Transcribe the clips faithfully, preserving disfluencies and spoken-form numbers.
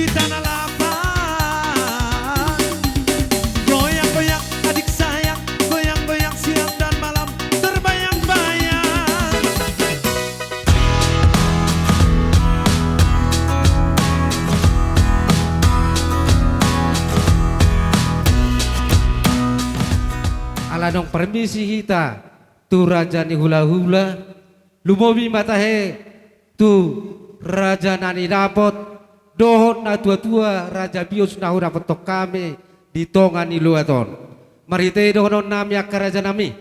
Di tanah lapang. Goyang-goyang, adik sayang, goyang-goyang siang dan malam, terbayang-bayang. Ala naung parmisi hita tu raja ni hulahula, lumobi ma tahe tu raja na nidapot dohot natuatua raja bius na hudapothon hami di tonga ni luat on. Marhite i dohononnami angka rajanami,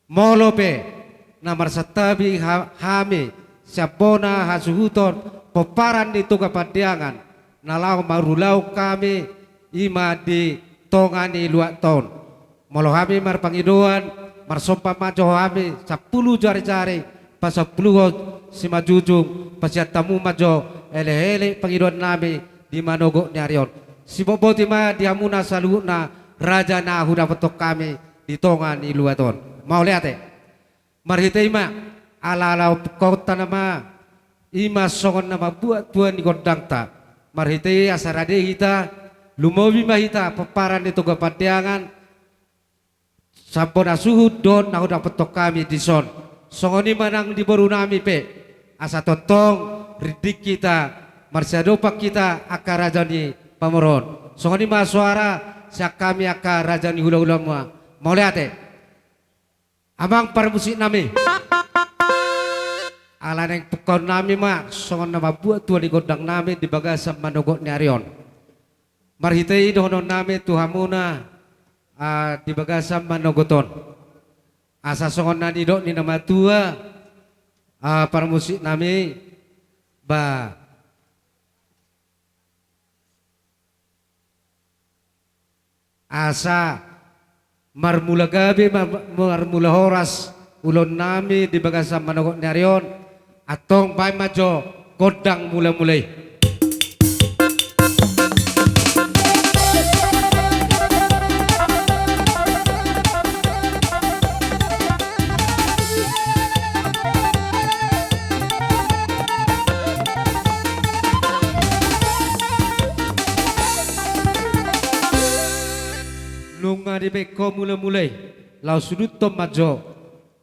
molo pe na marsantabi ha-, hami sian bona hasuhuton pomparan ni Toga Pandiangan na laho marulaon hami i ma di tonga ni luat on. Molo hami marpangidoan, marsomba ma jo hami sampulu jarijari, pasampuluhon simanjujung, pasian hamu ma jo elekelek pangidoannami di manogot ni ari on. Sibotboti ma di hamuna saluhutna raja na hudapothon hami di tonga ni luat on. Mauliate. Marhite i ma, ala-ala pungkaonta nama, i ma songon na mambuat tua ni gondangta. Marhite i asa rade hita, lumobi ma hita pomparan ni Toga Pandiangan, sian bona suhut dohot na hudapothon hami dison. Songon i ma nang di borunami pe, asa tongtong rinding hita, marsiadopan hita angka raja ni pamoruon. Songon i ma soara sian hami angka raja ni hulahula ma. Mauliate. Amang parmusiknami. Ala naeng pungkaonnami ma songon na mambuat tua ni gondangnami di bagasan manogot ni ari on. Marhite i dohononnami tu hamuna, ah, di bagasan manogot on. Asa songon na nidok ni na matua, ah, parmusiknami, ba, asa marmula gabe, mar-, marmula horas ulaonnami di bagasan manogot ni ari on, antong baen ma jo gondang mulamula i. Nunga dibaen ho mulamula i, laos suduthon ma jo.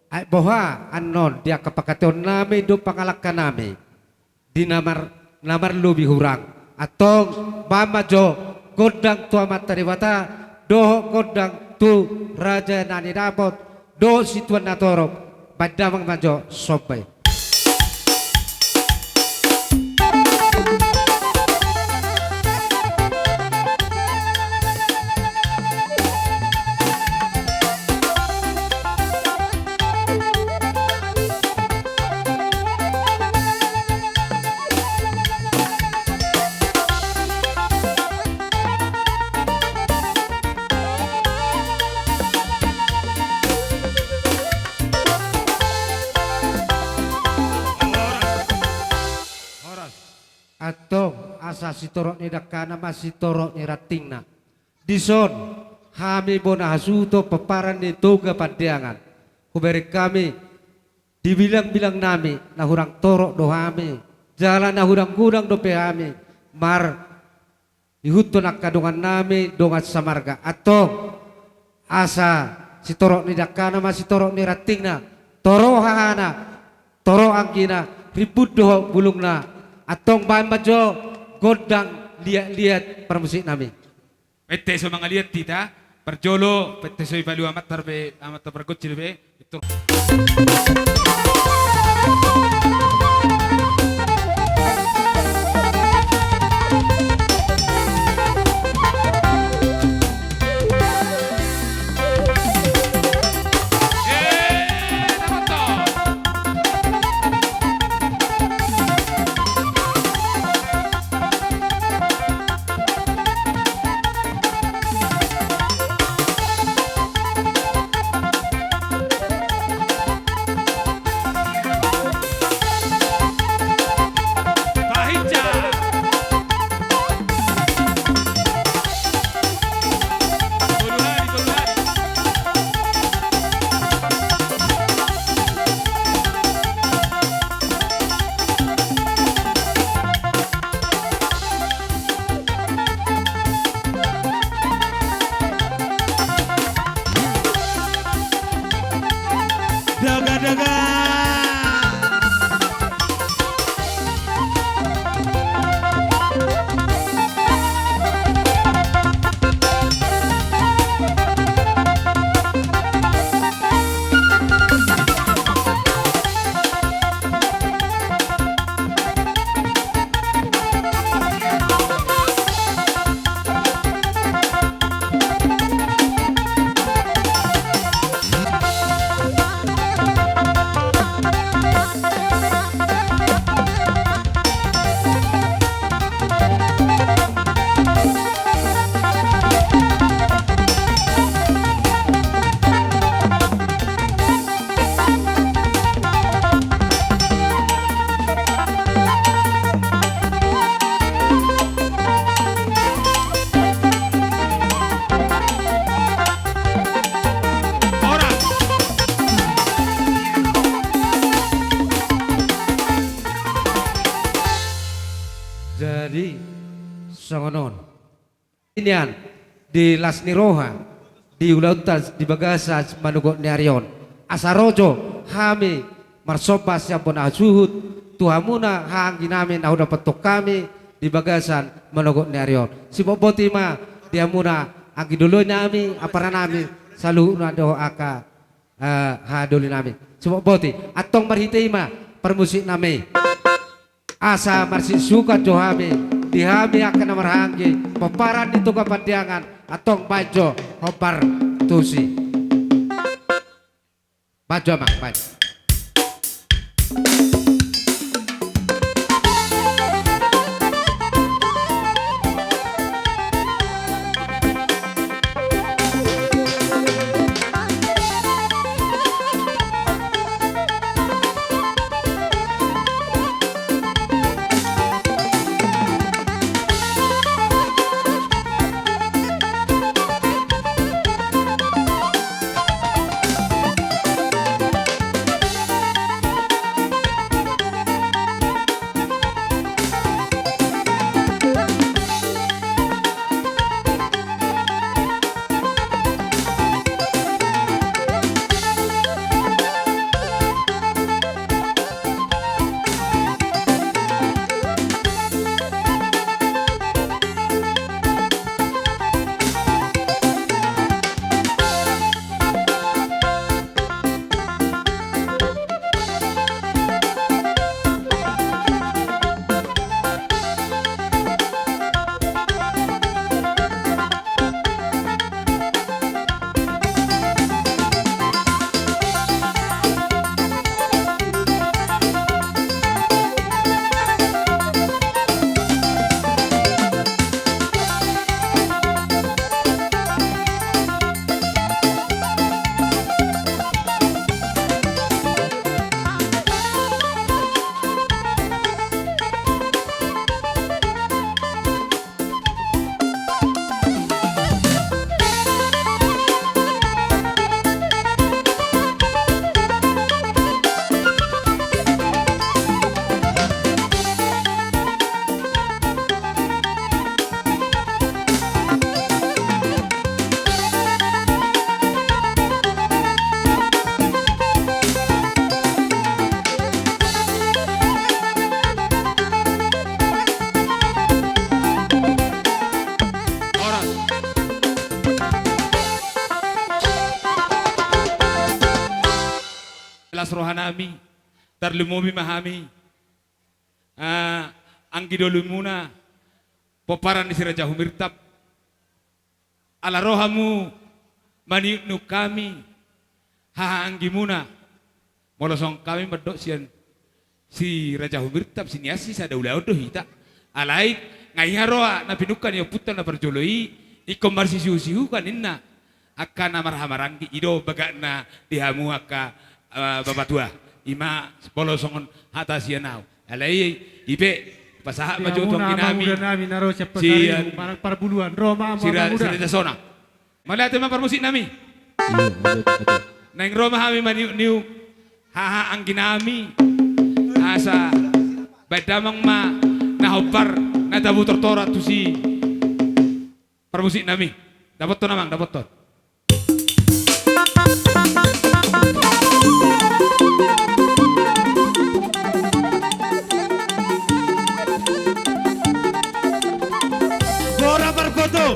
Ai boha annon di angka panghataionnami dohot pangalangkanami di na mar-, na marlobi hurang. Antong baen ma jo gondang tu Amanta Debata dohot gondang tu raja na nidapot dohot situan na torop. Baen damang ma jo somba i. Antong asa sitorop ni dangkana ma sitorop ni rantingna. Dison hami bona hasuhuton pomparan ni Toga Pandiangan, hubereng hami di bilangbilangnami, na hurang torop do hami jala na hurang godang dope hami marihuthon angka dongannami dongan samarga. Antong asa sitorop ni dangkana ma sitorop ni rantingna, torop hahana, torop anggina, rimbun dohot bulungna. Antong baen ma jo gondang liatliat parmusiknami. Pette so mangaliat hita, parjolo pette so dipalua amanta dope, amanta pargonsi dope. Songon on. Nian, di las ni roha, di ulaonta di bagasan manogot ni ari on. Asa ro jo hami marsomba sian bona hasuhut tu hamuna haha anggi nami na hudapothon hami di bagasan manogot ni ari on. Sibotoboto i ma di hamuna anggi doloi nami, ampara nami, saluhutna dohot angka, eh, haha doli nami. Sibotoboto i, antong marhite i ma parmusik nami. Asa marsisuhukan jo hami, di hami angka na marhaha anggi, pomparan ni Toga Pandiangan, antong baen jo hombar tusi. Baen jo amang, baen. Horas. Las roha nami, tarlumobi ma hami, ah, anggi dolimuna, pomparan ni si Raja Humirtap. Ala ro hamu maniukniuk hami, haha anggimuna. Molo songon hami mandok sian si Raja Humirtap, sinian si sada ulaon do hita. Alai nga iha roha na pinungka ni ompunta na parjolo i, ingkon marsisihusihuan ninna angka na marhahamaranggi. I do bagakna di hamu angka, eh, bapatua. I ma molo songon hata sian ahu. Alai i pe, pasahat ma jo tu anggi nami. Sian muna, amang uda nami na ro sian Pasaribu, manang Parbuluan, ro ma hamu amang uda. Sira, sira jasona. Mauliate ma parmusik nami. Iya, mauliate, mauliate. Naeng ro ma hami maniukniuk haha anggi nami. Asa baen damang ma na hombar, na tabo tortoran tusi. Parmusik nami. Dapothon amang, dapothon. Bora parpoto.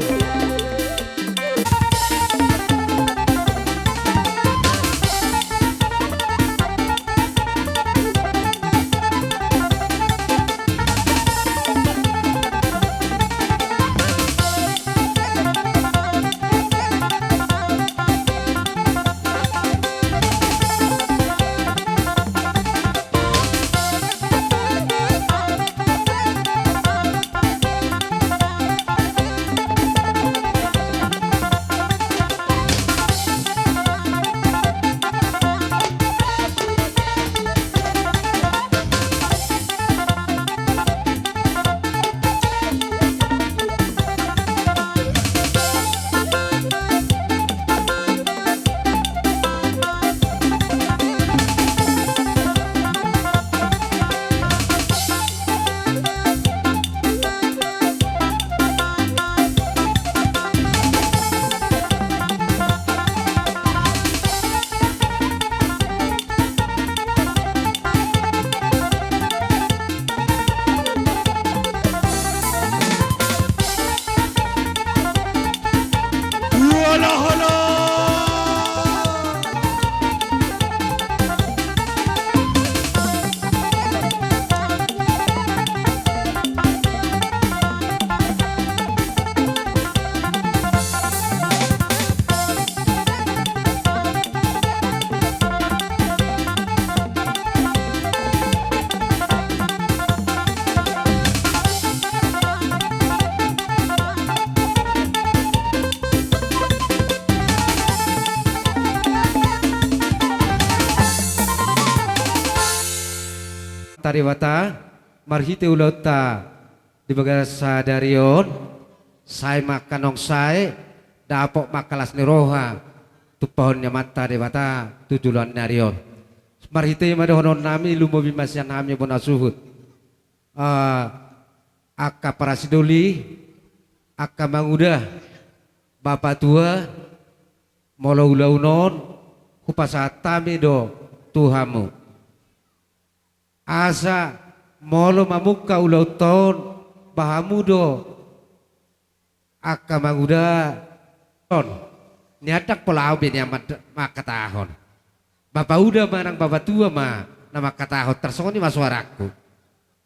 Debata, marhite ulaonta di bagasan sadari on, sai ma angka naung sae, dapot ma angka las ni roha tumpahon ni Amanta Debata tu joloan ni ari on. Marhite i ma dohononnami, lumobi ma sian hami bona suhut. Ah, angka parasidoli, angka manguda, bapatua, molo ulaon on, hupasahat hami do tu hamu. Asa molo mamungka ulaonta on, ba hamu do angka manguda on. Nian ndang pola au be nian mangkatahon. Bapauda manang bapatua ma na mangkatahon, tarsongon i ma suarangku.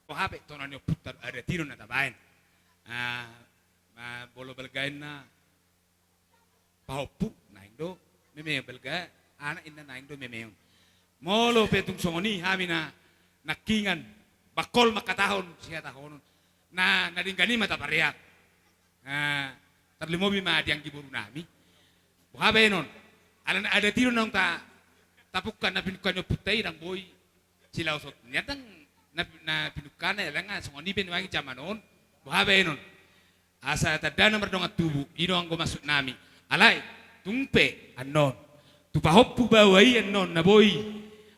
Hape tona ni ompunta do adat i do na tabaen. Ah, ah, molo balga inna pahompu, naeng do memeon, balga anak inna naeng do memeon. Molo pe tung songon i hami na nangkingan bangkol mangkatahon sihatahonon, na, na denggan i ma tapareak. Ah, tarlumobi ma di anggi borunami. Boha baenon? Alana adat i do naung ta, tapungka na pinungka ni ompunta i, ndang boi silaoson. Nian ndang na, na pinungkana i, alana songon i pe nuaeng jaman on. Boha baenon? Asa tanda na mardongan tubu, i do anggo maksudnami. Alai, tung pe annon, tu pahompu baoa i annon na boi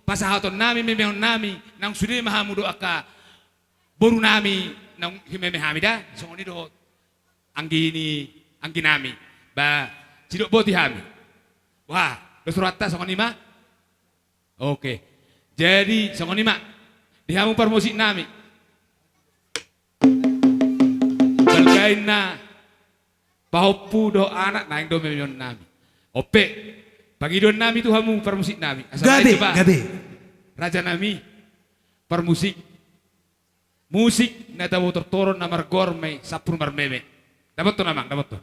pasahatonnami, memeonnami, naung sude ma hamu do angka borunami naung himeme hami da, songon i dohot anggi ni angginami. Ba, sidok boti hami. Wah, dos rohanta songon i ma. Oke. Jadi, songon i ma. Di hamu parmusiknami. Balga inna pahompu dohot anak, naeng do memeonnami. On pe, pangidoannami tu hamu parmusiknami. Asa gabe, baen coba, gabe. Rajanami, parmusik. Musik na tabo tortoron na margoar ma i Sampur Marmeme. Dapothon amang, dapothon.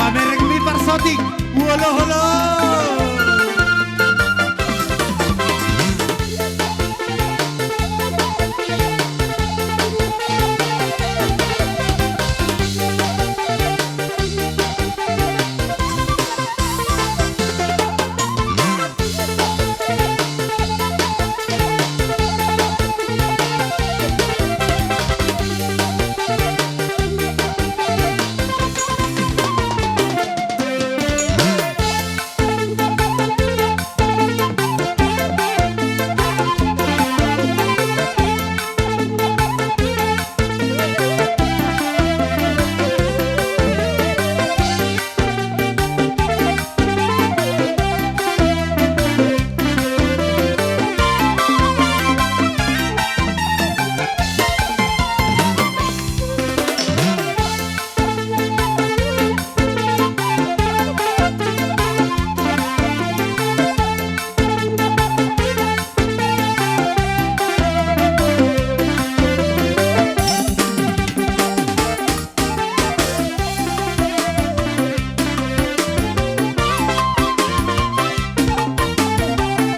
Pamereng mi parsotik, uolo holo.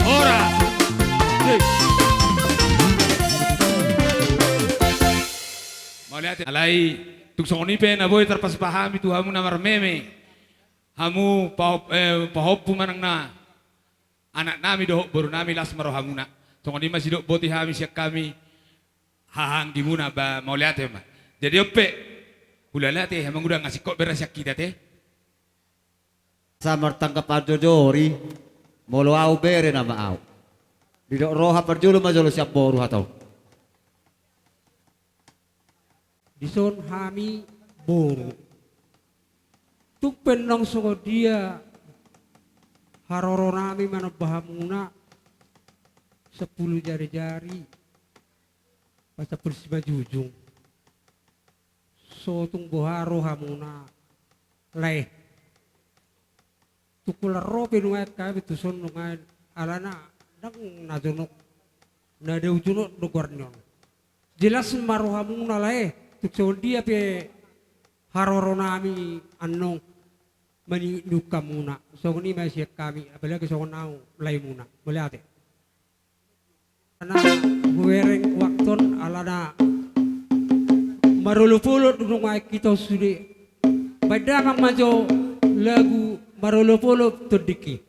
Horas. Sip. Mauliate. Alai, tung songon i pe na boi tarpasupahami tu hamu na marmeme. Hamu pahop-, eh, pahompu manang na anaknami dohot borunami, las ma rohamuna. Songon i ma sidok boti hami sian hami hahaanggimuna, ba mauliate ma. Jadi on pe, Hulala te, amang uda, nga singkop bere sian hita te. Asa martanggapan jojori, molo au bere nama au. Didok roha parjolo ma jolo sian boru hatau. Dison hami boru. Tung pe nang songon dia haroro nami manomba hamuna sampulu jari-jari, pasampulu simanjujung. So tung boha rohamuna lae. Tung holan ro pe nuaeng hami tuson nuaeng alana ndang na jonok na dao jonok do goar ni on. Jelas ma rohamuna lae, tung songon dia pe haroro nami annon maningkok hamuna. Songon i ma sian hami, apalagi songon au laemuna. Mauliate. Alana hubereng waktu on alana marolopolop do nuaeng hita sude. Baen damang ma jo lagu marolopolop tondingki.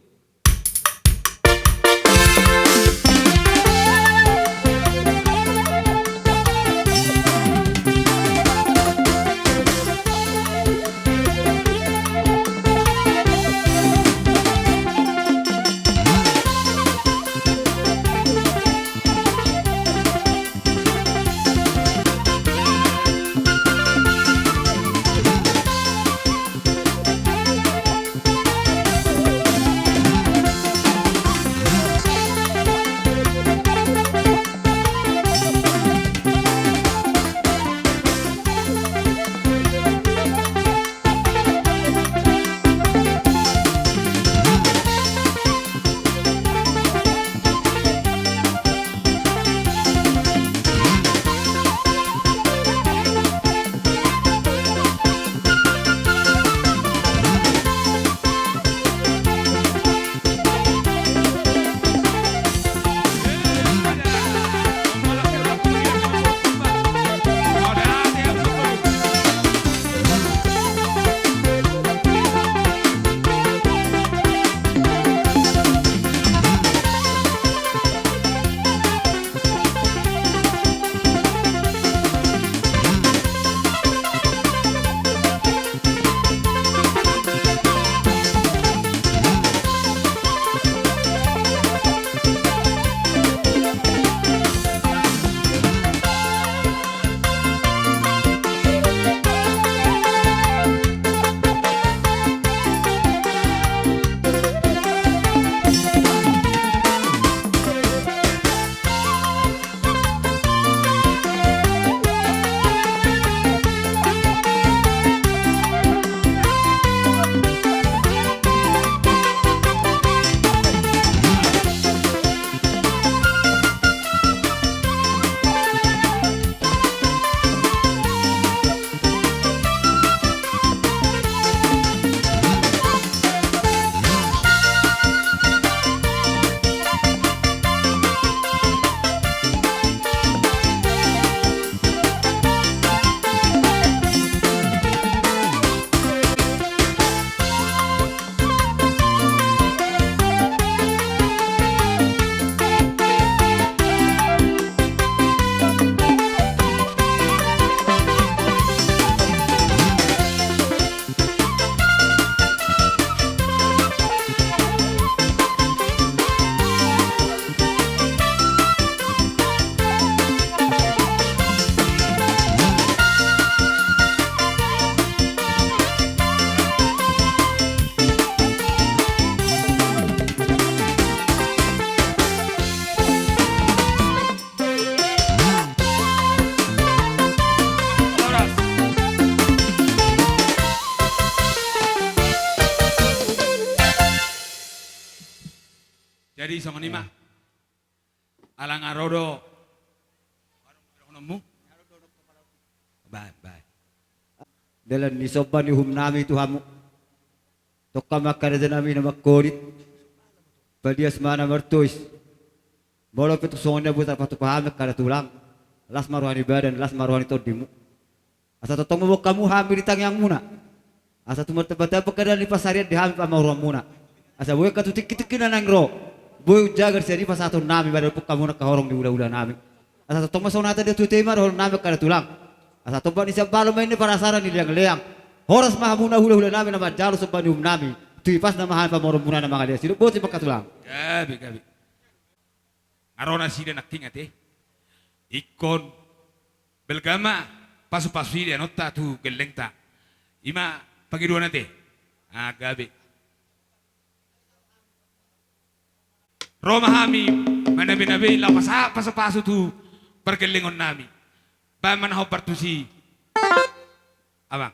Jadi songon i ma. Ala nga ro do. Bae, bae. Dalan ni somba ni uhum nami tu hamu. Tongka ma angka raja nami na mangkolit. Padias ma na martois. Molo pe tung songon dia boi tarpatupa hami angka da tulang. Las ma roha ni badan, las ma roha ni tondimu. Asa tongtong ma boan hamu hami di tangiangmuna. Asa tung martambatamba angka dalan ni pansarian di hami pamaruanmuna. Asa boi angka tu tingkitingki na naeng ro. Boi hujagar sian i pasahaton nami, madapothon hamu angka horong ni hulahula nami. Asa tongtong ma songon hata ni natuatua i ma dohonon nami angka da tulang. Asa tombak ni sian balon ma i, parasaran ni leangleang. Horas ma hamuna hulahula nami na manjalo somba ni uhum nami. Tu ipasna ma hami pamoruonmuna na mangalean. Sidok boti mangkatulang. Gabe, gabe. Nga ro nasida nangkin ate. Ingkon balga ma pasupasu i di anonta tu gellengta. I ma pangidoan ate. Ah, gabe. Ro ma hami manabei-nabei laho pasahat pasupasu tu pargellengon nami. Baen ma na hombar tusi. Abang.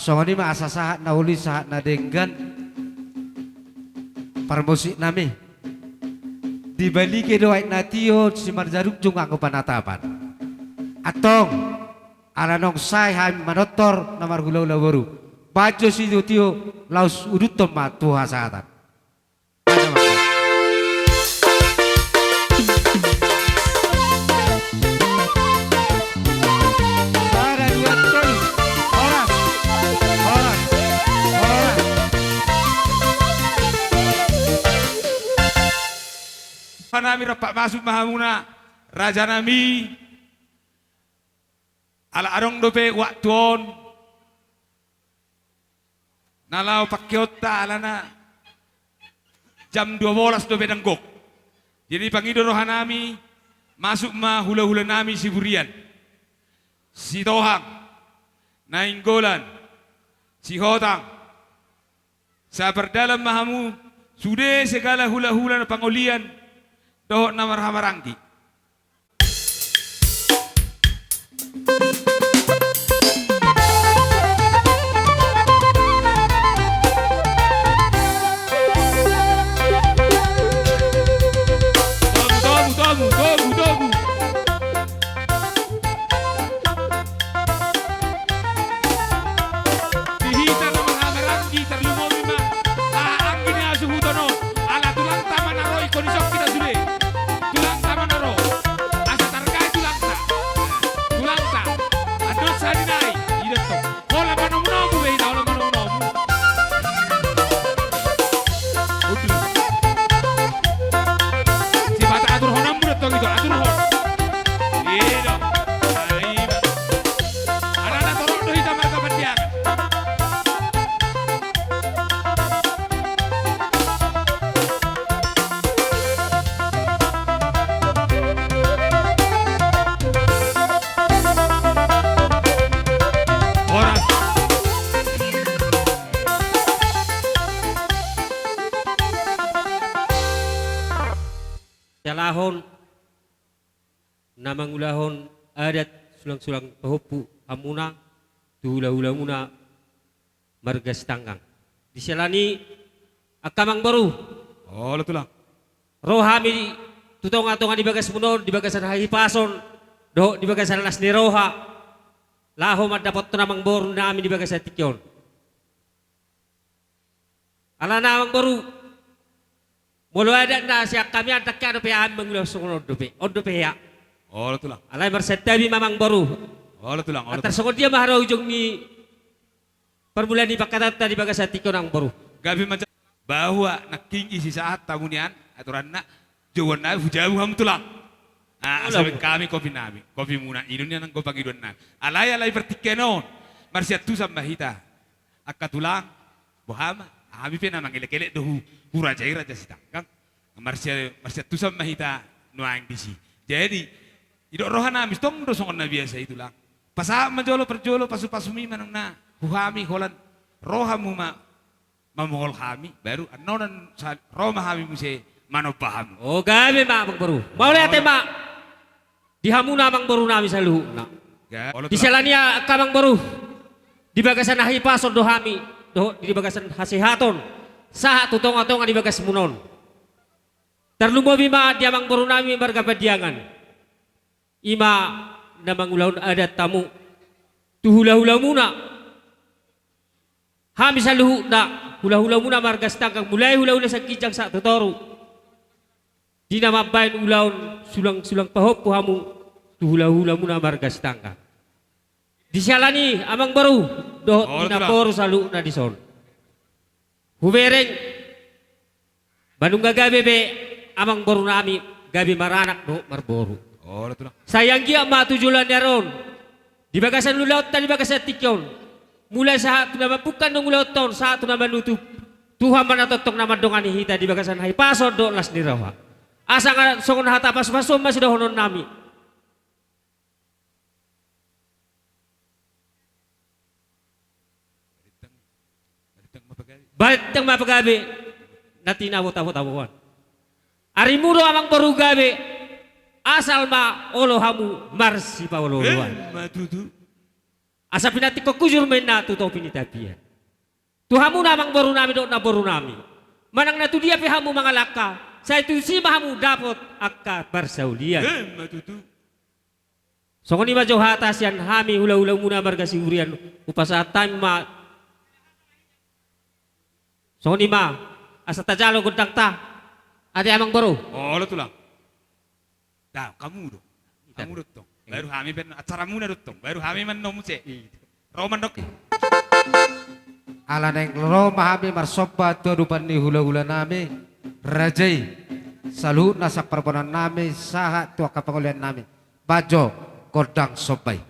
Songon i ma asa sahat na uli sahat na denggan. Parmusik nami, dibalige do aek na tio simarjarungjung anggo panatapan. Antong, ala naung sae hami manortor na marhulahula boru, baen jo sitiotio laos uduthon ma tu hasahatan. Sada, dua, tolu. Horas. Horas. Horas. Hanami rap masuk ma hamuna, rajanami. Ala adong dope waktu on na laho pangkeonta, alana jam dua bolas dope dang gok. Jadi pangido rohanami, masuk ma hulahulanami Siburian, Sitohang, Nainggolan, Sihotang. Sapardalan ma hamu sude segala hulahula na pangolian dohot na marhahamaranggi. Togu, togu, togu, togu, togu. Alahon na mangulahon adat sulang-sulang pahompu hamuna tu hula-hulamuna marga Sitanggang. Di siala ni i angka amangboru. Olo tulang. Ro hami tu tonga-tonga ni bagasmuna on, di bagasan hahipason dohot di bagasan las ni roha, laho mandapothon amangboru nami di bagasan tingki on. Alana amangboru, molo adat na sian hami andang hea dope hami mangula songon on dope, on dope hea. Olo tulang. Alai marsantabi ma amangboru. Olo tulang, olo tulang. Antar songon dia ma haroa ujung ni parmulaan ni pangkataionta di bagasan tingki on amangboru. Gabe ma. Bahwa nangkin i sisahat hamu nian aturanna, jabuan nami, hujabu hamu tulang. Ah, asa baen hami kopi nami, kopimuna i do nian anggo pangidoan nami. Alai, alai partingkian on marsiantusan ma hita. Angka tulang, boha ma, hami pe na mangelek-elek do hu, hurajai raja Sitanggang. Marsia, marsiantusan ma hita nuaeng disi. Jadi, didok roha nami tong do songon na biasa i tulang. Pasahat ma jolo parjolo pasu-pasumi manang na hu hami holan ro hamu ma mamohol hami, baru annon sa, ro ma hami muse manomba hamu. O, gabe ma amangboru. Mauliate ma di hamuna amangboru nami saluhutna. Olo tulang. Di siala ni i angka amangboru, di bagasan hahipason do hami dohot di bagasan hasehaton sahat tu tonga-tonga ni bagasmuna on. Tarlumobi ma di amangboru nami marga Pandiangan. I ma na mangulahon adat hamu tu hula-hulamuna. Hami saluhutna hula-hulamuna marga Sitanggang, mulai hula-hula sian ginjang sahat tu toru, di na mambaen ulaon sulang-sulang pahompu hamu tu hula-hulamuna marga Sitanggang. Di siala ni i amangboru dohot di namboru saluhutna dison, hubereng ma nunga gabe be amangboru nami gabe maranak dohot marboru. Olo tulang. Sai anggiat ma tu joloan ni ari on, di bagasan ulaonta di bagasan tingki on, mulai sahat tu na mambuka ulaonta on sahat tu na manutup, Tuhan ma na tongtong na mandongani hita di bagasan hahipason dohot las ni roha. Asa nga songon hata pasu-pasuon ma sidohonon nami. Barentang ma pagabe. Barentang ma pagabe na tinabo-tabo taboan. Arimu do amangboru gabe, asal ma olo hamu marsipaolo-oloan. Emma tutu. Asa pinantikhon hujur ma inna tu topi ni tapian. Tu hamuna amangboru nami dohot namboru nami, manang na tu dia pe hamu mangalangka, sai tusi ma hamu dapot angka parsaulian. Emma tutu. Songon i ma jo hata sian hami hula-hulamuna marga Siburian, hupasahat hami ma. Songon i ma asa tajalo gondangta. Ate amangboru. Olo tulang. Dah, hamu do. Hamu do tong. Baru hami pe annon, acaramuna do tong. Baru hami ma annon muse. Ro ma annon. Ala naeng ro ma hami marsomba tu adopan ni hula-hula nami, raja i, saluhutna sian parboruon nami sahat tu angka pangolian nami. Baen jo gondang somba i.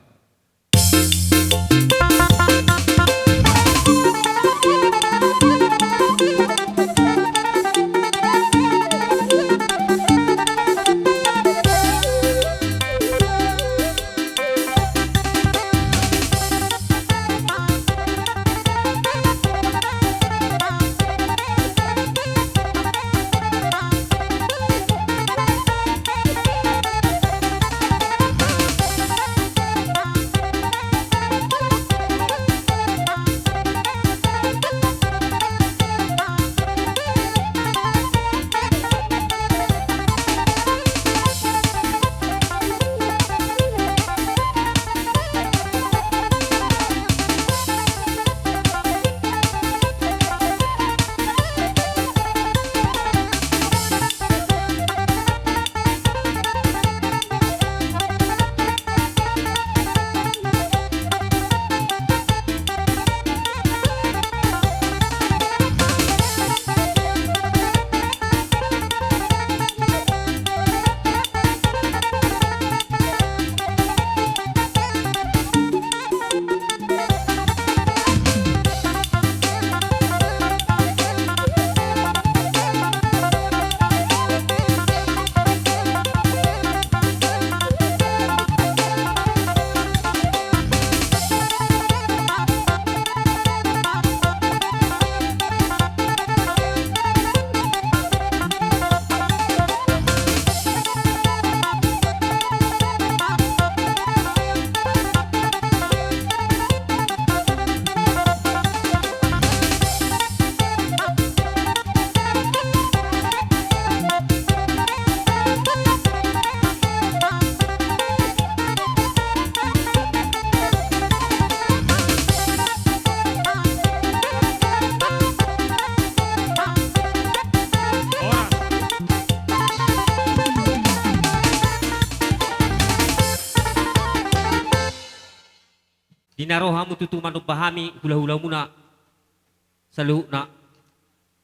na ro hamu tutu manomba hami hulahulamuna saluhutna.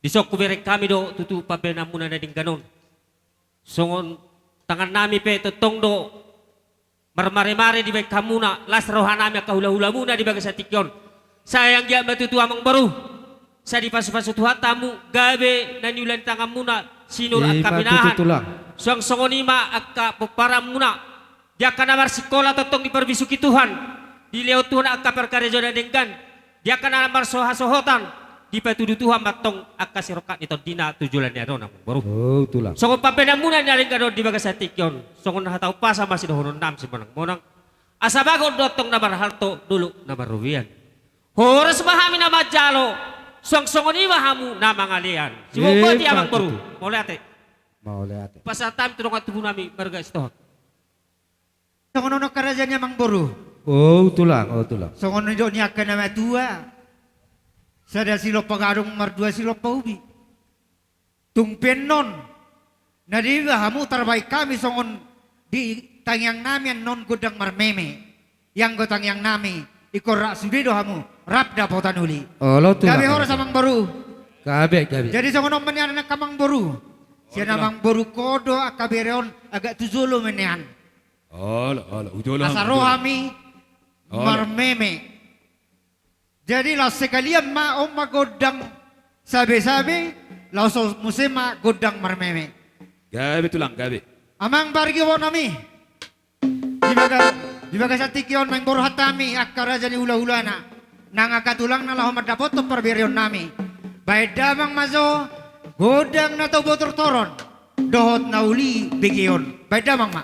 Dison hubereng hami do tutu pambahenanmuna na denggan on. Songon tangannami pe tongtong do marmaremare dibahen hamuna, las rohanami angka hulahulamuna di bagasan tingki on. Sai anggiat ma tutu amangboru, sai dipasupasu Tuhanta hamu gabe na niula ni tanganmuna sinur angka pinahan. Suang songon i ma angka pomparanmuna, di angka na marsikola tongtong diparbisuhi Tuhan, dilehon Tuhan angka parkarejo na denggan, di angka na marsohasohotan, dipatudu Tuhan ma antong angka sirongkap ni tondina tu joloan ni ari on, amangboru. Songon pambahenanmuna na denggan on di bagasan tingki on, songon hata umpasa ma sidohononnami simonangmonang: Asa bagot do antong na marhalto, dolok na marrobean. Horas ma hami na manjalo, suang songon i ma hamu na mangalean. Siboan boti, amangboru. Mauliate. Pasahat hami tu dongan tubunami marga Sitohang. Songon on angka raja ni amangboru. O tulang, o tulang. Songon nidok ni angka na matua: Sada silompa gadong, mardua silompa ubi. Tung pe annon na dibahen hamu tarbahen hami songon di tangiangnami annon gondang marmeme. Ianggo tangiangnami, ingkon rap sude do hamu, rap dapotan uli. Gabe horas, amangboru. Gabe, gabe. Jadi songon on ma nian angka amangboru. Sian amangboru ho do angka bere on agak tu jolo ma nian. Asa ro hami marmeme. Jadi laos sekalian ma, on ma gondang sabesabe, laos on muse ma gondang marmeme. Gabe tulang, gabe. Amang pargibonami, di baga-, di bagasan tingki on, amangboru, hami angka raja ni hulahulana, nang angka tulangna laho mandapothon parbereonnami. Bahen damang ma jo gondang na tabo tortoron dohot na uli begeon. Bahen damang ma.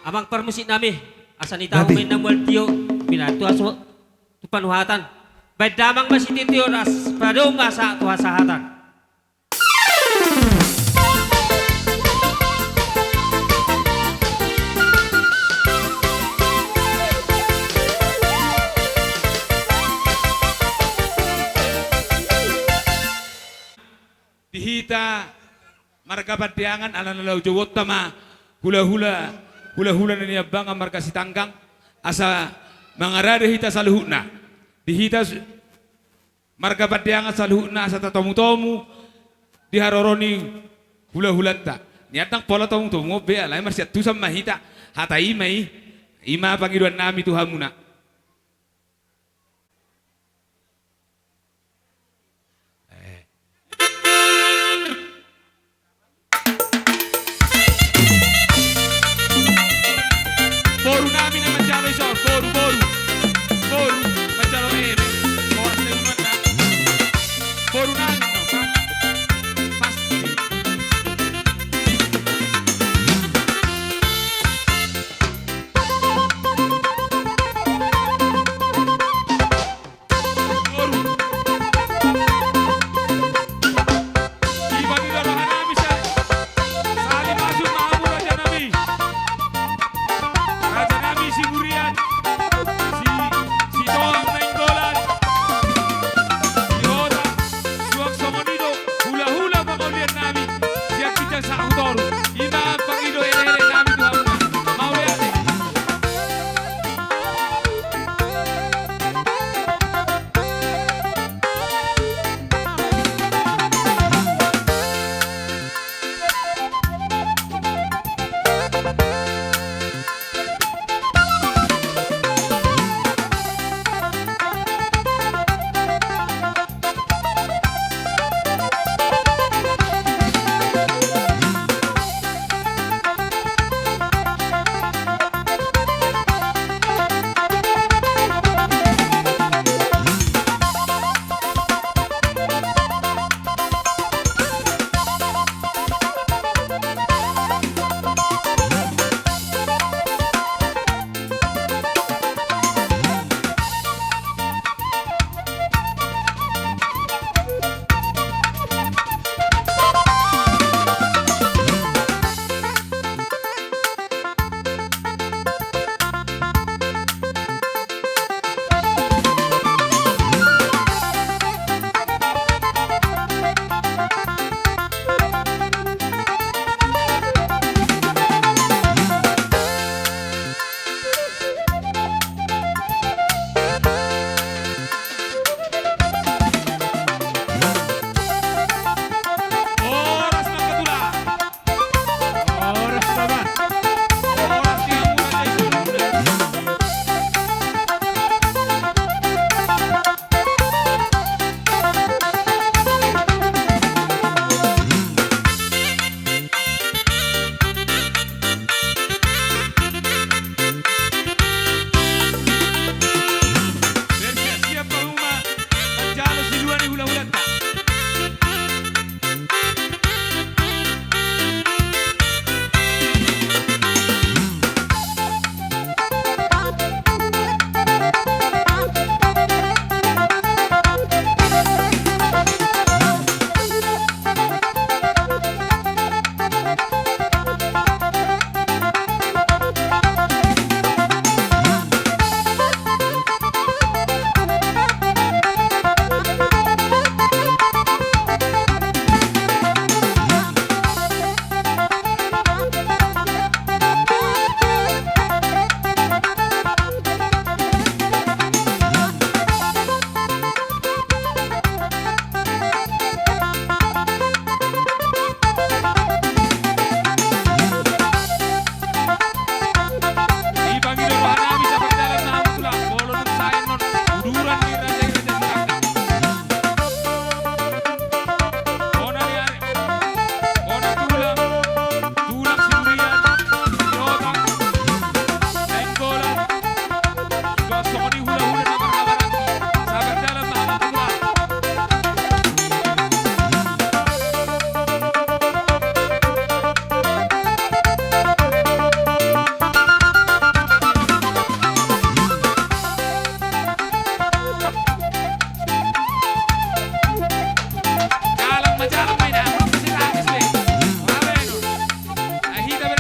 Amang parmusik nami, asa nitahu ma inna mual tio, pinatuas tu panuhatan. Baen damang ma sitio-tio, asa padomu ma asa tu hasahatan. Di hita marga Pandeangan, ala na laho jouonta ma hula-hula, hula-hula na niambangan marga Sitanggang, asa mangarade hita saluhutna. Di hita s-, marga Pandeangan saluhutna asa tatomu-tomu di haroro ni hula-hulanta. Nian ndang pola tomu-tomu on be, alai marsiantusan ma hita. Hata i ma i, i ma pangidoan nami tu hamuna. Eh. Boru nami na manjalo ison, boru, boru. Boru, manjalo eme. Horas ni uluanna. Boru nami, no, pa-, pasti.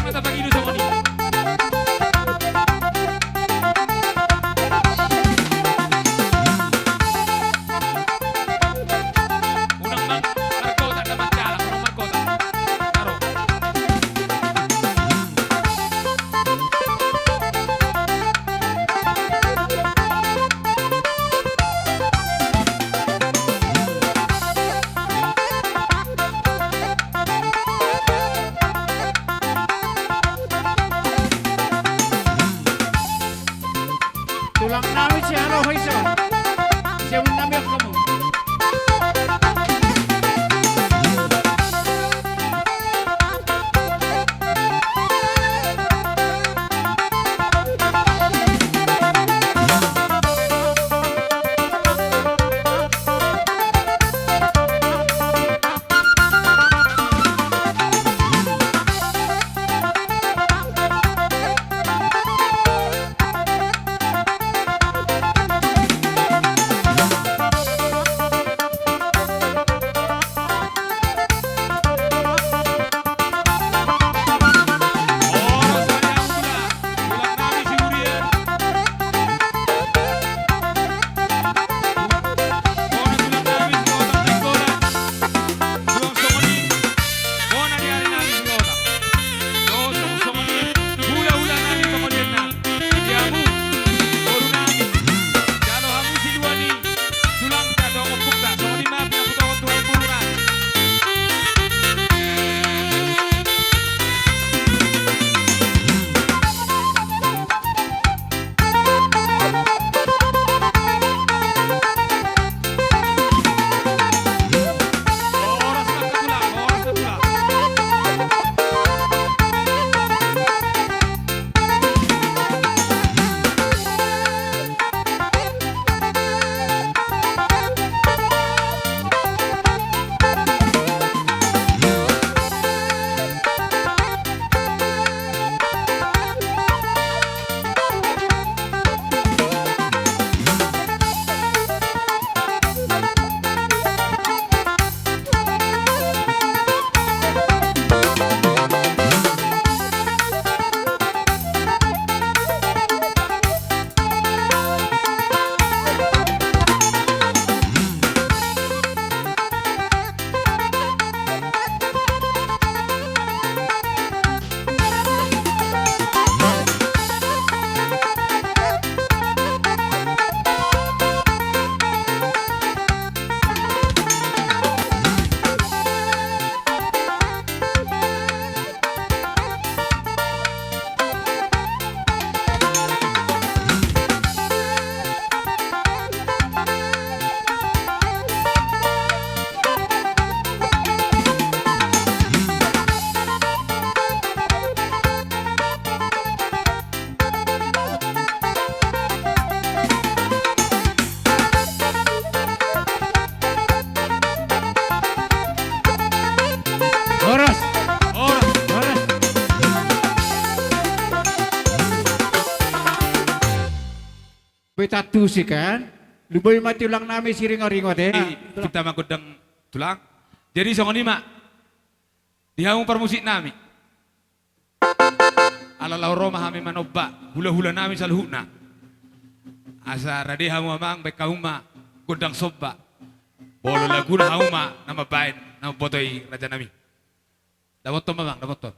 Tapagido songon i. Unang mang-, margotak da manjala, unang margotak. Taro. Tulang nami, si halo ho ison. Si ulang nami, hamu. Horas. Horas. Horas. Beta tusi kan. Lumobi ma tulang nami Siringoringot, eh. Ipinta ma gondang tulang. Jadi songon i ma. Di hamu parmusik nami. Ala laho ro ma hami manomba hulahula nami saluhutna. Asa rade hamu amang, baen hamu ma gondang somba. Molo laguna hamu ma na mambaen, na mamboto i raja nami. Dapothon ma amang, dapothon.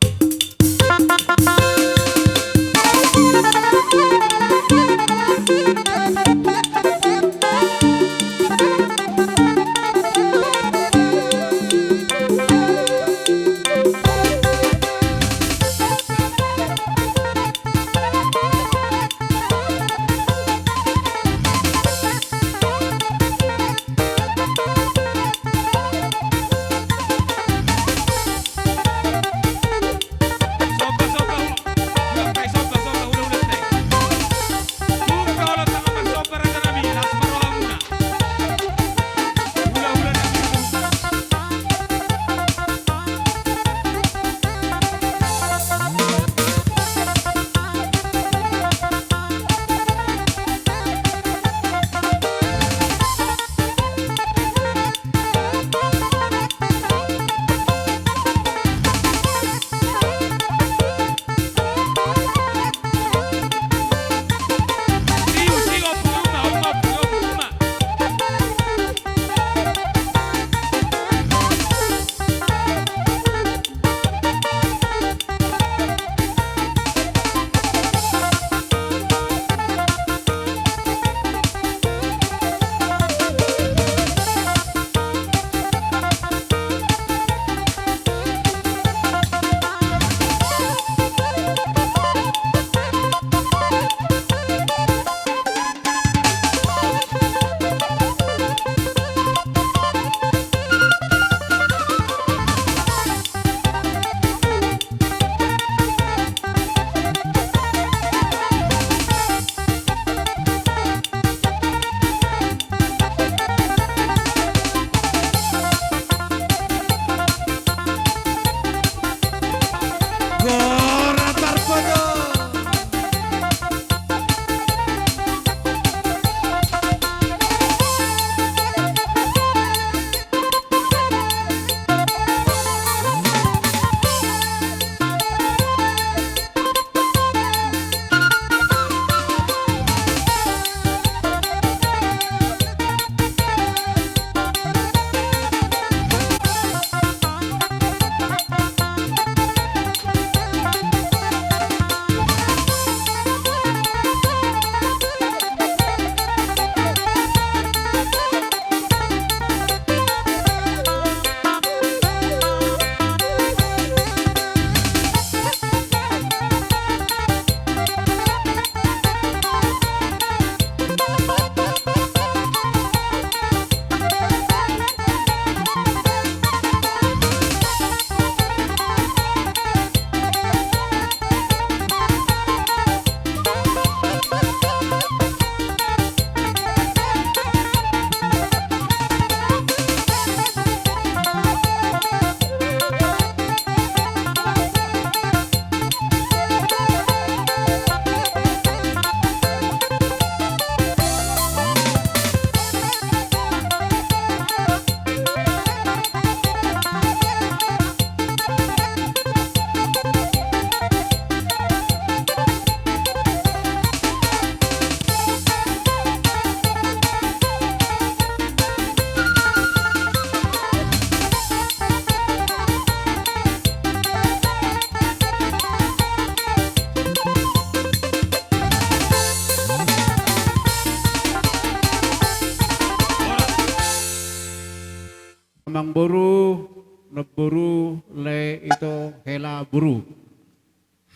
Boru, lae, ito, hela, boru.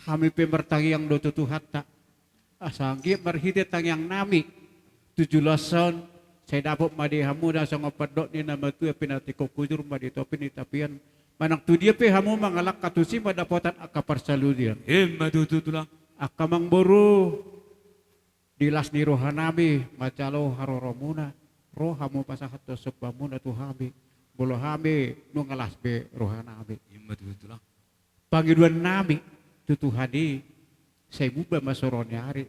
Hami pe martangiang do tu Tuhanta. Asa anggiat marhite tangiangnami tu joloan on, sai dapot ma di hamu na songon pandok ni na matua, pinatikok hujur ma di topi ni tapian. Manang tu dia pe hamu mangalangka, tusi ma dapotan angka parsaulian. Ima tutu, Tulang. Angka amangboru, di las ni rohanami manjalo haroromuna, ro hamu pasahathon sombamuna tu hami, molo hami nunga las be rohanami. Ima tutu, Tulang. Pangidoannami tu Tuhan i, sai muba ma soro ni ari.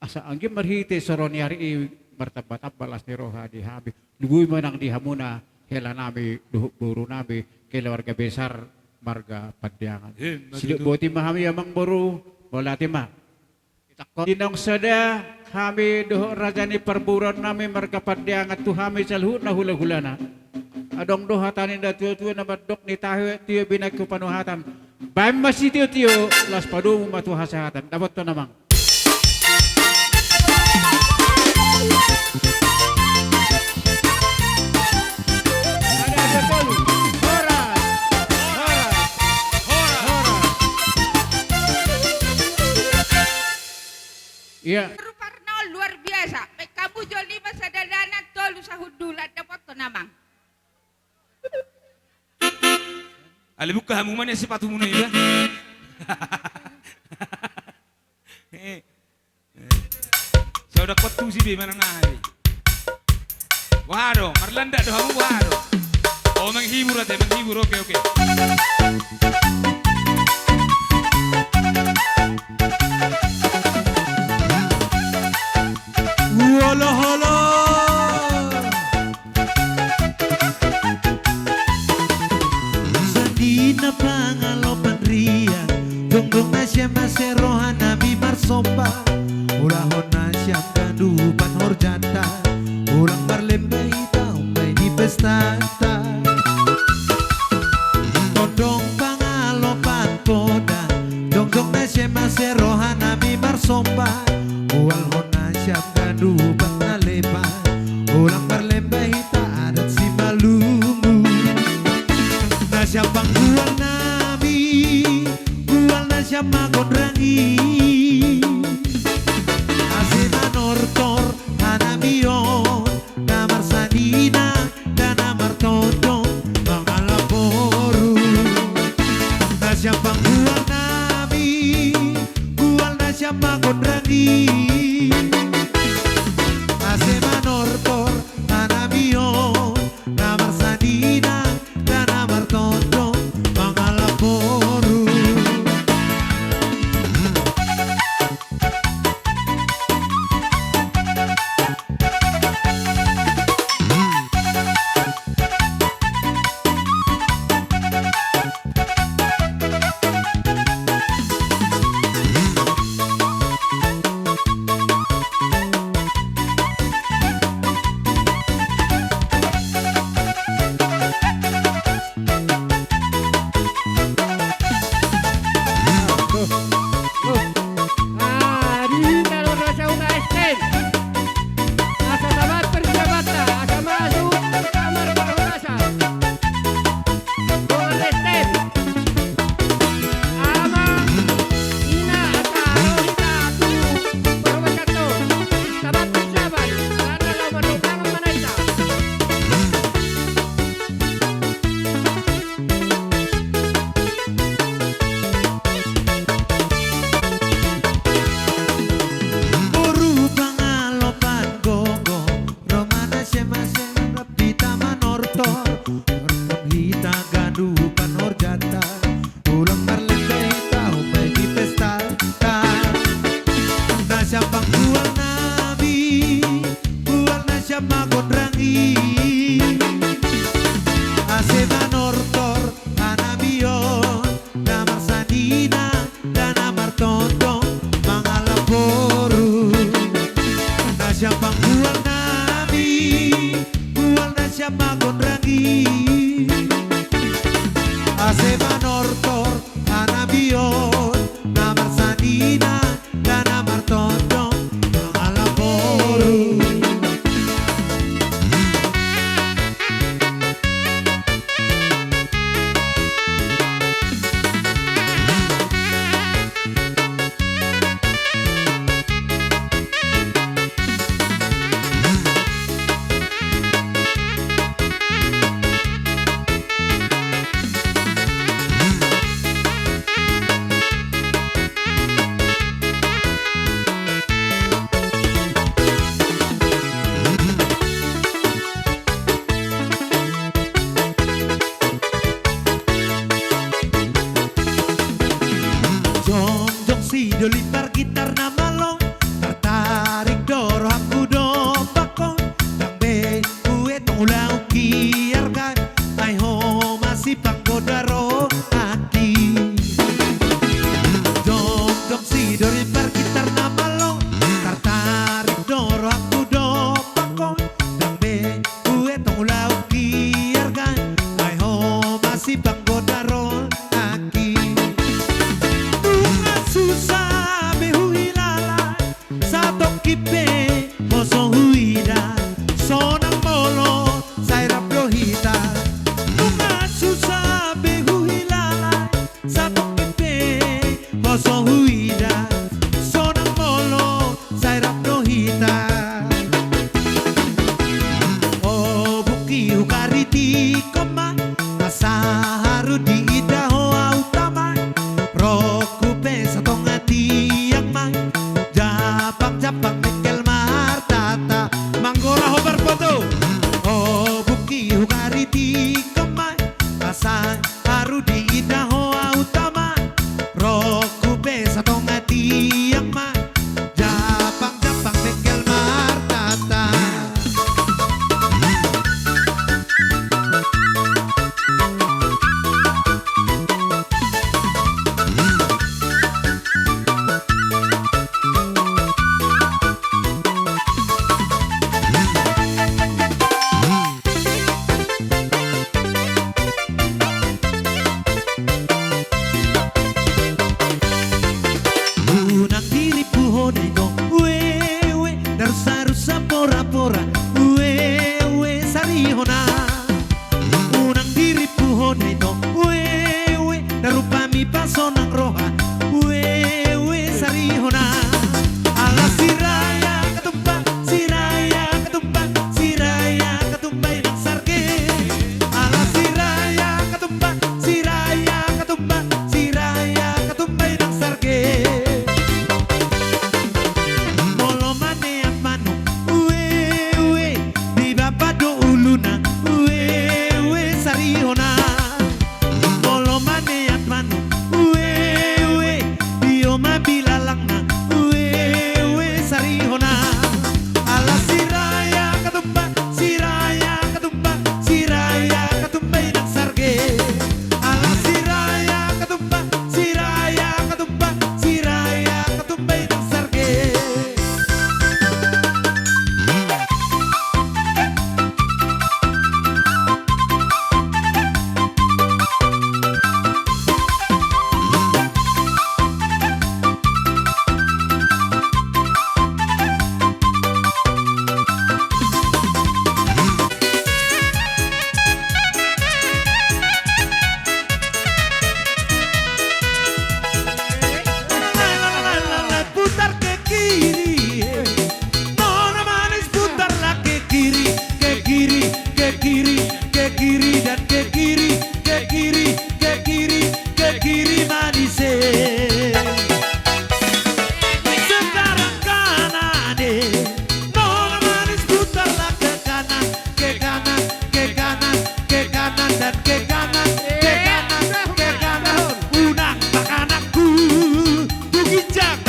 Asa anggiat marhite soro ni ari i martambatamba las ni roha di hami. Lumobi ma nang di hamuna helanami dohot borunami, keluarga besar marga Pandiangan. Ima tutu. Sidok boti ma hami, amangboru, mauliate ma. Di naung sada hami dohot raja ni parboruonnami marga Pandiangan tu hami saluhutna hulahulana. Adong do hata ni natuatua na mandok, nitahi tio binahen tu panuhatan. Baen ma sitiotio, laos padomu ma tu hasahatan. Dapothon, amang. Horas, horas, horas, horas. Iya. Rupa na luar biasa. Baen hamu jolo lima sadalanan, tolu sahundulan, dapothon, amang. Ale buka hamu ma nian sipatumuna iba. Eh. Eh. Sai hudok tu si be manang aha be. Wah do, marlandak do hamu, wah do. Oh, menghibur ate, menghibur. Oke, oke. Wolo holo. Sandina pangalopan riang, jongjong nasiam asa rohanami marsomba. Ulahon nasiam ganupan horjanta, ulang marlemba hita umbahen di pestanta. Tondong pangalopan poda, jongjong nasiam asa rohanami marsomba. Ulahon nasiam ganupan na lepa, ulang marlemba hita adat Simalungun. Nasiam panggualnami, gual nasiam ma gondang i. Asa manortor hanami on, na marsanina, na martondong, mangalap boru. Nasiam panggualnami, gual nasiam ma gondang i. Asa manortor hanami on, na marsanina, na martondong, mangalap boru. Jongjong si Doli pargitar na malo, tartarik do rohangku dompak ho, ndang be ue tong ulaon hiarga, ai ho ma sipanggoda rohangki. Jongjong si Doli pargitar na malo, tartarik do rohangku dompak ho, ndang be ue tong ulaon hiarga, ai ho ma sipanggoda rohangki. Nunga susa be huhilala, satongkin pe ho so huida, sonang molo sai rap do hita. Nunga susa be huhilala, satongkin pe ho so huida, sonang molo sai rap do hita. O bungki hukaritik ho ma, asa haru diida ho ahu tama, rohangku pe satonga tiang ma, japang-japang mengkel martata, manggora ho parpoto. O bungki hukaritik ho ma, asa haru diida ho ahu tama, rohangku pe satonga tiang ma, japang-japang mengkel martata. Unang dirimpu hona ito, ue, ue, darusa-rusa pora-pora, ue, ue, sari hona. Unang dirimpu hona ito, ue, ue, da rupami pasonang roha, ue, ue, sari hona. Ala Siraja Katumbang, Siraja Katumbang, Siraja Katumbang inang sarge. Ala Siraja Katumbang, Siraja Katumbang, Siraja Katumbang inang sarge. Molo maneat manuk, ue, ue, di bapa do uluna, ue, ue, sari hona. Molo maneat manuk, ue, ue, di oma bilalangna, ue, ue, sari hona. Ala Siraja Katumbang, Siraja Katumbang, Siraja Katumbang inang sarge. Ala Siraja Katumbang, Siraja Katumbang, Siraja Katumbang inang sarge. Putar ke kiri, nona manis, putarlah ke kiri, ke kiri, ke kiri, ke kiri dan ke kiri, ke kiri, ke kiri, ke kiri manis, eh. Sekarang kanan, eh. Nona manis, putarlah ke kanan, ke kanan, ke kanan, ke kanan dan ke kanan, ke kanan, ke kanan. Unang pakananku tu ginjang.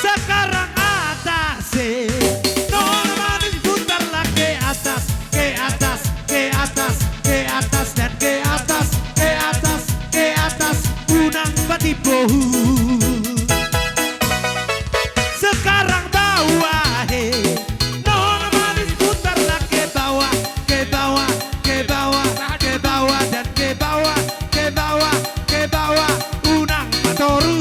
Sekarang atas, eh. Nona manis, putarlah ke atas, ke atas, ke atas, ke atas dan ke atas, ke atas, ke atas. Unang patimbo. Sekarang bawah, eh. Nona manis, putarlah ke bawah, ke bawah, ke bawah, ke bawah dan ke bawah, ke bawah, ke bawah. Unang patoru.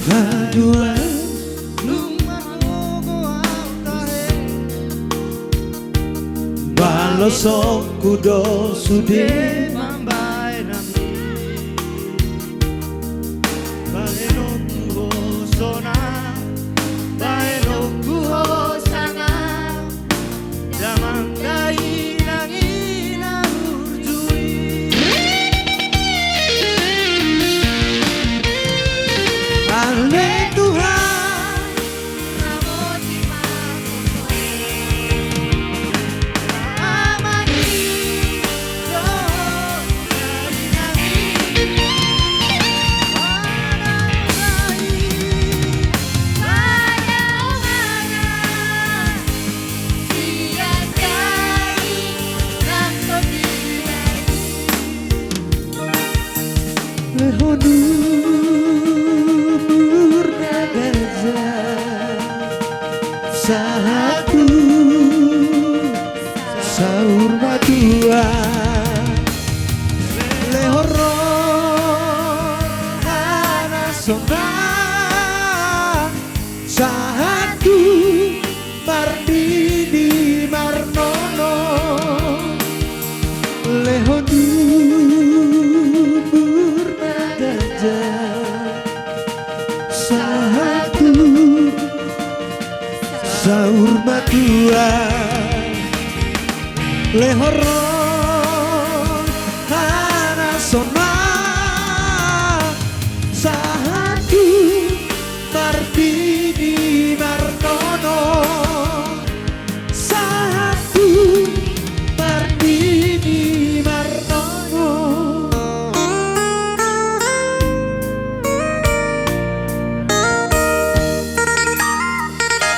Paduan, nunga gogo au tahe. Balosonku do sude mambahen hami. Bahenonku hosana, bahenonku hosana. Damang dainang i na hurjui. Ale Tuhan. Amani. Lehon umur na ganjang sahat tu saur matua. Lehon roha na sonang sahat tu marnini marnono. Lehon umur na ganjang sahat tu saur matua. Lehon roha na sonang sahat tu marnini marnono. Sahat tu marnini marnono.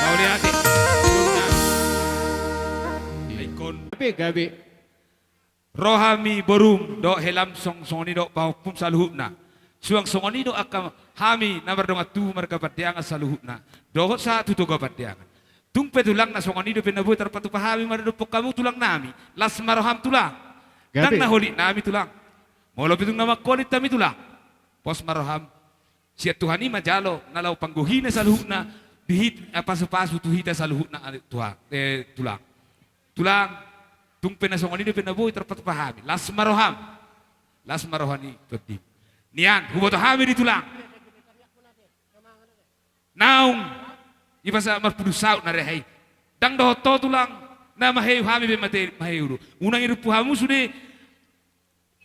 Mauliate. Gabe, gabe. Ro hami borum dohot helam song-, songon i dohot pahompum saluhutna. Suang songon i do angka hami na mardongan tubu marga Pandeangan saluhutna dohot sahat tu Toga Pandeangan. Tung pe tulang na songon i dope na boi tarpatupa hami mandokkon hamu tulang nami. Las ma roham tulang. Gabe. Ndang na holit nami tulang. Molo pe tung na mangholit hami tulang, pos ma roham. Sian Tuhan i ma jalo na laho panggohina saluhutna, di hita, eh, pasupasu tu hita saluhutna, ale Tuhan, eh, tulang. Tulang, tung pe na songon i dope na boi tarpatupa hami. Las ma roham. Las ma roha ni tondim. Nian, huboto hami di tulang. Naung dipasahat marpudun saut na rehe i. Ndang dohot ho tulang, na maheu hami pe mate maheu do. Unang irumpu hamu sude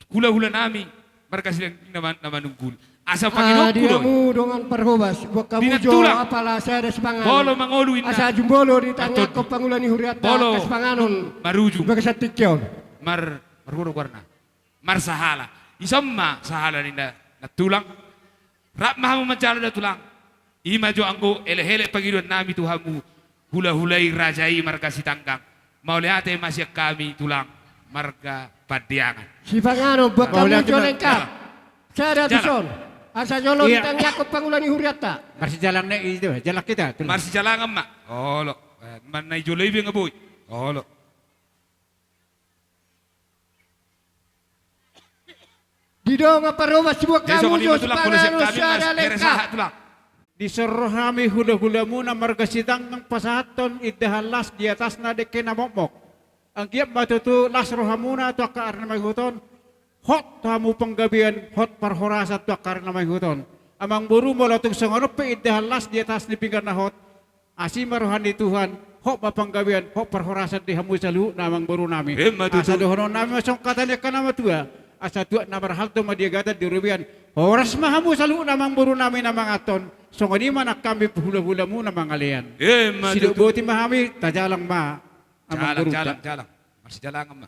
hulahula nami marga Sidanggang na ma-, na manunggul. Asa pangidokku do. Di hamu dongan parhobas, boan hamu jo apala sada sipanganon. Molo mangolu inna. Asa jumbolo ditangiangkon pangula ni hurianta, molo angka sipanganon marujung. Bagasan tingki on. Mar-, margodo goarna. Marsahala. Ison ma sahala ninna na tulang. Rap ma hamu manjalo da tulang. I ma jo anggo elek-elek pangidoan nami tu hamu hulahula i, raja i marga Sitanggang. Mauliate ma sian hami tulang marga Pandeangan. Sipanganon buat hamu jo lengkap. Sada tuson. Asa jolo ditangiangkon pangula ni hurianta. Marsijalang na i do, jalang hita tulang. Marsijalangan ma. Olo. Eh, manna i jolo i be nga boi. Olo. Di dongan parhobas, buat hamu jo sipanganon sada lengkap. Dison ro hami hulahulamuna marga Sitanggang pasahathon indahan las di atasna dengke na mokmok. Anggiat ma tutu las rohamuna tu angka ari na mangihut on. Hot hamu panggabean, hot parhorasan tu angka ari na mangihut on. Amangboru, molo tung songon on pe indahan las di atas ni pinggan na hot, asi ma roha ni Tuhan, hot ma panggabean, hot parhorasan di hamu saluhutna amangboru nami. Emma tutu. Asa dohonon nami ma songon hata ni angka na matua, asa tuak na marhalto ma di agatan di robean. Horas ma hamu saluhutna amangboru nami na manganhon. Songon i ma nang hami hulahulamuna mangalean. Emma tutu. Sidok boti ma hami, tajalang ma amangboru. Jalang, jalang, jalang. Marsijalangan ma.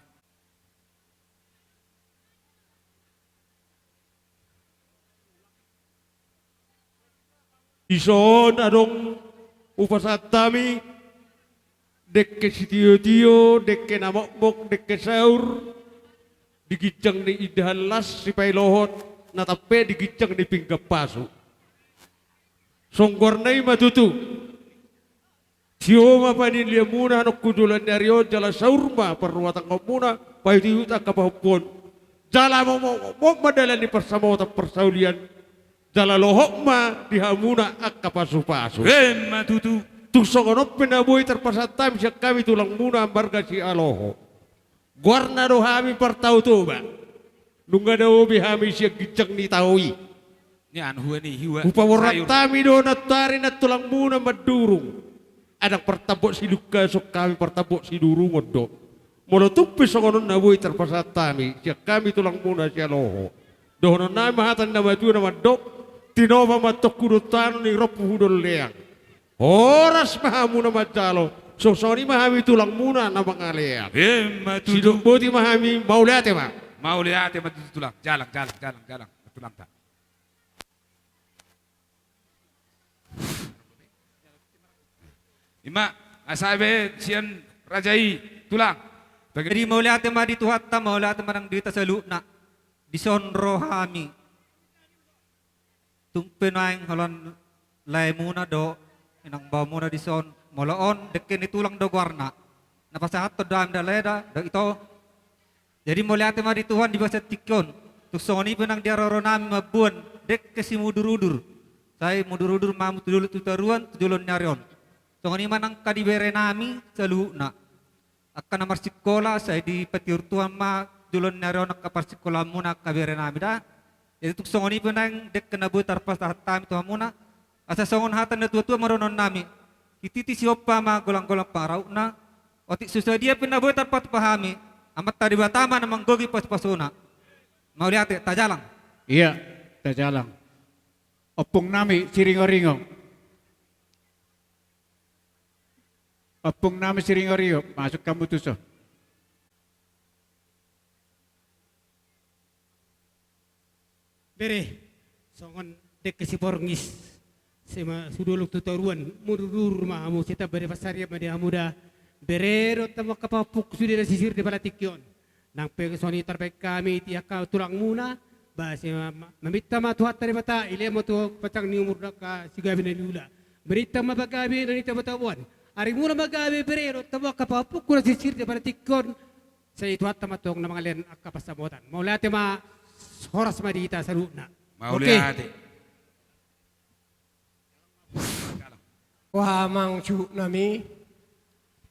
Dison adong hupasahat hami dengke sitiotio, dengke na mokmok, dengke saur di ginjang ni indahan las sipailohot, na tampe di ginjang ni pinggan pasu. Songgorna i ma tutu. Tio ma panilionmuna nangkin tu joloan ni ari on, jala saur ma parrumatanggaonmuna, paihutihut angka pahompu on. Jala mokmok ma dalan ni parsamotan parsaulian. Jala lohot ma di hamuna angka pasupasu. Emma tutu. Tung songon on pe na boi tarpasahat hami sian hami tulangmuna marga Sialoho. Goarna do hami Partau Toba. Nunga dao be hami sian ginjang ni tao i. Ni anu hua ni hua. Hupaborhat hami do nantoari nantulangmuna mandurung. Ai ndang partambok silungkason hami, partambok sidurungon do. Molo tung pe songon on na boi tarpasahat hami sian hami tulangmuna Sialoho, dohonon nami ma hata ni na matua na mandok: Tinopa ma antong hudok tano, naeng ro pe hudok leang. Horas ma hamuna manjalo, songon i ma hami tulangmuna na mangalean. Emma tutu. Sidok boti ma hami, mauliate ma. Mauliate ma tutu tulang. Jalang, jalang, jalang, jalang. Tulangta. I ma, asa be sian raja i tulang. Jadi mauliate ma di Tuhanta, mauliate ma nang di hita saluhutna. Dison ro hami. Tung pe naeng holan laemuna do, inang baomuna dison, molo on dengke ni tulang do goarna. Na pasahathon do hami da lae da, do ito. Jadi mauliate ma di Tuhan di bagasan tingki on. Tung songon i pe nang di haroro nami mamboan dengke simudur-udur. Sai mudur-udur ma hamu tu dolok tu toruan, tu joloan ni ari on. Songon i ma nang angka di bere nami saluhutna. Angka na marsikola, sai dipatiur Tuhan ma joloan ni ari on angka parsikolaan muna angka bere nami da. Jadi tung songon i pe naeng dengke na boi tarpasahat hami tu hamuna. Asa songon hata ni na tua-tua ma dohonon nami: Hititi sihompa ma golang-golang pangarahutna. Otik so sadia pe na boi tarpatupa hami, Amanta Debata ma na manggohi pasu-pasuna. Mauliate, tajalang. Ia, tajalang. Ompung nami Siringo-ringo. Ompung nami Siringo-ringo, masuk hamu tuson. Bere, songon dengke siporngis, sai ma tu dolok tu toruan, mudur-udur ma hamu, sai tamba di pansarian ma di hamu da. Bere dohot hamu angka pahompungku sude na sisir di bagasan tingki on. Nang pe songon i tarbaen hami di angka tulangmuna, ba sai ma, ma, maminta ma Tuhanta Debata, dilehon ma tu panjang ni umur angka sigabe na niula. Bintang ma pagabe na nitabotaboan. Arimuna ma gabe bere dohot hamu angka pahompungku na sisir di bagasan tingki on. Sai Tuhanta ma antong na mangalean angka pansamotan. Mauliate ma, horas ma di hita saluhutna. Mauliate. Oke. Wah, amang suhut nami.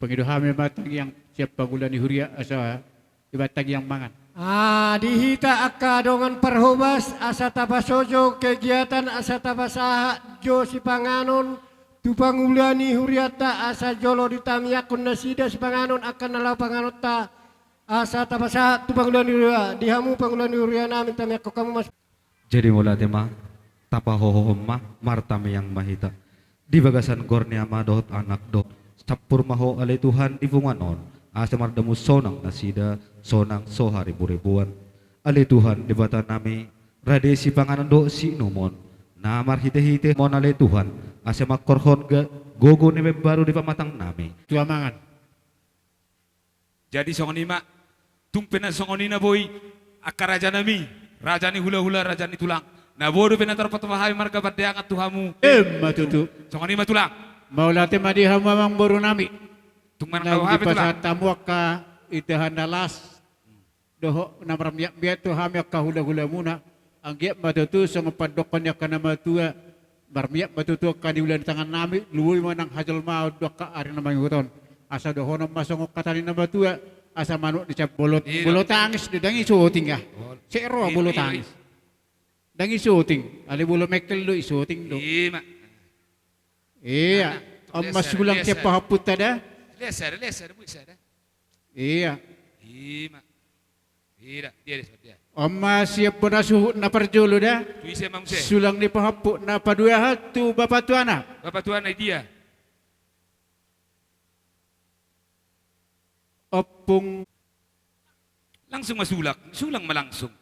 Pangido hami ma tangiang sian pangula ni huria asa dibaen tangiang mangan. Ah, di hita angka dongan parhobas asa tapasoso kegiatan asa tapasahat jo sipanganon tu pangula ni hurianta asa jolo ditangiangkon nasida sipanganon angka na laho panganonta asa tapasahat tu pangula ni huria, di hamu pangula ni huria nami tangiangkon hamu ma. Jadi mauliate ma, tapahohohon ma, martangiang ma hita. Di bagasan goar ni Ama dohot Anak dohot Spiritus Santo ma Ho ale Tuhan di punguan on, asa mardamun sonang nasida, sonang so hariburibuan. Ale Tuhan Debata nami, rade sipanganon dohot siinumon, na marhitehite Ho ale Tuhan, asa mangkorhon ga-, gogo na imbaru di pamatang nami. Tua mangan. Jadi songon i ma, tung pe na songon i na boi, angka raja nami, raja ni hulahula, raja ni tulang. Na boi dope na tarpatupa hami marga Pandeangan tu hamu. Emma tutu. Songon i ma tulang. Mauliate ma di hamu amang boru nami. Tung manang na dipasahat hamu angka indahan na las. Dohot na marmiakmiak tu hami angka hulahulamuna. Anggiat ma tutu songon pandokkon ni angka na matua. Marmiak ma tutu angka di ulaon ni tangan nami, lumobi ma nang hajolmaon tu angka ari na mangihut on. Asa dohonon ma songon hata ni na matua, asa manuk di sian bolot, bolot tangis do, ndang i soting ah. Sai ro bolot tangis. Ndang i soting, alai bolot mengkel do i soting do. Ia. On ma sulang sian pahompunta da. Ia. Ida, dia, dia, dia. On ma sian bona suhut na parjolo da. Tu ise ma muse? Sulang ni pahompu na paduahon tu bapatuana. Bapatuana dia. Ompung. Langsung ma sulang, sulang ma langsung.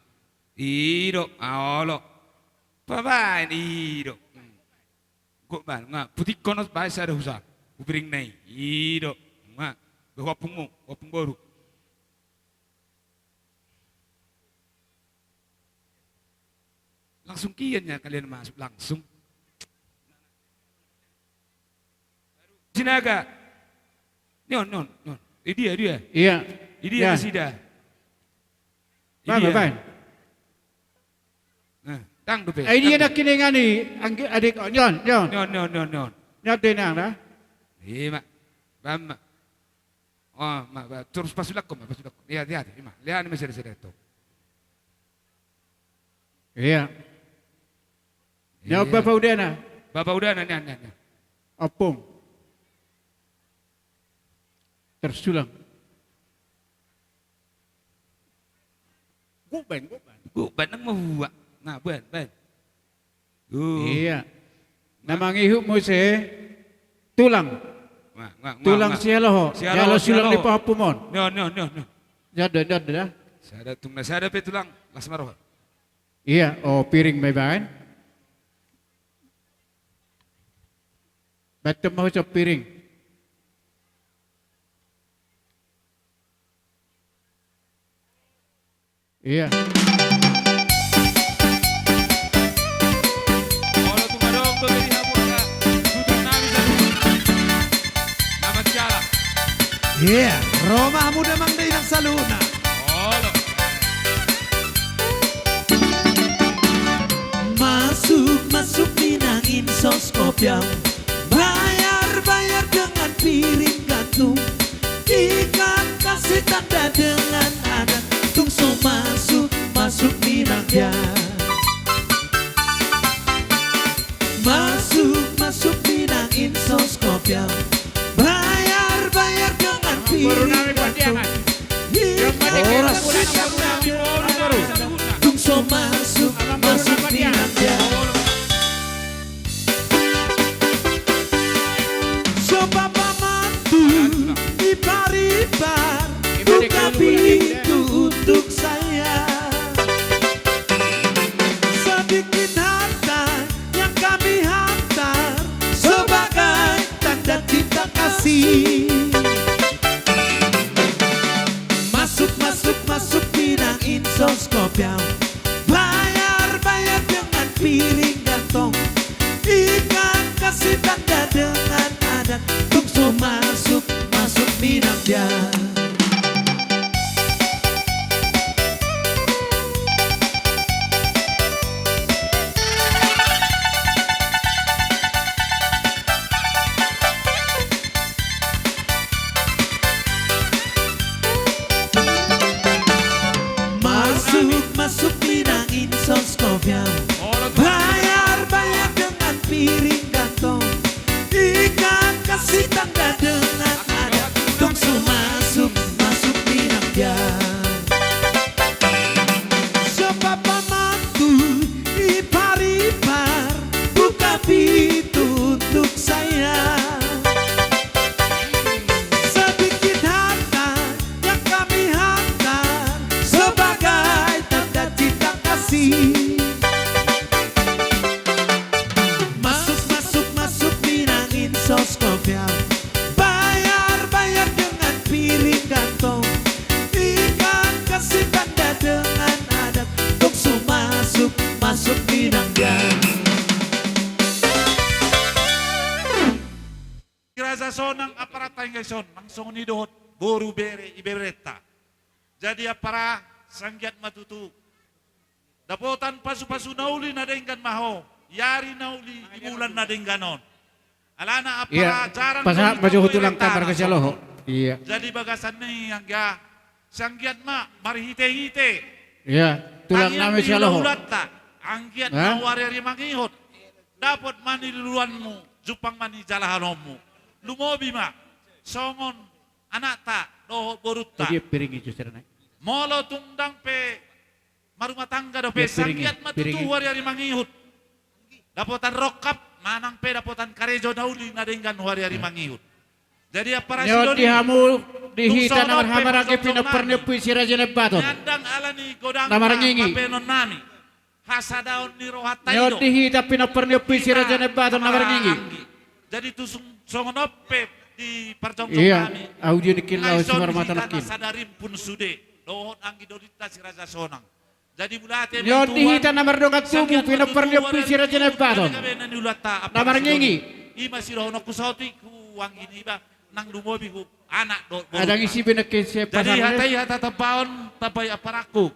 Ido, aolo. Pabaen, ido. Hmm. Gok ban, nga, putik konos bae sada husa. Hupiring nai, ido. Nga, be ompungmu, ompung boru. Langsung kian ya kalian masuk, langsung. Sinaga. Nion, nion, nion. Eh, dia, dia. Iya. Dia. Nasida. Baik, baik. Nah. Tang dope. Ai dia na kinengani anggi adik on, on, on. On, on, on, on. On do inang da. Ima. Bam ma. Oh, ma, ba, terus pasulak ko ma, pasulak ko. Iya, iya, ima. Lihat ni masih ada, ada tu. Iya. Iya. Bapa udana. Bapa udana, nian, nian, nian. Ompung. Tersulang. Guk baen, guk baen. Guk baen nang mabuak. Nah, baen, baen. Iya. Na mangihut muse tulang. Tulang Sihaloho. Sihaloho, jala sulang ni pahompum on. Nion, nion, nion, nion. Jada, jada. Sada tung na sada pe tulang, las ma roha. Iya, o piring ma ibaen. Baen ma husop piring. Iya. Olo, tung adong dope di hamu angka tutur nami saluhutna. Nama siala. Iya, ro ma hamu damang dainang saluhutna. Olo. Masuk, masuk inang insos kopiam. Bayar, bayar dengan piring gantung. Ikan kasih tanda dengan adat. Tung so masuk, masuk minang dia. Masuk, masuk minang insos kopiam. Bayar, bayar dengan piring gantung. Horas. Tung so masuk, masuk minang dia. So papamantu, ipar-ipar, buka pintu untuk saya. Sedikit harta yang kami hantar sebagai tanda cinta kasih. Masuk, masuk, masuk minang insos kopiam. Bayar, bayar dengan piring gantong. Ikan kasih tanda dengan adat. Tung so masuk, masuk minang dia. Masuk, masuk minang insos kopiam. Bayar, bayar dengan piring gantong. Ikan kasih tanda dengan adat. Tung so masuk, masuk minang dia. So papamantu, ipar-ipar, buka pintu untuk saya. Sedikit harta yang kami hantar sebagai tanda cinta kasih. Masuk, masuk, masuk minang insos kopiam. Bayar, bayar dengan piring gantong. Ikan kasih tanda dengan adat. Tung so masuk, masuk minang dia. Raja Sonang, aparanta anggiat songon i dohot boru, bere, iberenta. Jadi ampara, sai anggiat ma tutu dapotan pasupasu na uli na denggan ma ho, di ari na uli, di bulan na denggan on. Alana ampara, jarang pasahat ma jo tu tulang, Raja Sonang. Iya. Jadi bagasan ni i anggiat, sai anggiat ma marhitehite. Iya, tulang nami Sihaloho. Tangiang ni hulahulanta, anggiat ma tu ari-ari mangihut dapot ma niluluanmu, jumpang ma nijalahanonmu. Lumobi ma songon anakta dohot borunta. Molo tung ndang pe marumah tangga dope, sai anggiat ma tutu tu ari-ari mangihut dapotan rongkap, manang pe dapotan karejo na uli na denggan tu ari-ari mangihut. Jadi ampara, sidoni hamu di hita na marhahamaranggi, pinompar ni ompu i Si Raja Nai Baton. Nyandang ala ni godang na marngingi, papenon nami, hasadaon ni rohanta i do. Di hita pinompar ni ompu i Si Raja Nai Baton na marngingi. Jadi tung songon on pe di parjongjongan nami, audio ni killau na isungkun di hita na sada rimpun sude dohot anggi dolinta Si Raja Sonang. Jadi mauliate ma di hita na mardongan tubu, pinompar ni ompu i Si Raja Nai Baton na marngingi. Ima sidohononku saotik tu anggi niba, nang lumobi tu anak dohot borunta. Adong isi bineke. Jadi hata i hata tampaon, tambai amparangku.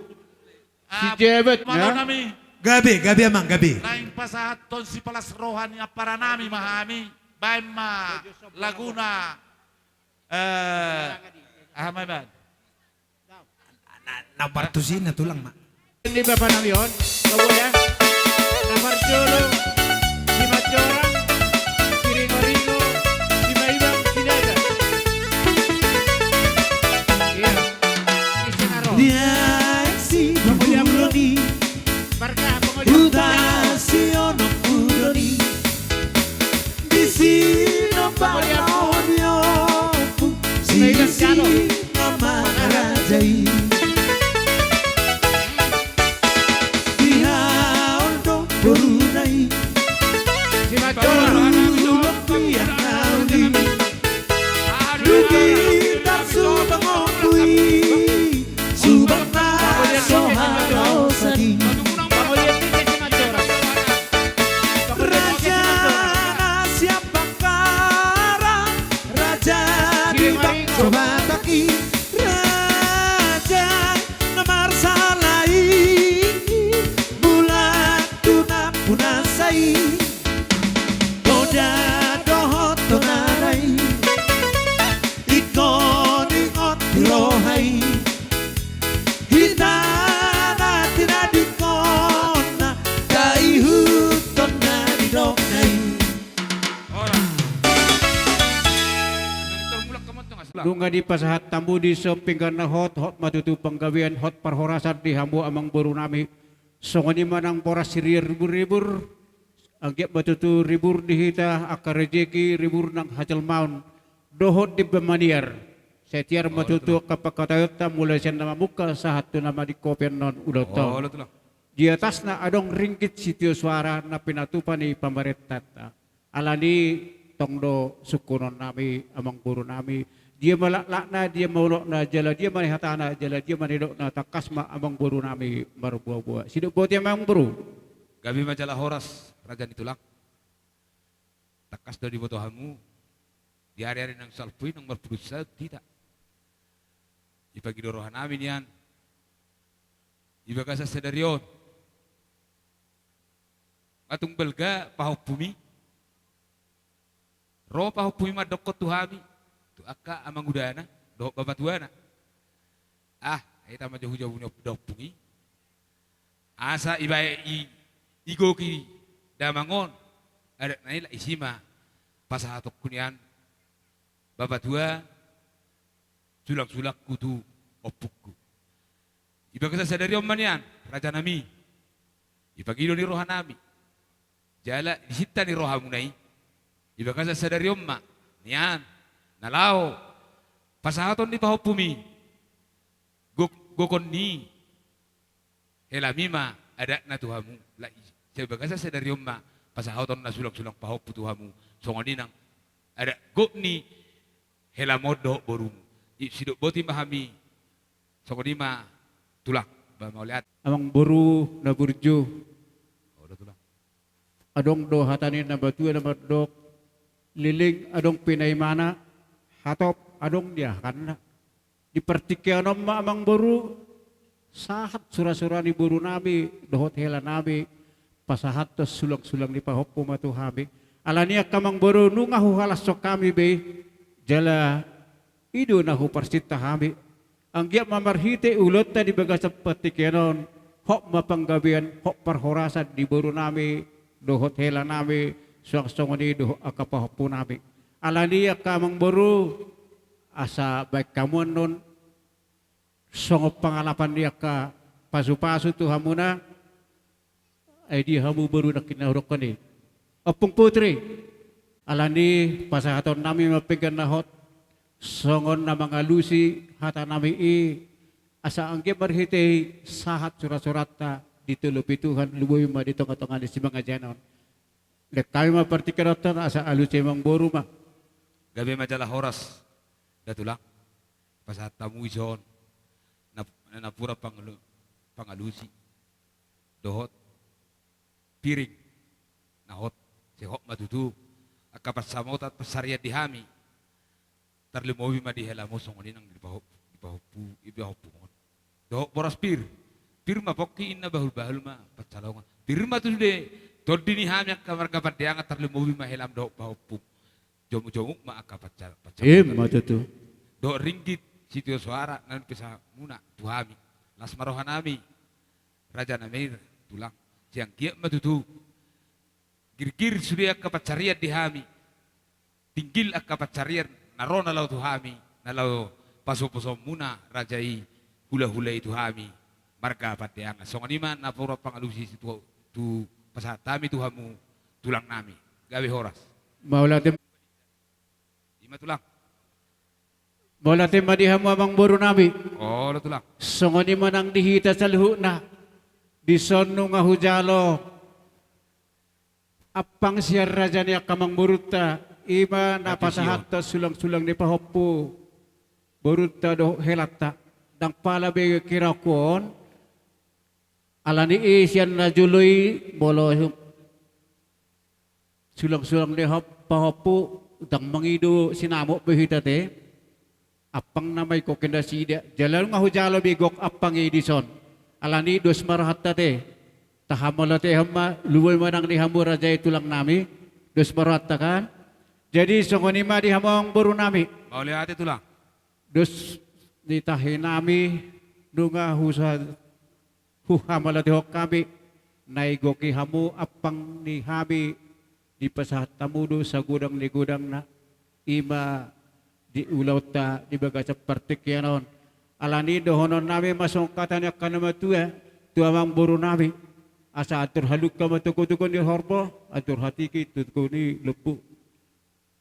Si Jebet, malo nami Gabe, gabe amang, gabe. Naeng pasahathon sipalas roha ni amparanami ma hami, baen ma laguna, eh, aha ma ibaen? Na, na partusina tulang ma. Di bapa nami on, baboa ya. Na parjolo, si Majorang, si Ringo-ringo, si Maibang, si Daga. Iya. Isi na ro. Dia si Bangkuliang Bulu. Bulu ni. Barga, Bangkuliang. Uta si Onok Bulu ni. Di si na pangonion. Sisi na mangaraja i. Di haol do boruna i. Di haol do boruna i. Di haol do boruna i. Subang ompu i. Subang na so halaosan i. Raja na sian Bangkara. Raja di bangso Batak i, raja na marsala i, mulak tu na punasa i, poda dohot tonara i, ingkon ingot di roha i, hita na tinadingkonna, taihuthon na nidokna i. Nunga dipasahat hamu dison pinggan na hot, hot ma tutu panggabean, hot parhorasan di hamu amangboru nami. Songon i ma nang boras sirian ribur-ribur, anggiat ma tutu ribur di hita angka rejeki, ribur nang hajelmaon, dohot di pamaniar. Sai tiar ma tutu angka pangkataionta mulai sian na mamungka sahat tu na maningkopi annon ulaonta on. Di atasna adong ringgit sitio suara na pinatupa ni pamarentanta. Alani tong do sungkunon nami, amangboru nami, dia ma laklakna, dia ma unokna, jala dia ma nihatana, jala dia ma nidokna, tangkas ma amangboru nami marboa-boa. Sidok boti amangboru. Gabe ma jala horas, raja ni tulang. Tangkas do diboto hamu, di ari-ari na salpu i nang marpudun saut hita. Dipangido roha nami nian, di bagasan sadari on. Nga tung balga pahompumi. Ro pahompumi mandokkon tu hami, tu angka amangudana dohot bapatuana. Ah, hita ma jabu-jabu ni ompung i. Asa ibaen i, igoki damang on, adat na i, isi ma pasahatonku nian, bapatua, sulang-sulangku tu ompungku. Di bagasan sadari on ma nian, raja nami. Dipangido ni roha nami. Jala disinta ni rohamuna i. Di bagasan sadari on ma nian, na laho pasahaton ni pahompumi. Gok-, gokon ni helami ma adatna tu hamu. Alai di bagasan sadari on ma pasahaton na sulang-sulang pahompu tu hamu. Songon i nang adat gok ni helamu on dohot borumu. I, sidok boti ma hami. Songon i ma tulang, ba mauliate. Amangboru na burju. Olo tulang. Adong do hata ni na matua na mandok, leleng adong pe na imana, hatop adong diahanna. Di partingkian on ma amangboru, sahat sura-sura ni boru nami dohot hela nami, pasahathon sulang-sulang ni pahompu ma tu hami. Alani i angka amangboru, nunga huhalashon hami be, jala i do na huparsinta hami. Anggiat ma marhite ulaonta di bagasan partingkian on, hot ma panggabean, hot parhorasan di boru nami dohot hela nami, suang songon i dohot angka pahompu nami. Alani i angka amangboru, asa baen hamu annon songon pangalapan ni angka pasu-pasu tu hamuna. Ai dia hamu boru nangkin na hudokkon i? Ompung Putri. Alani i pasahaton nami ma pinggan na hot, songon na mangalusi hata nami i, asa anggiat marhite i sahat sura-suranta ditolopi Tuhan, lumobi ma di tonga-tonga ni simangajanan on. Lehon hami ma partingkian on, asa alusi amangboru ma. Gabe ma jala horas, da tulang. Pasahat hamu dison na, na napuran pangalu-, pangalusi dohot piring na hot, sai hot ma tutu angka pansamotan pansarian di hami. Tarlumobi ma di helamu, songon i nang di pahompu, di pahompu, di pahompu on. Dohot boras pir, pir ma pongki, inna bahul-bahul ma pansalongan. Pir ma tutu di tondi ni hami angka marga Pandeangan, tarlumobi ma helam dohot pahompum. Jomuk-jomuk ma angka panca-, pancabulan. Ima tutu. Dohot ringgit sitio soara na nipesahatmuna tu hami. Las ma rohanami, raja nami, tulang. Sai anggiat ma tutu girgir sude angka pansarian di hami. Tinggil angka pansarian na ro na laho tu hami, na laho pasupasu muna raja i, hulahula i tu hami, marga Pandeangan. Songon i ma na pura pangalusi tu, tu pasahat hami tu hamu tulang nami. Gabe horas. Mauliate. Ima tulang. Mauliate ma di hamu amang boru nami. Olo tulang. Songon i ma nang di hita saluhutna. Dison nunga hujalo ampang sian raja ni angka amang borunta, ima na pasahathon sulang-sulang ni pahompu borunta dohot helanta. Ndang pala be kiraku on, alani i sian na jolo i molo sulang-sulang ni hom-, pahompu, ndang mangido sinamot be hita te. Ampang nama ingkon nasida. Jala nunga hujalo be gok ampang i dison. Alani i dos ma rohanta te. Tahamauliatehon ma, lumobi ma nang di hamu raja i tulang nami. Dos ma rohanta kan. Jadi songon i ma di hamu amang boru nami. Mauliate tulang. Dos di tahi nami nunga husa-, huhamauliatehon hami, na igoki hamu ampang ni hami, dipasahat hamu do sagodang ni godangna, ima di ulaonta di bagasan partingkian on. Alani i dohonon nami ma songon hata ni angka na matua, tu amang boru nami, asa antur halumpang ma tu togu-togu ni horbo, antur hatiti tu togu ni lombu.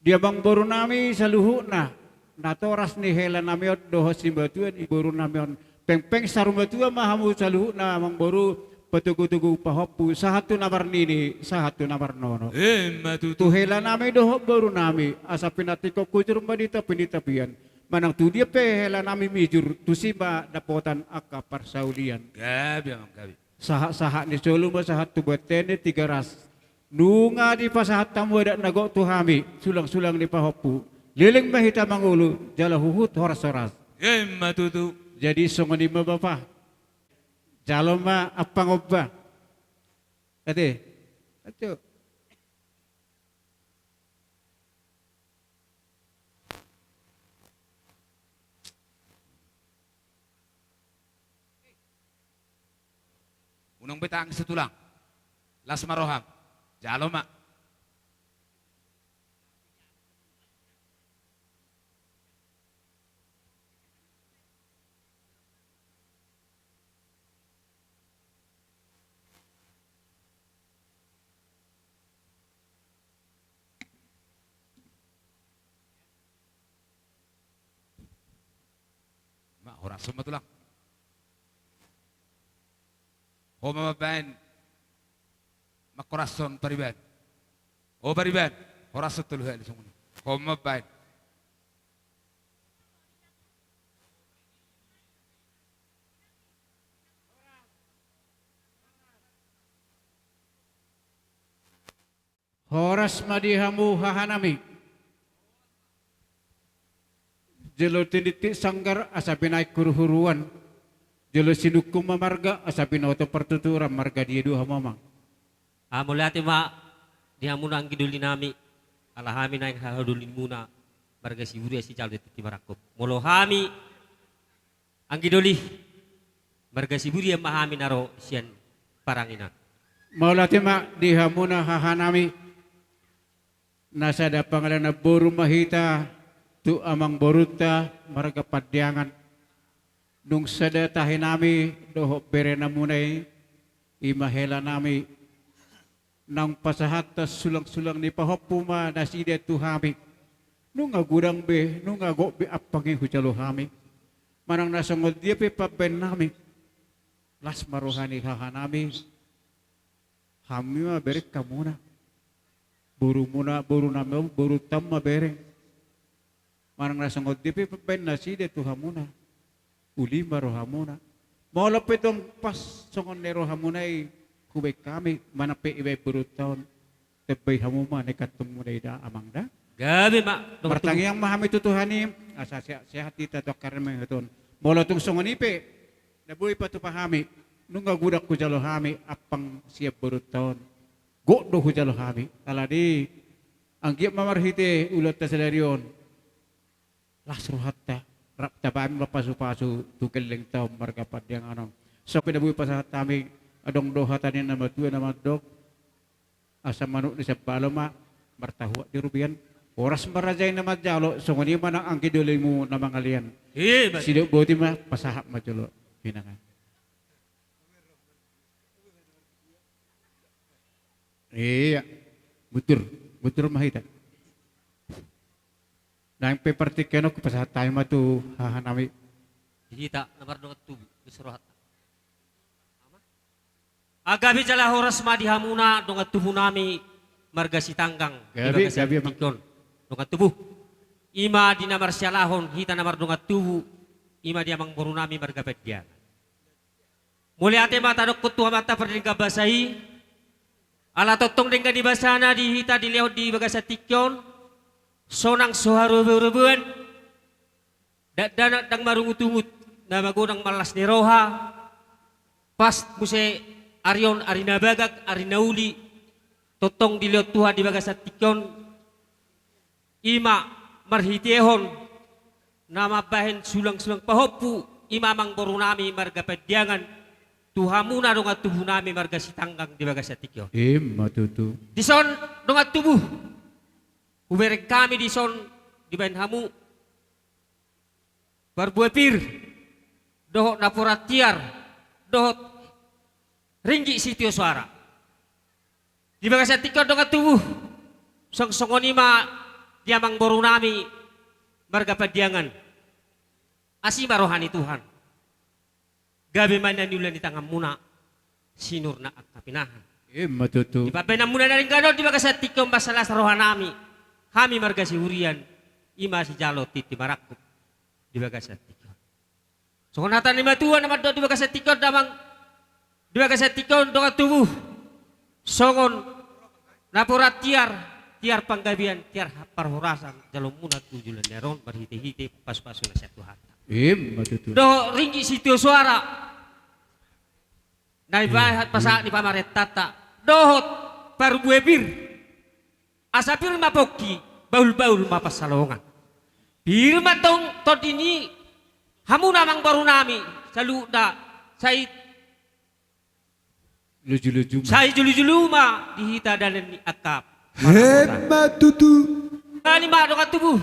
Di amang boru nami saluhutna, natoras ni hela nami on dohot simatua ni boru nami on. Pengpeng saur matua ma hamu saluhutna amang boru, patogu-togu pahompu, sahat tu na marnini, sahat tu na marnono. Ima tutu. Tu hela nami dohot boru nami, asa pinantikhon hujur ma di topi ni tapian. Manang tu dia pe hela nami mijur, tusi ma dapotan angka parsaulian. Gabe amang, gabe. Sahat-sahat ni solu ma sahat tu bontean ni Tigaras. Nunga dipasahat hamu adat na gok tu hami, sulang-sulang ni pahompu. Leleng ma hita mangolu, jala huhut horas-horas. Ima tutu. Jadi songon i ma bapa. Jalo ma ampang on ba. Ate. Ate. Unang be tangis tulang. Las ma roham. Jalo ma. Ma, horas ma tulang. Ho ma mambaen. Mangkorashon pariban. O pariban, horas tolu hali songon i. Ho ma mambaen. Horas ma di hamu hahanami. Jolo tinitip sanggar asa binaen huruhuruan. Jolo sinungkun ma marga asa binoto partuturan, marga dia do hamu amang? Mauliate ma di hamu anggi doli nami, ala hami naeng haha dolimuna, marga Siburia sijalo tintin marangkup. Molo hami anggi doli, marga Siburia ma hami na ro sian Paranginan. Mauliate ma di hamuna hahanami. Na sada pangalaho na boru ma hita tu amang borunta marga Pandiangan. Nung sada tahi nami dohot bere namuna i, i ma hela nami. Naung pasahathon sulang-sulang ni pahompu ma nasida tu hami. Nunga godang be, nunga gok be ampang i hujalo hami. Manang na songon dia pe pambaen nami, las ma roha ni hahanami. Hami ma bereng hamuna. Borumuna, boru nami on, borunta on ma bereng. Manang na songon dia pe pambaen nasida tu hamuna, uli ma rohamuna. Molo pe tong pas songon na i rohamuna i hubaen hami, manang pe ibaen borunta on, tambai hamu ma na ikantongmuna i da amang da. Gabe ma. Martangiang ma hami tu Tuhan i, asa sehat-sehat hita tu angka ari na mangihut on. Molo tung songon i pe na boi patupa hami, Nunga godang hujalo hami ampang sian borunta on. Gok do hujalo hami. Alani anggiat ma marhite ulaonta sadari on las rohanta, rap tabaen ma pasupasu tu gellengta on marga Pandiangan on. Songon i na boi pasahat hami, adong do hata ni na matua na mandok: Asa manuk ni sambalo ma martahuak di robean. Horas ma raja i na manjalo, songon i ma nang anggi dolimu na mangalean. Sidok boti ma, pasahat ma jolo. Hinangan. Iya. Butur. Butur ma hita. Nang pe partingkian on hupasahat hami ma tu hahanami. Di hita na mardongan tubu, di sarohanta. Gabe jala horas ma di hamuna dongan tubunami marga Sitanggang, di bagasan tingki on. Dongan tubu. I ma di na marsialahon hita na mardongan tubu, i ma di amangborunami marga Pandiangan. Mauliate ma tadokkon tu Amanta pardenggan basa i, ala tongtong denggan ni basana di hita dilehon di bagasan tingki on, sonang so haroboan, dakdanak ndang marungutungut, na magodang ma las ni roha, pas muse ari on ari na bagak, ari na uli, tongtong dilehon Tuhan di bagasan tingki on, i ma marhitehon na mambahen sulangsulang pahompu, i ma amangborunami marga Pandiangan, tu hamuna dongan tubunami marga Sitanggang di bagasan tingki on. I ma tutu. Dison dongan tubu, hubereng hami dison dibahen hamu parbue pir, dohot napuran tiar, dohot ringgit sitio soara. Di bagasan tingki on dongan tubu, songon i ma di amangborunami marga Pandiangan. Asi ma roha ni Tuhan. Gabe ma na niula ni tanganmuna sinur na angka pinahan. I ma tutu. Di pambahenanmuna na denggan on di bagasan tingki on, mansai las rohanami, hami marga Sihurian, i ma sijalo tintin marangkup di bagasan tingki on. Songon hata ni matua na mandok di bagasan tingki on damang, di bagasan tingki on dongan tubu, songon napuran tiar, tiar panggabean, tiar parhorasan, jaloonmuna tu joloan ni ari on marhitehite pasupasu na sian Tuhanta. I ma tutu. Dohot ringgit sitio soara na dibahen pasahat ni pamarentanta, dohot parbue pir. Asa pir ma pongki, bahulbahul ma pansalongan. Pir ma tong tondi ni hamuna amangborunami saluhutna, sai lujuluju ma, sai julujulu ma di hita dalan ni angka. I ma tutu. Nani ma dongan tubu.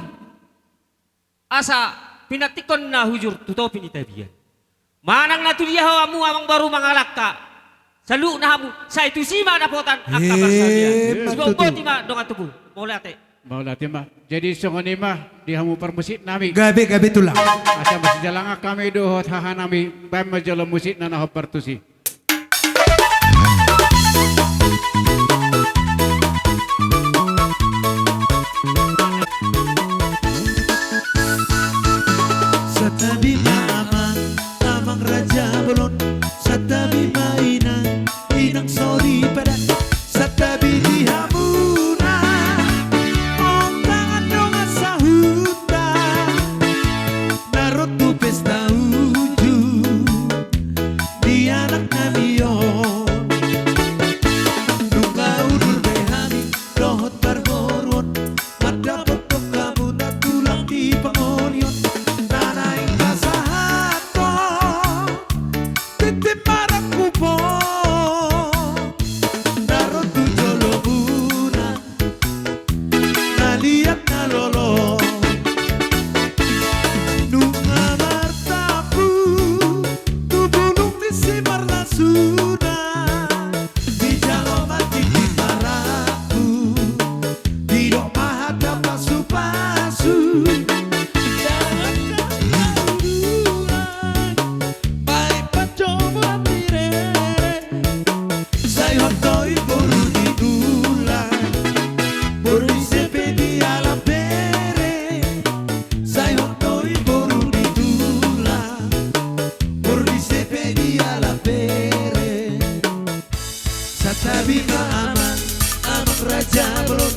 Asa pinantikhon na hujur tu topi ni tapian. Manang na tudia ho hamu amangboru mangalangka, saluhutna hamu sai tusi ma dapotan angka parsaulian. I ma tutu. Boti ma dongan tubu. Mauliate. Mauliate ma. Jadi songon i ma di hamu parmusiknami. Gabe, gabe tulang. Asa masijalangan hami dohot hahanami, baen ma jolo musikna na hombar tusi. Santabi ma amang, amang raja bolon. Santabi ma inang, inang soripada. Santabi di hamuna, ontangan dongan sahuta. Na ro tu pesta unjuk ni anaknami on. Nunga udur be hami dohot parboruon, mandapothon hamuna tulang di pangolion. Na naeng pasahathon tintin marangkup on, na ro tu jolomuna na liat na lolo. Nunga martampuk tu bulung ni simarlasuna, dijalo ma tintin marangkup, didok ma hata pasupasu. Baen panjomuran ni rere, sai hot do i boru ni tulang, boru ni sepe di alam bere. Sai hot do i boru ni tulang, boru ni sepe di alam bere. Santabi ma amang, amang raja bolon.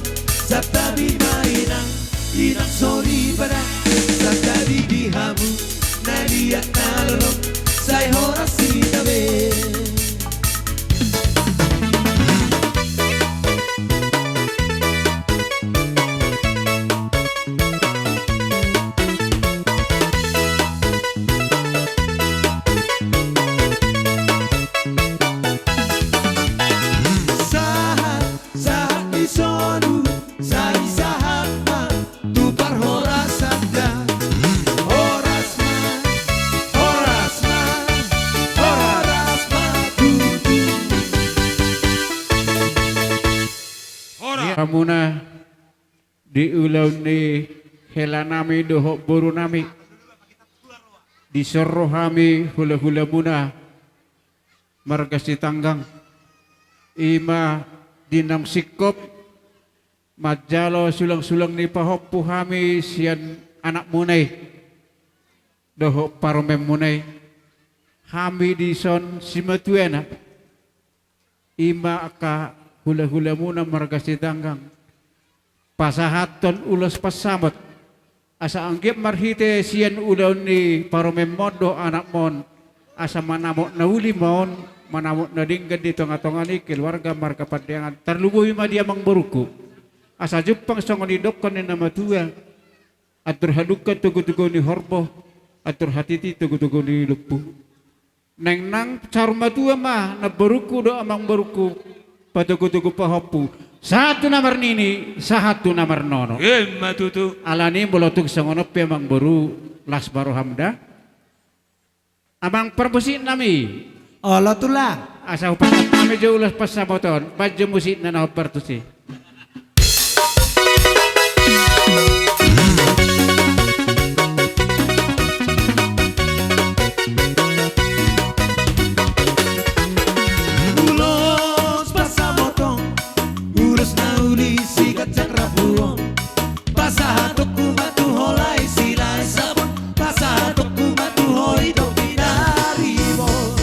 Santabi ma inang, inang soripada. Santabi di hamu na liat na lolo, sai horas hita be. hamuna di ulaon ni helanami dohot borunami. Dison ro hami hulahulamuna marga Sitanggang. I ma di naung singkop manjalo sulangsulang ni pahompu hami sian anakmuna i dohot parumaenmuna i. Hami dison simatuana, i ma angka hulahulamuna marga Sitanggang, pasahathon ulos pansamot, asa anggiat marhite sian ulaon ni parumaenmon dohot anakmon, asa manamot na uli ma on, manamot na denggan di tongatonga ni keluarga marga Pandeangan, tarlumobi ma di amangborungku. Asa jumpang songon nidokkon ni na matua: Antur hadungka togutogu ni horbo, antur hatiti togutogu ni lombu. Naeng nang saur matua ma namborungku dohot amangborungku patogutogu pahompu, sahat tu na marnini, sahat tu na marnono. Emma tutu. Alani molo tung songon on pe, amangboru, las ma roham da. Amang parmusiknami. Olo tulang. Asa hupasahat hami jo ulos pansamot on, baen jo musikna na hombar tusi. Ulos pansamot on, ulos na uli siganjang rambu on. Pasahatonku ma tu ho lae Silahisabon, pasahatonku ma tu ho ito pinaribot.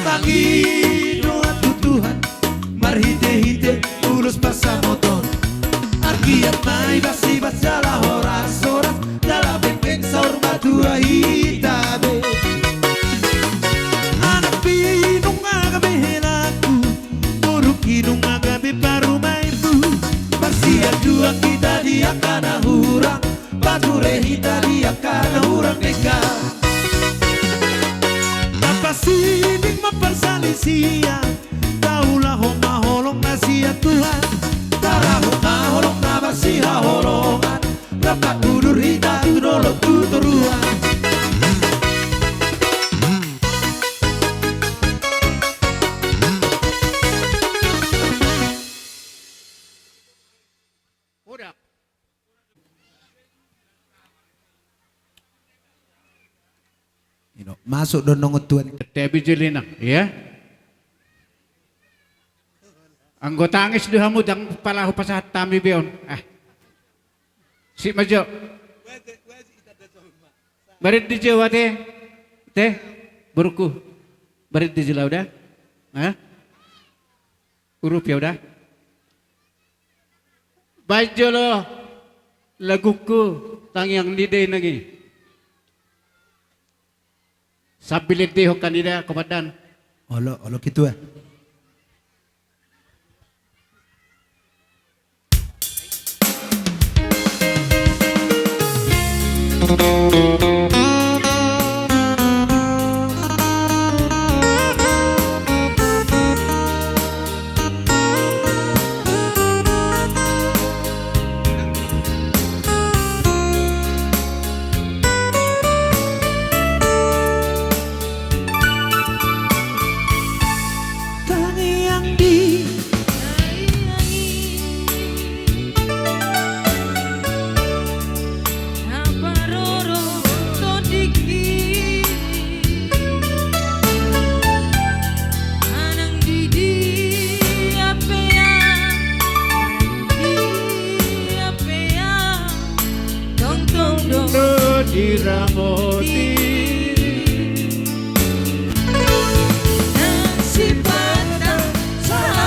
Mangido ma tu Tuhan marhitehite ulos pansamot on. Anggiat ma ibasibas jala horashoras jala bengbeng saur matua hita be. Anakpi nunga gabe helaku, borungki nunga gabe parumaenku. Marsianjuan hita di angka na hurang, pature hita di angka na hurang denggan. Tapasingkop ma parsalisian, taulahon ma holong na sian Tuhan. Tarahon ma holong na marsihaholongan, rap udur hita tu dolok tu toruan. Masuk do nongon tuan. Tapi jelina, ya. Anggo tangis do hamu, ndang pala hupasahat hami be on. Ah. Sip ma jo. Barit di jo ate. Te, borungku. Barit di jo lauda. Hah? Urup ya udah. Baen jolo lagungku Tangiang ni Dei nangkin. Sambil ende ho kan ida komandan. Olo, olo kitua. Tangiang di Tongtong do diramoti. Nang sipata sahat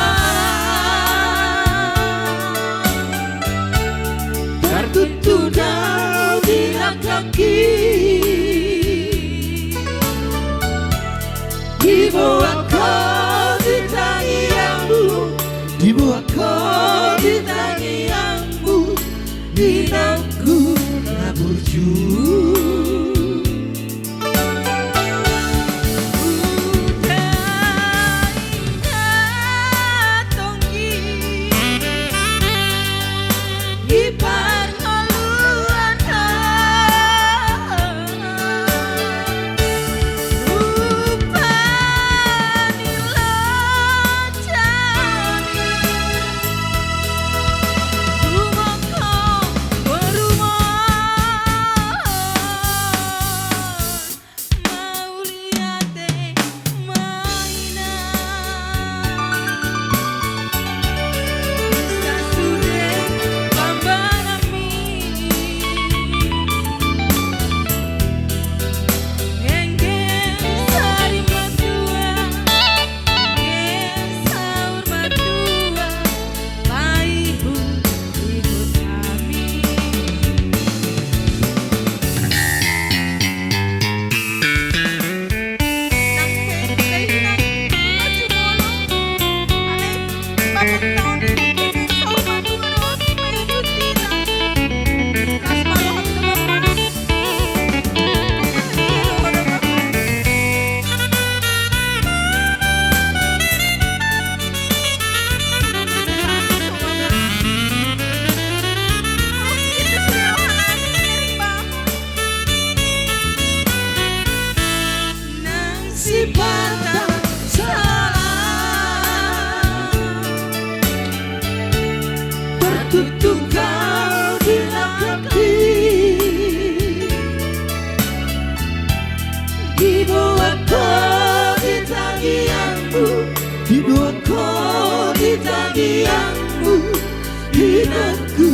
Nang sipata salam tertutup kau di langkangki. Dibawa kau di tangiangmu, dibawa kau di tangiangmu, inangku.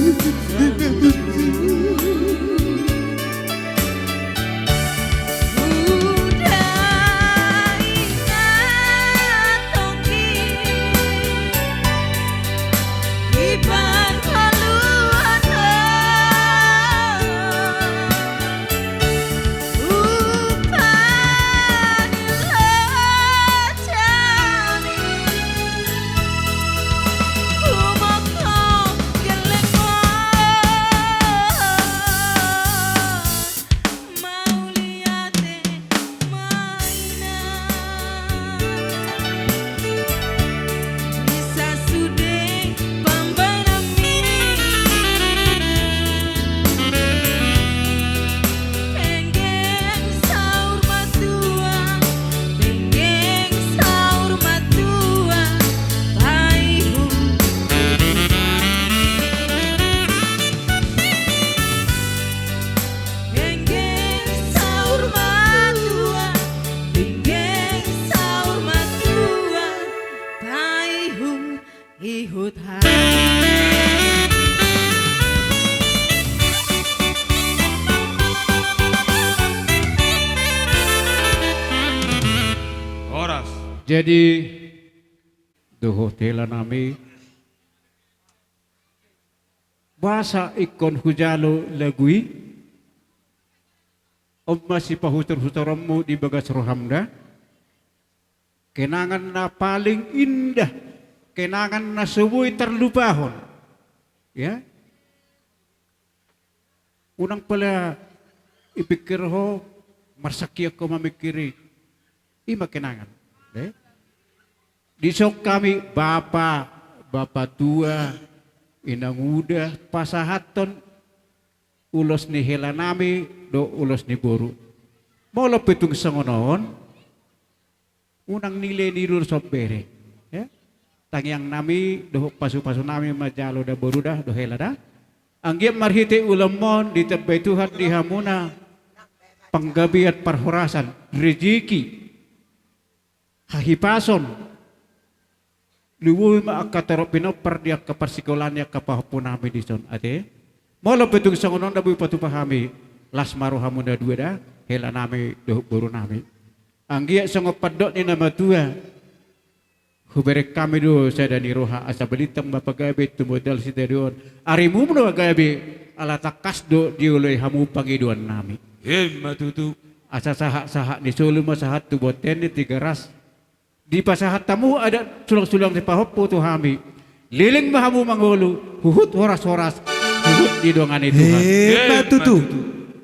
Dengke saur matua, dengke saur matua, paihum ihut hami. Horas. Jadi, dohot hela nami, boasa ingkon hujalo lagu i? On ma sipahutor-hutoronmu di bagas roham da. Kenangan na paling indah, kenangan na so boi tarlupahon. Ya. Unang pola ipikir ho, marsangkian ho mamikiri. I ma kenangan. Eh? Dison hami bapa, bapa tua, inang uda, pasahathon ulos ni hela nami dohot ulos ni boru. Molo pe tung songon on, unang nileni do songon bere. Ya? Tangiang nami dohot pasu-pasu nami ma jalo da boru da dohot hela da. Anggiat marhite ulaon on ditambai Tuhan di hamuna panggabean, parhorasan, rejeki, hahipason. Lumobi ma angka torop pinompar di angka parsikolaan ni angka pahompu nami dison, ate. Molo pe tung songon on na boi patupa hami, las ma rohamuna dua da, hela nami dohot boru nami. Anggiat songon pandok ni na matua, hubereng hami do sada ni roha, asa balintang ma pagabe, tumundalhon sitadoan. Arimu ma gabe, ala tangkas do dioloi hamu pangidoan nami. Emma tutu. Asa sahat-sahat ni solu ma sahat tu bontean ni Tigaras. Dipasahat hamu adat sulang-sulang ni pahompu tu hami. Leleng ma hamu mangolu, huhut horas-horas, huhut didongani Tuhan. Emma tutu.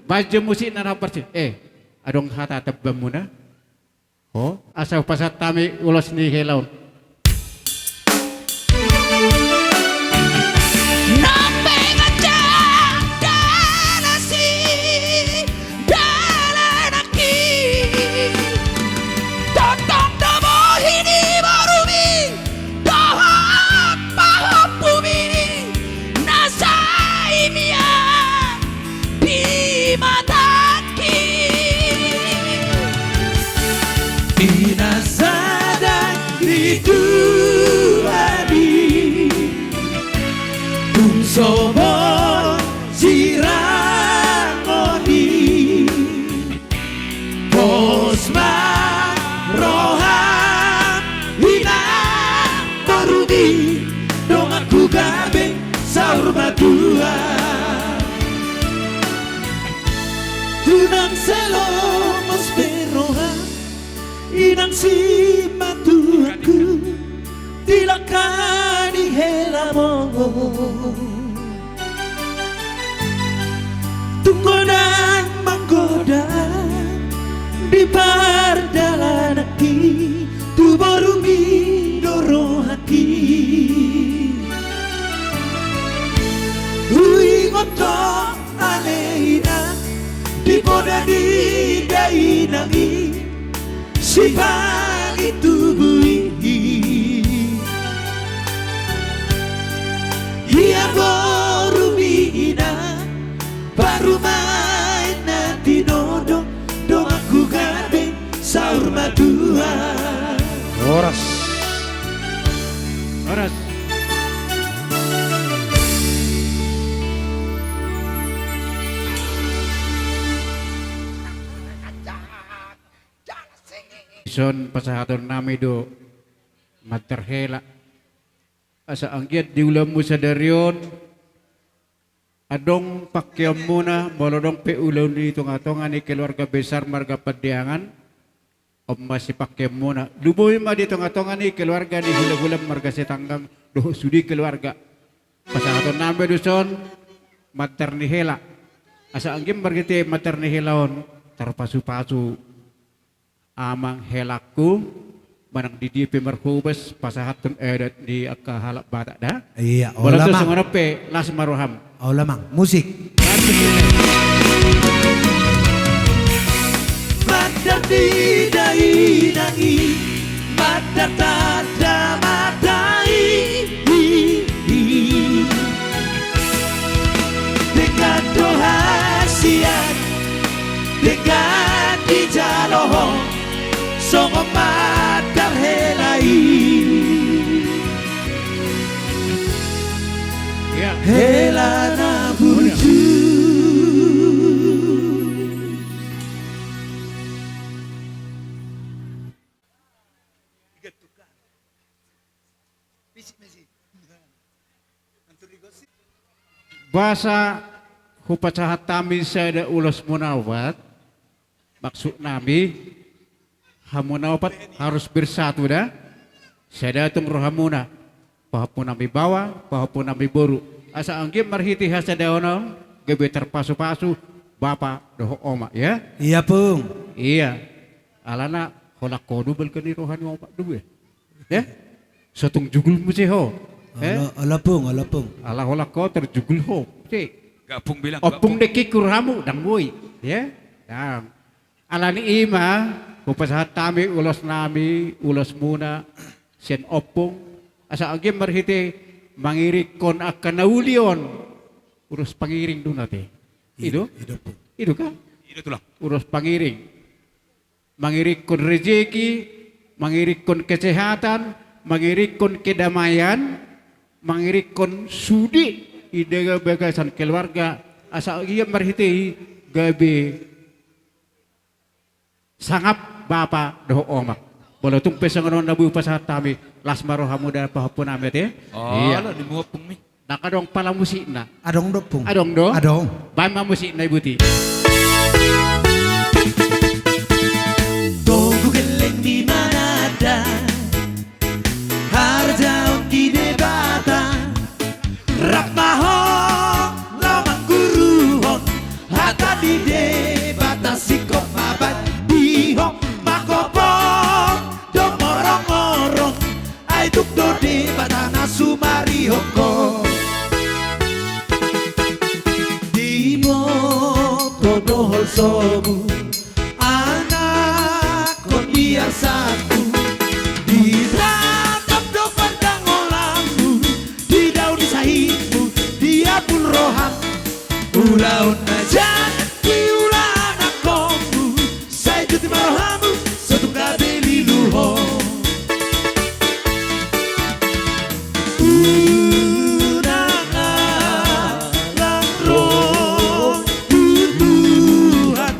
Baen jo musikna na parsi-, eh, adong hata tamba muna. Ho, asa hupasahat hami ulos ni hela on. Tongtong do bohi ni borumi dohot pahompumi na sai mian di matangki. Di na sada di dua di tung so boi sirangoni. Pos ma roham inang borumi, donganku gabe saur matua. Unang sai lomos be roham inang simatuangku, di langka ni Tung godang manggoda di pardalananki, tu borumi do rohangki. Huingot ho ale inang, di poda ni dainang i, sipangi tubu i. Ia borumi inang, parumaen na tinodo, donganku gabe saur matua. Horas. Horas. Dison pasahaton nami do mandar hela. Asa anggiat di ulaonmu sadari on, adong pangkeonmuna, molo adong pe ulaon di tonga-tonga ni keluarga besar marga Pandiangan, on ma sipangkeonmuna. Lumobi ma di tonga-tonga ni keluarga ni hula-hula marga Sitanggang dohot sude keluarga. Pasahaton nami do dison mandar ni hela. Asa anggiat marhite mandar ni hela on, tarpasu-pasu amang helangku, manang di dia pe marhobas pasahathon adat ni angka halak Batak da. Ia, molo tung songon on pe, las ma roham. Olo amang, musik. Mandar ni dainang i, mandar tanda mata i. Denggan do hasian, denggan dijalo ho, songon mandar hela i. Ia. Hela na burju. Boasa hupasahat hami sada ulos muna opat? Maksud nami, hamuna opat harus bersatu da. Sada tung rohamuna, pahompu nami baoa, pahompu nami boru. Asa anggiat marhite hasadaon on, gabe tarpasu-pasu bapa dohot oma, ya? Ia, Pung. Ia. Alana holan ho do balga ni roha ni opat do, ya? Ya? So tung jugul muse ho. Eh? Olo, olo Pung, olo Pung. Ala holan ho tarjugul ho. Muse. Gapung bilang, ompung gapung. Dengkingku rohamu, ndang boi. Ya? Ndang. Alani i ma, hupasahat hami ulos nami, ulos muna, sian ompung. Asa anggiat marhite mangiringhon angka na uli on. Ulos pangiring do na te. I do? I do, Pung. I do kan? I do, Tulang. Ulos pangiring. Mangiringhon rejeki, mangiringhon kesehatan, mangiringhon kedamaian, mangiringhon sude di bagasan keluarga, asa ia marhite i gabe sangap bapa dohot oma. Molo tung pe songon on na boi hupasahat hami, las ma rohamu da pahompu nami ate. Oh, ia. Ala ni muompung mi. Ndang adong pala musikna. Adong do, Pung. Adong do? Adong. Baen ma musikna i, Buti. Togu gelleng ni mananda, harajaon ni Debata, rap ma ho laho mangguruhon hata ni Debata, singkop ma baen di ho, mangkophop do morong-morong. Ai tuk do Debata na sumarihon ho. Diboto do holsomu, anakkon di arsakku, ditatap do pardangolanmu, di dao ni sahitmu, di apul roham, ulaon na jadi ulaon anakkonmu. Sai tutu ma rohamu, so tung gabe lilu ho. Unang alang ro tu Tuhan,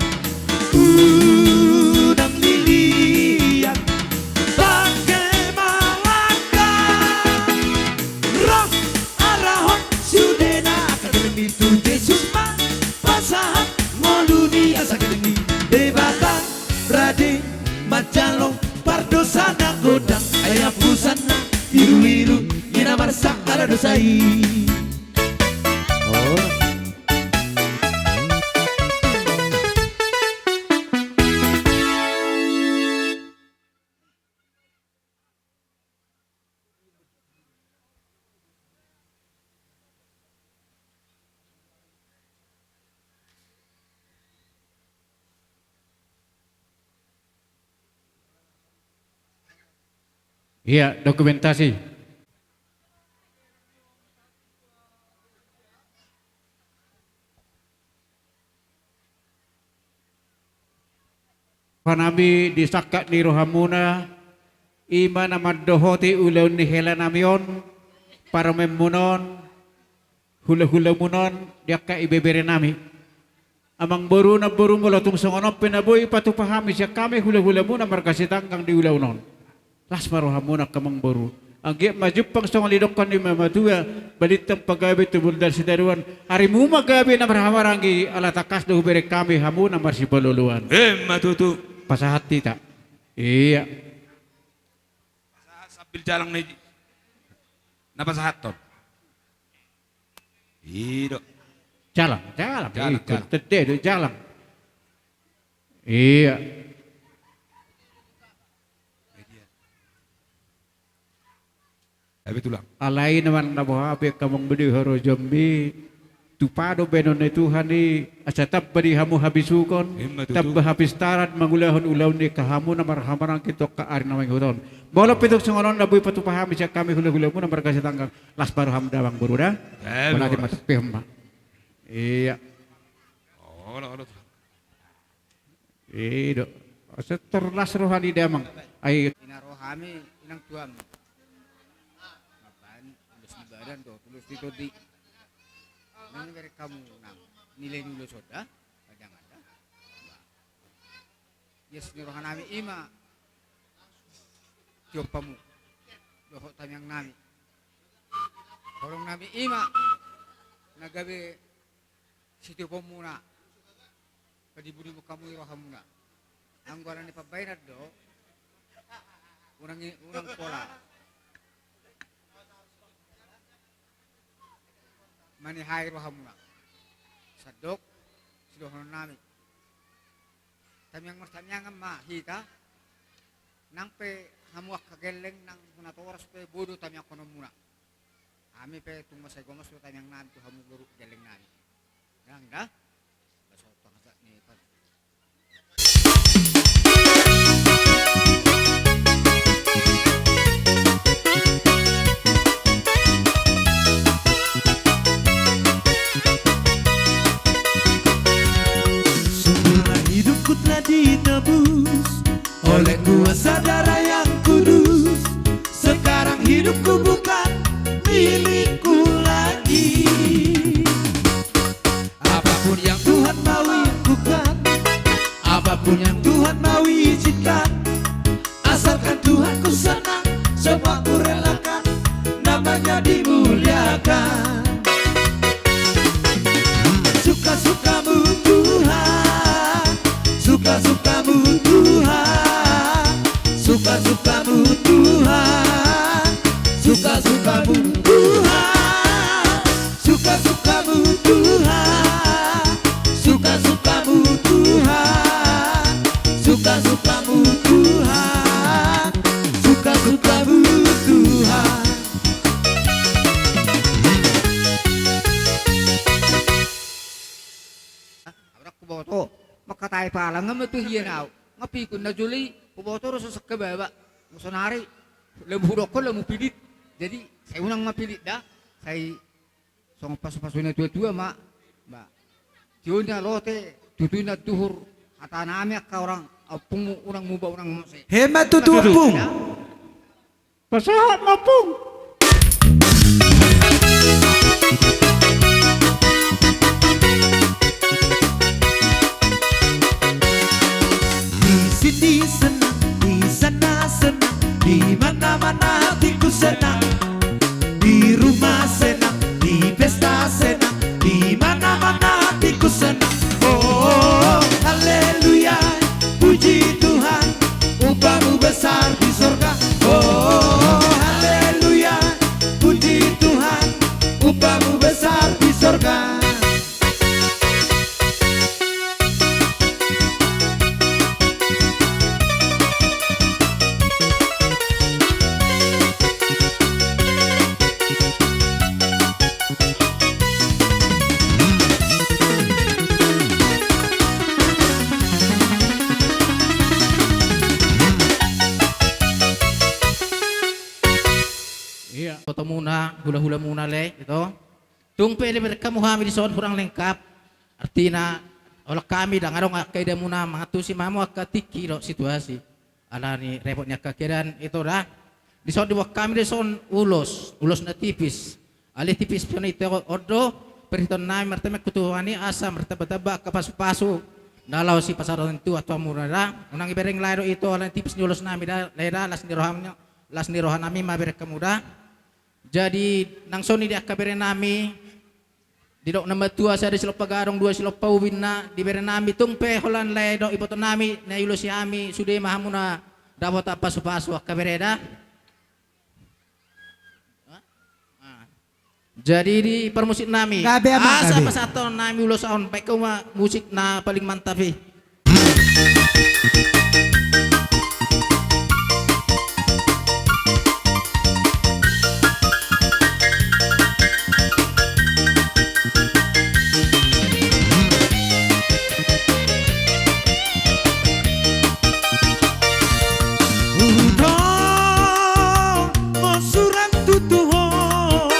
unang lilian bangke malangka. Ro arahon sudena, angka gellengmi tu Jesus ma pasahat, ngolu ni asa gelleng ni Debata, rade manjalo pardosa na godang, ai ampusanna iruiru, ia na marsangkap dosa i. Oh. Iya, dokumentasi. Rohanami di sangkap ni rohamuna, i ma na mandohoti ulaon ni helanami on, parumaenmuna on, hulahulamuna on, di angka ibeberenami. Amangboru, namboru, molo tung songon on pe na boi patupa hami sian hami hulahulamuna marga Sitanggang di ulaon on. Las ma rohamuna angka amangboru. Anggiat ma jumpang songon nidok ni natuatua, balintang pagabe tu bondan sitadoan. Arimu ma gabe na marhahamaranggi, ala tangkas do hubereng hami hamu na marsipaluluan. Emma tutu. Pasahat hita. Iya. Pasahat sambil jalang na i. Na pasahathon. I do. Jalang, jalang. Jalang, i, jalang. Tete do jalang. Iya. Gabe tulang. Alai na manang na boha pe angka amangboru, haro Jambi, tupa do baenon ni Tuhan i, asa tamba di hamu habisuhon, emma tutu, tamba hapistaran mangulahon ulaon ni angka hamu na marhahamaranggi tu angka ari na mangihut on. Molo pe tung songon on na boi patupa hami sian hami hulahulamuna marga Sitanggang, las ma roham da amangboru da. Eh, bolas. Mauliate ma tu hamu. Iya. Olo, olo. I do. Asa tor las roha ni damang. Ai. Ina rohami, inang tuam. Mambahen ulos ni badan do, ulos ni tondi. Nang berek hamu nang nilai ni ulos on da. Pajangan da. Ias ni rohanami i ma. Tiop hamu. Dohot tangiangnami. Holongnami i ma. Na gabe sitiopmuna. Padibudibu hamu i rohamuna. Anggo alani pambahenan do. Unang i, unang pola. Manihai rohamuna. Sandok sidohononnami. Tangiang martangiangan ma hita. Nang pe hamu angka gelleng nang hu natoras pe boi do tangianghononmuna. Hami pe tung mansai gomos do tangiangnami tu hamu boru gellengnami. Nang da. Laos tangkas ni pan. Sungguhlah hidupku telah ditebus oleh kuasa darah yang kudus. Sekarang hidupku bukan milikku lagi. Apapun yang Tuhan mau lakukan, apapun yang Tuhan mau izinkan, asalkan Tuhanku senang, semua kurelakan, namanya dimuliakan. Suka-sukamu Tuhan, suka-sukamu Tuhan, suka-sukamu Tuhan, suka-sukamu Tuhan. Suka-sukamu Tuhan, suka-sukamu Tuhan, suka-sukamu Tuhan, suka-sukamu Tuhan. Abang huboto, mangkatai palang ma tu hian au. Nga pingkun na jolo i, huboto do so sangkababa. Nga sonari, lam hudokkon lam hupilit. Jadi, sai unang ma pilit da. Sai songon pasupasu ni natuatua ma. Ba. Tio ni alote, tutu ni antuhur, hatanami angka orang, ompungmu unang muba unang mose. Emma tutu, ompung. Pasahat ma, ompung. Di sini senang, di sana senang, di mana-mana hatiku senang. Di rumah senang, di pesta senang, di mana-mana hatiku senang. Oh, haleluya, puji Tuhan, upah-Mu besar di sorga. Oh, haleluya, Iya. Ibotomuna, hulahulamuna lae, ito. Tung pe dibereng hamu hami dison hurang lengkap. Artina, holan hami ndang adong angka idamuna mangantusi hamu angka tingki dohot situasi. Alani repot ni angka keadaan ito da. Dison diboan hami dison ulos, ulos na tipis. Alai tipis pe on ito on do, parhitean nami martamiang tu Tuhan i asa martambatamba angka pasupasu na laho sipasahaton ni Tuhan tu hamuna da. Unang dibereng lae dohot ito, alani tipis ni ulos nami da, lae da, las ni roha, las ni roha nami ma bereng hamu da. Jadi, nang songon i di angka bere nami, didok na matua sada silompa gadong, dua silompa ubi ninna, di bere nami tung pe holan lae dohot iboto nami, na iulosi hami, sude ma hamu na dapotan pasupasu angka bere da. Ah. Jadi di parmusik nami, gabe amang, asa gabe. Pasahaton nami ulos on, baen hamu ma musik na paling mantap i. Hudok ma surat tu Tuhan,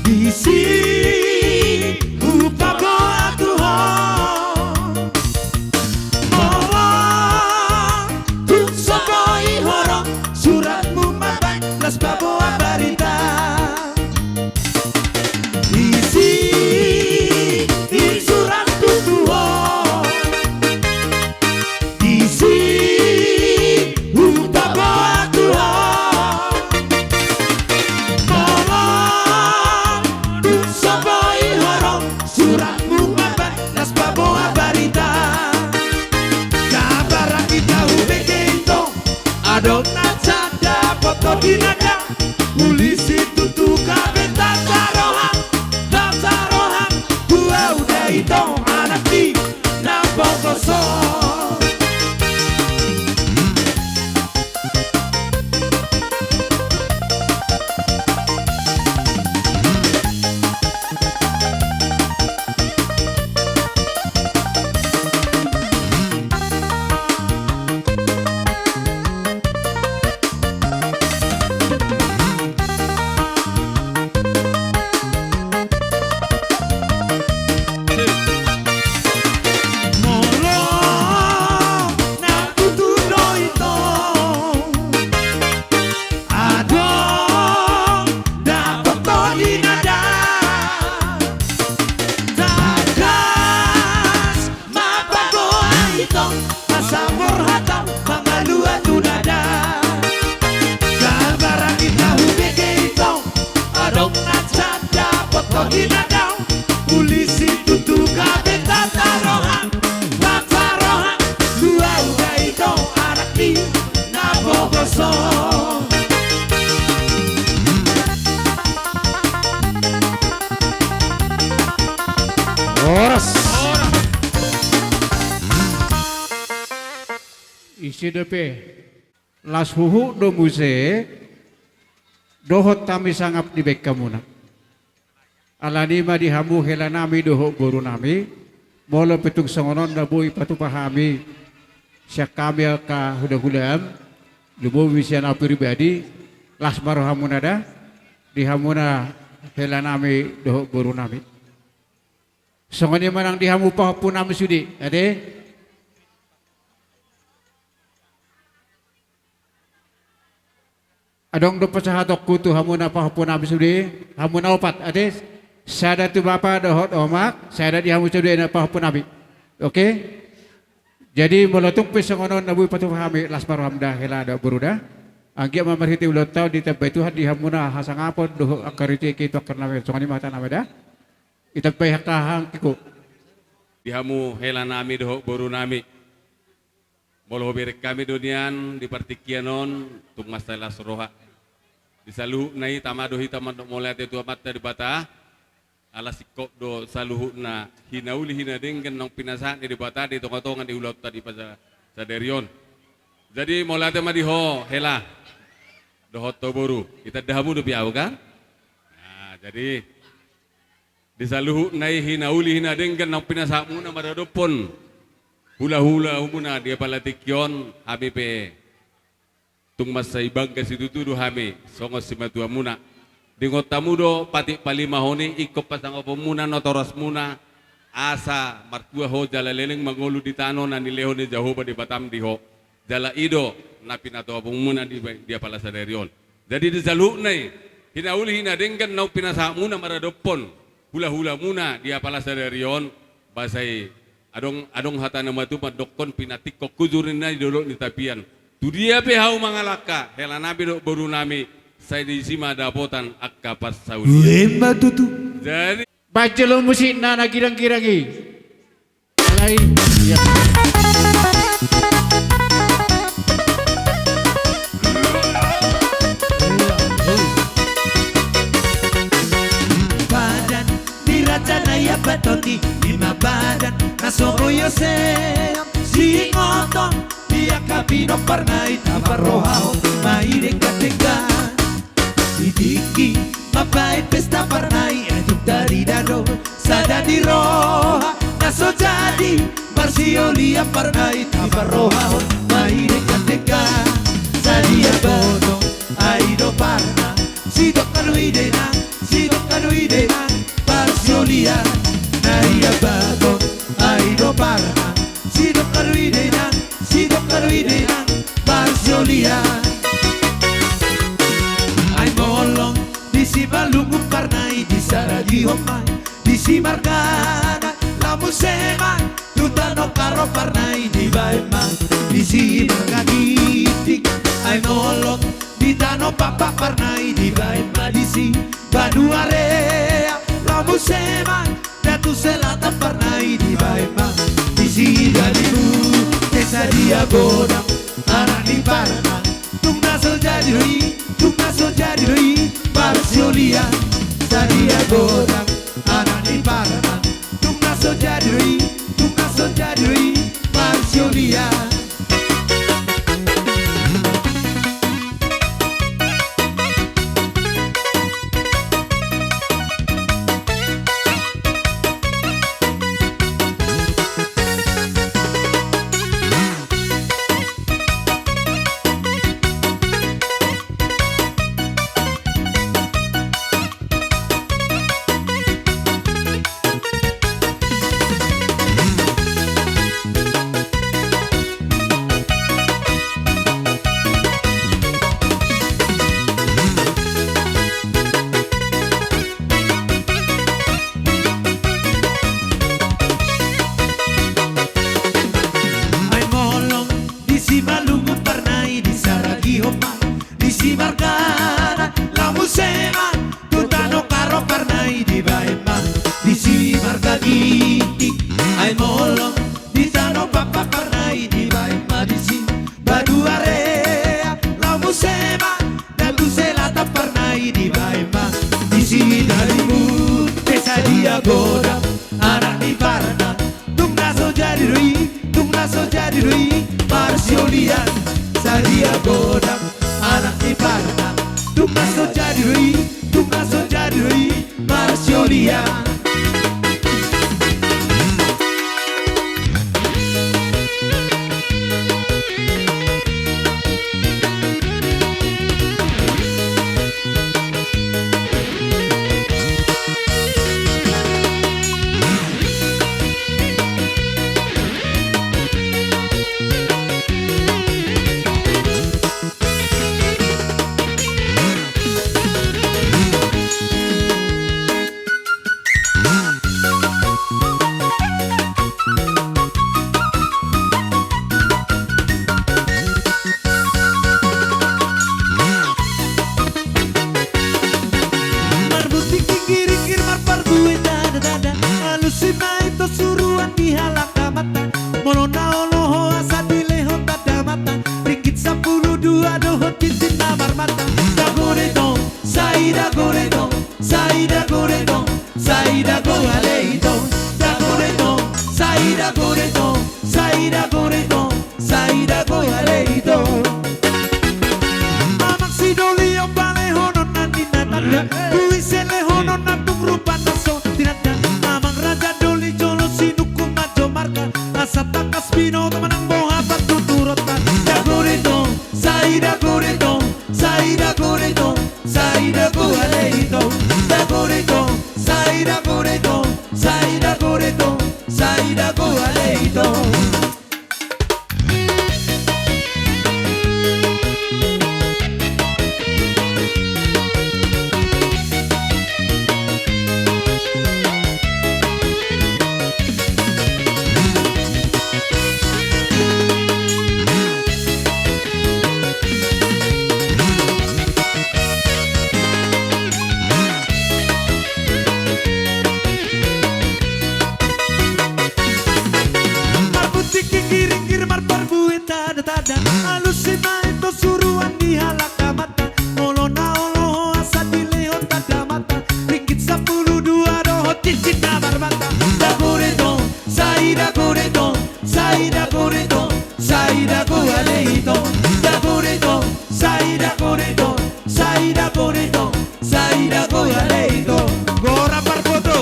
disi hupaboa Tuhan. Molo tung so boi ho ro, suratmu ma baen las paboa barita. Disi, di surat tu Tuhan. Disi, hupaboa Tuhan. Molo tung so boi ho ro, suratmu ma baen las paboa barita. Gabar hita hubege ito, adong na sada poto di nada. Ulisi tutu gabe tata roha, tata roha, tu au da ito anak ni na pogoso. Molo na tutu do ito, adong dapot ho di nada. Tagas ma paboa ito, asa borhat au mangalua tu nada. Gabar hita hubege ito, adong na sada poto di nada. Ulisi tutu gabe tata roha, tata roha, tu au da ito anak ni na pogoso. Horas. Ise dope, las huhut do muse, dohot hami sangap dibaen hamuna. Alani ma di hamu hela nami dohot boru nami, molo pe tung songon on na boi patupa hami, sian hami angka hulahulam, lumobi sian au pribadi, las ma rohamuna da, di hamuna hela nami dohot boru nami. Songon i ma nang di hamu pahompu nami sude, ate? Adong do pasahatonku tu hamuna pahompu nami sude, hamuna opat, ate? Sada tu bapa dohot omak, sada di hamu sude na pahompu nami. Oke? Jadi, molo tung pe songon on na boi patupa hami, las ma roham da, hela dohot boru da. Anggiat ma marhite ulaonta on ditambai Tuhan di hamuna hasangapon dohot angka rejeki tu angka na songon i ma hata nami da. Ditambai angka hangkiko. Di hamu hela nami dohot boru nami. Molo hubereng hami do nian di partingkian on, tung mansai las roha. Di saluhutna i tama do hita mandok mauliate tu Amanta Debata. Ala singkop do saluhutna hinauli hinadenggan naung pinasahat ni Debata di tongatonga ni ulaonta di pasasadari on. Jadi mauliate ma di ho hela dohot ho boru. Itanda hamu dope au kan? Nah, jadi di saluhutna i hinauli hinadenggan naung pinasahatmuna maradophon hulahulamuna di apala tingki on, hami pe Tung mansai bangga situtu do hami songon simatuamuna. Diingot hamu do patik palimahon i, ingkon pasangaponmuna natorasmuna, asa martua ho jala leleng mangolu di tano na nilehon ni Jahowa Debatam di ho. Jala i do na pinatuaponmuna di, di apala sadari on. Jadi di saluhutna i, hinauli hinadenggan naung pinasahatmuna maradophon hulahulamuna di apala sadari on, ba sai adong, adong hata na matu mandokkon pinantikhon hujur ninna di dolok ni tapian. Tudia pe hau mangalangka, helanami dohot borunami, sai disi ma dapotan angka parsaulian. Ima tutu. Jadi. Baen jolo musikna na girang-girang i. Alai. Iya. Badan ni raja na i Ambaton i, ima badan na so boi sian singoton. Di angka pinomparna i taparrohahon ma i denggan-denggan. Di tingki mambaen pesta parna i, ai tung tarida do sada ni roha na so jadi. Marsiolian parna i taparrohahon ma i denggan-denggan. Sadia godang, ai do parna, sidok do i dainang, sidok do i dainang. Marsiolian, na i Ambaton, ai do parna, sidok do i dainang, sidok do i dainang. Marsiolian. Ai molong di Simalungun parna i, disaragihon ma i di Simargana, laho muse ma i tu Tano Karo parna i, dibaen ma i disi marga Ginting. Ai molong di Tano Pakpak parna i, dibaen ma i disi. Baduarea, laho muse ma i da tu selatan parna i, dibaen ma i disi. Dalimu, te sadia godang anak ni parna, tung na so jadi do i, tung na so jadi do i. Marsiolian, sadia godang anak ni parna, tung na so jadi do i, tung na so jadi do i. Marsiolian. Ai molong di Simalungun parna i, disaragihon ma i di Simargana, laho muse ma i tu Tano Karo parna i, dibaen ma i disi marga Ginting. Ai molong di Tano Pakpak parna i, dibaen ma i disi. Baduarea, laho muse ma i da tu selatan parna i, dibaen ma i disi. Dalimu, te sadia godang anak ni parna, tung na so jadi do i, tung na so jadi do i. Marsiolian, sadia godang anak ni parna, tung na so jadi do i, tung na so jadi do i. Marsiolian. Marbunting ginggir-inggir, marparbue dada-dada, alusi ma ito suruan di halak amanta. Molo na olo ho asa dilehon tanda mata, ringgit sampulu dua dohot cincin na marmata. Dago do ito, sai dago do ito, sai dago do ito, sai dago ale ito. Dago do ito, sai dago do ito, sai dago do ito, sai dago ale ito. Amang si doli, on ma lehononna ninna tanda, tu ise lehononna tung rupana so tinanda. Amang raja doli jolo sinungkun ma jo marga, asa tangkas binoto manang boha pantuturonta. Dago do ito, sai dago do ito. Dagoreto, sai dago ale ito. Dagoreto, sai dagoreto, sai dagoreto, sai dago ale ito. Marbutik ingkir-ingkir, marparbue tanda-tanda. Alusi ma ito suruan ni halak amanta. Olo na olo ho asa dilehon tanda mata. Ringgit sampulu dua dohot cincin na marbanta. Dagoreto, sai dagoreto, sai dagoreto, sai dago ale ito. Dagoreto, sai dagoreto, sai dagoreto, sai dago ale ito. Goran parfoto.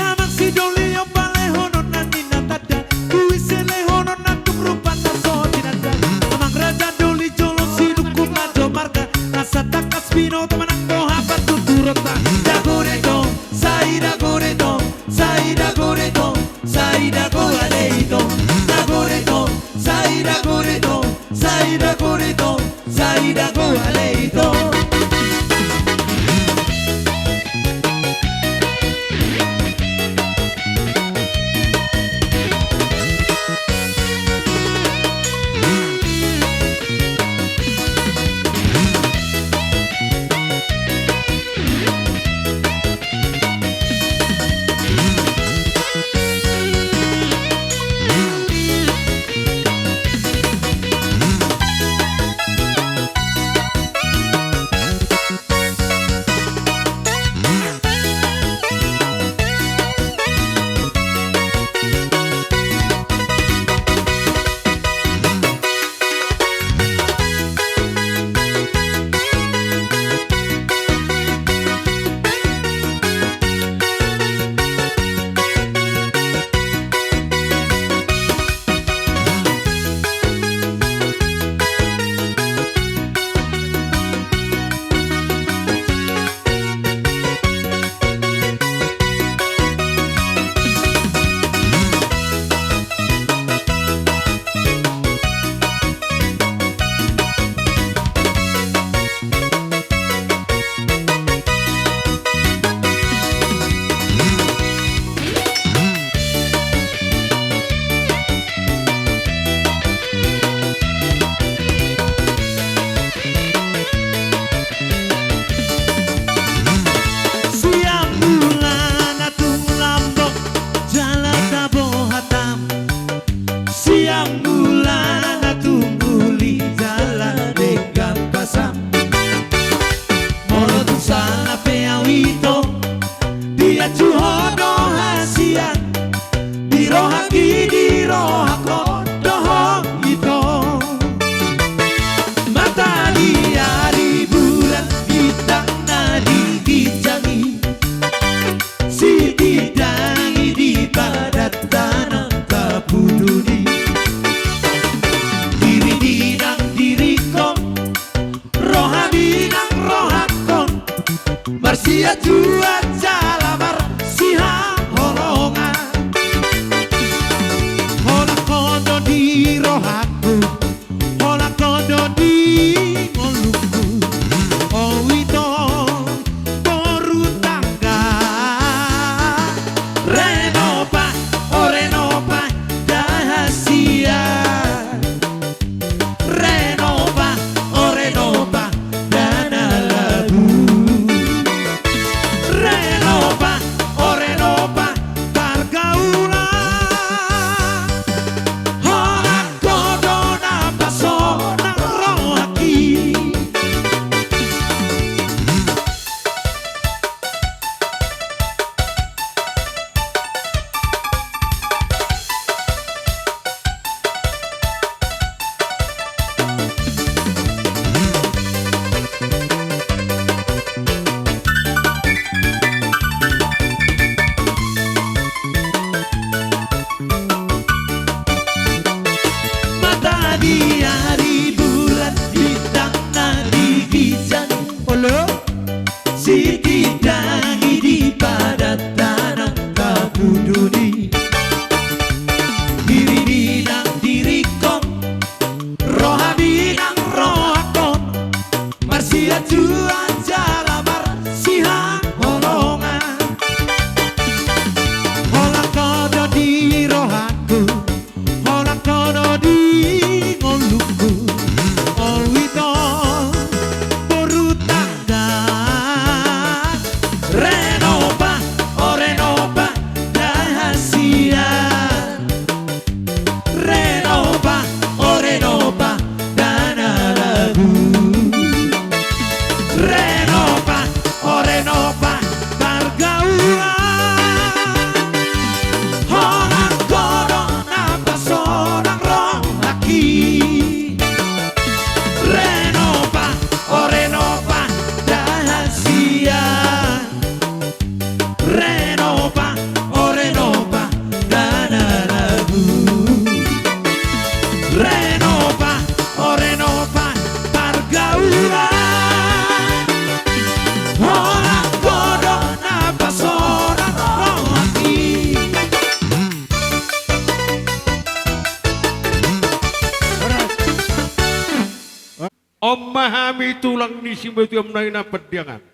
Amang si doli, on ma lehononna ninna tanda. Tu ise lehononna tung rupana so tinanda. Amang raja doli jolo sinungkun ma jo marga. Asa tangkas binoto manang boha partuturonta. Dagoreto, sai dagoreto, sai dagoreto, sai dago ale ito. Dagoreto, sai dagoreto, sai dagoreto, sai dago ale ito. Siang bulan na tung lambok jala tabo hatam. Siang bulan na tung uli jala denggan pasam. Molo tung sala pe au ito diajuhon do hasian. Di rohangki, di rohangkon do ho ito. Mata ni ari, bulan, bintang na di ginjang i, sitindangi di padan tanom taputuni. Diri di nang diringkon, rohami nang rohangkon, marsiajuan jala marsihaholongan. Holan ho do di rohangku, holan ho do di ngolungku. O ito boru tangga. Renopa, o Renopa, da hasian. Renopa, o Renopa, da na labu. Reno, Ditindangi di padan tanang Kapunduni. Diri ni nang diringkon, roha ni nang rohangkon, marsianjuan jala marsihaholongan. Holan ho do di rohangku, holan ho do di ngolungku, olo ito boru tanda. Renopa, o Renopa, na hasian. Renopa, o Renopa, dana lagu. Renopa, o Renopa, pargaulan. Holan ho do na pasonang rohangki. Renopa, o Renopa, na hasian. Renopa, o Renopa, dana lagu. Renopa, o Renopa, pargaulan. Holan ho do na pasonang rohangki. On ma hami tulang ni Simatupang na Pardiangan.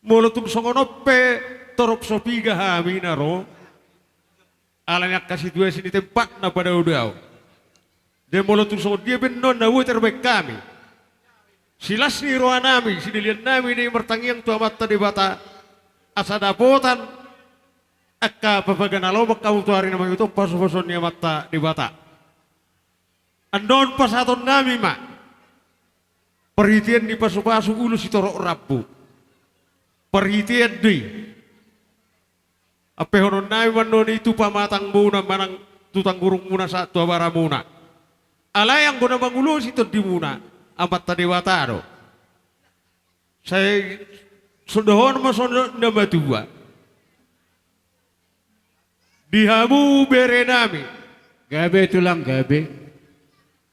Molo tung songon on pe torop so piga hami na ro, alani angka situasi ni tempat na padao-dao. Jadi molo tung songon dia pe annon na boi tarbaen hami. Silas ni roha nami, sidalian nami na i martangiang tu Amanta Debata, asa dapotan angka papaganaloman hamu tu ari na mangihut on, pasu-pasuon ni Amanta Debata. Annon pasahaton nami ma, parhitean ni pasu-pasu ulos sitorop rambu, parhitean do i. Ampehonon nami ma annon i tu pamatang muna manang tu tanggurung muna sahat tu abara muna. Alai anggo na mangulosi tondi muna, Amanta Debata do. Sai sondohon ma songon na matua. Di hamu bere nami. Gabe tulang gabe.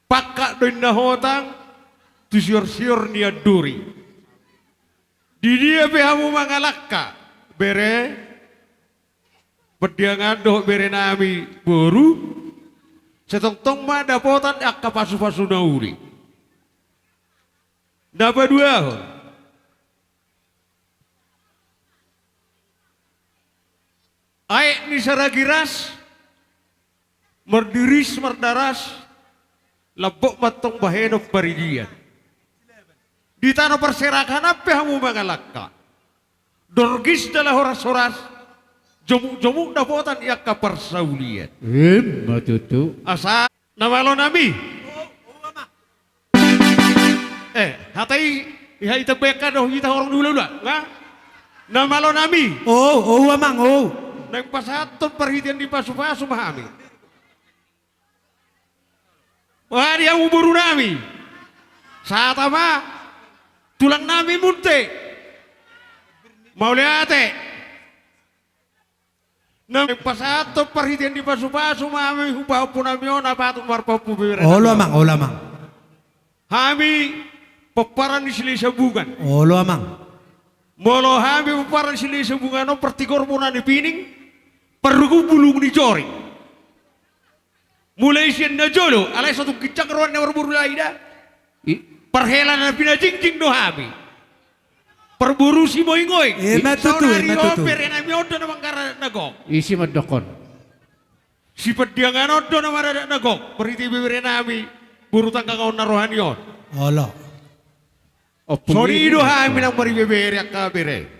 Pangkat do inna hotang tu sior-sior ni andori. Di dia pe hamu mangalangka, bere Pardiangan dohot bere nami boru, sai tongtong ma dapotan angka pasu-pasu na uli. Na paduahon, aek ni Saragiras, mardiris mardaras, lambok ma antong bahenon paridian. Di tano parserahan pe hamu mangalangka, dorgis jala horas-horas, jomuk-jomuk dapotan i angka parsaulian. Ima tutu. Asa na malo nami. Eh, hata i, iha ita beka do, ita horong di ula-ula. Nga? Na malo nami. O, o, amang, o. Naeng pasahathon parhitean ni pasu-pasu ma hami. Wah, di hamu boru nami. Sahata ma, tulang nami Munte. Mauliate. Naeng pasahathon parhitean ni pasu-pasu ma hami, hupahompu nami on, na patut marpahompu bebere nami on. Olo, amang, olo, amang. Hami pomparan ni Silesabungan. Olo, amang. Molo hami pomparan ni Silesabungan on, partigor bona ni Pining, parrukut bulung ni Joring. Mulai sian na jolo, alai so tung ginjang roha ni na marboru lae da. I. Parhela na pinajingjing do hami. Parboru Simoing-oing. Ima tutu, ima tutu. Saonari on bere nami on do na mangaradat na gok. Ise mandok on? Si Pardiangan on do na maradat na gok. Parhite bebere nami, boru tanggangan on na roha ni on. Olo. Songon i do hami nang maribebere angka bere.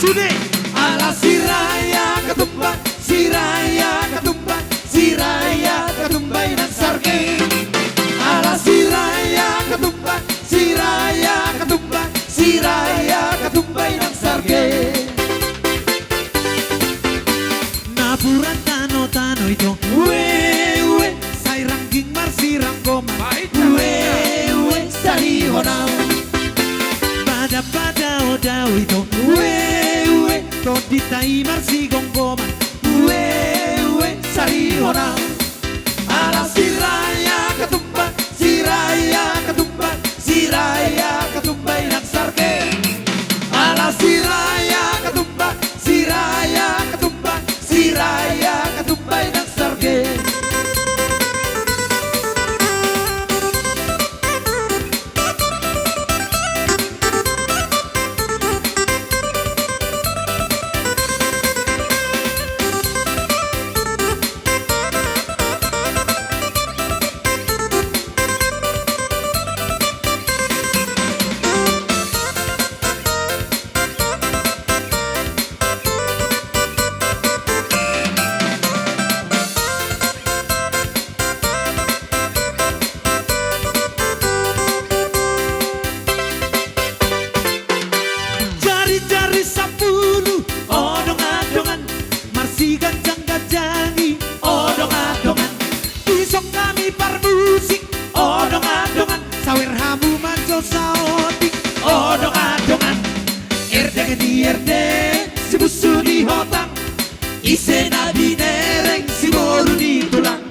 Sude. Ala Siraja Katumbak, Siraja Katumbak, Siraja Katumbak Inang Sarge. Ala Siraja Katumbak, Siraja Katumbak, Siraja Katumbak Inang Sarge. Napuran tano-tano ito. Ue, ue. Sai rangging marsiranggoman. Ue, ue, sari honau. Pada-pada odau ito. Ue, ue. Tondinta i marsigomgoman. Ue, ue, sari honau. Ala Siraja Katumbak, Siraja Katumbak, Siraja Katumbak Inang Sarge. Ala Siraja Katumbak, Siraja Katumbak, Siraja Katumbak Inang Sarge. Jari-jari sampulu, o dongan-dongan, marsiganjang-ganjangi, o dongan-dongan. Dison hami parmusik, o dongan-dongan, sawer hamu manjou saotik, o dongan-dongan. Erdeng di erdeng, sibunsu ni hotang, ise na binereng, siboru ni tulang.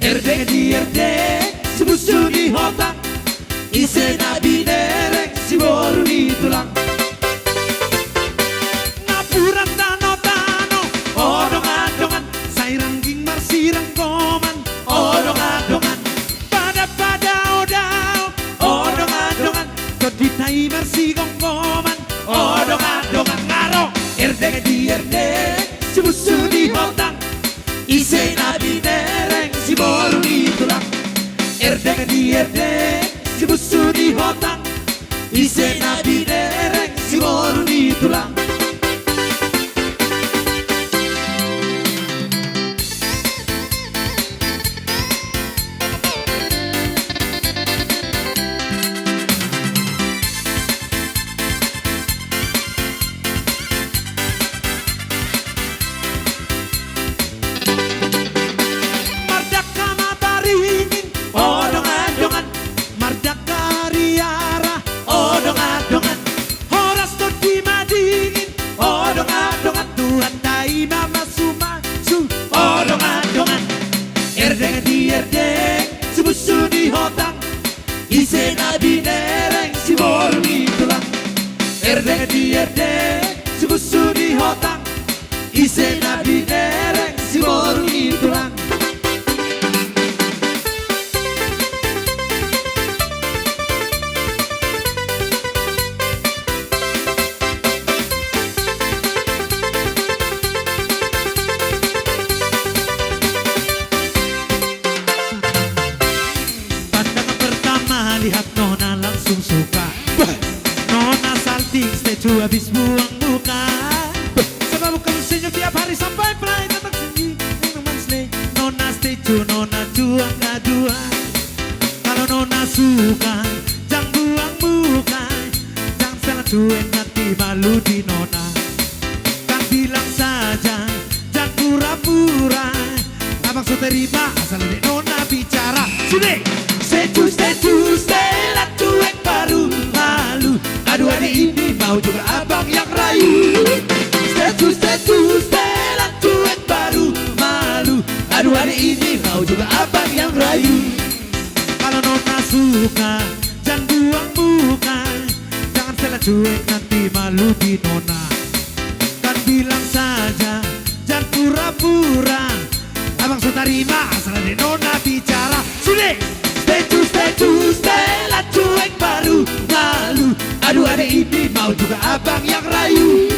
Erdeng di erdeng, sibunsu ni hotang, ise na binereng, siboru ni tulang. Napuran tano-tano, o dongan-dongan, sai rangging marsiranggoman, o dongan-dongan. Pada-pada odau, o dongan-dongan, tondinta i marsigomgoman, o dongan-dongan. Nga ro. Erdeng di erdeng, sibunsu ni hotang, ise na binereng, siboru ni tulang. Erdeng di erdeng, sibunsu ni hotang, ise na binereng, siboru ni tulang. Mardangka ma taringin, o dongan-dongan, mardangka riara, o dongan-dongan. Horas tondi madingin, o dongan-dongan, Tuhanta i ma mamasu-masu, o dongan-dongan. Erdeng di erdeng, sibunsu ni hotang, ise na binereng, siboru ni tulang. Erdeng di erdeng, sibunsu ni hotang, ise na binereng, siboru ni tulang. Pandangan pertama lihat nona langsung suka. Bah. Nona salting, setuju habis buang muka. Bah. Sebab bukan senyum tiap hari sampai prai datang sini. Memang manis le. Nona setuju, nona jual dua. Kalau nona suka, jangan buang muka. Jangan salah cuek nanti malu di nona. Kan bilang saja, jangan pura-pura. Abang so terima, asal dek nona bicara. Sude. Setuju, setuju, setelan cuek baru malu. Aduh, adik ini mau juga abang yang rayu. Setuju, setuju, setelan cuek baru malu. Aduh, adik ini mau juga abang yang rayu. Kalau nona suka, jangan buang muka. Jangan setelan cuek, nanti malu di nona. Kan bilang saja, jangan pura-pura. Abang so tarima, asal dek nona bicara. Sude. Setuju, setuju, setelan cuek baru malu. Aduh, adik ini mau juga abang yang rayu.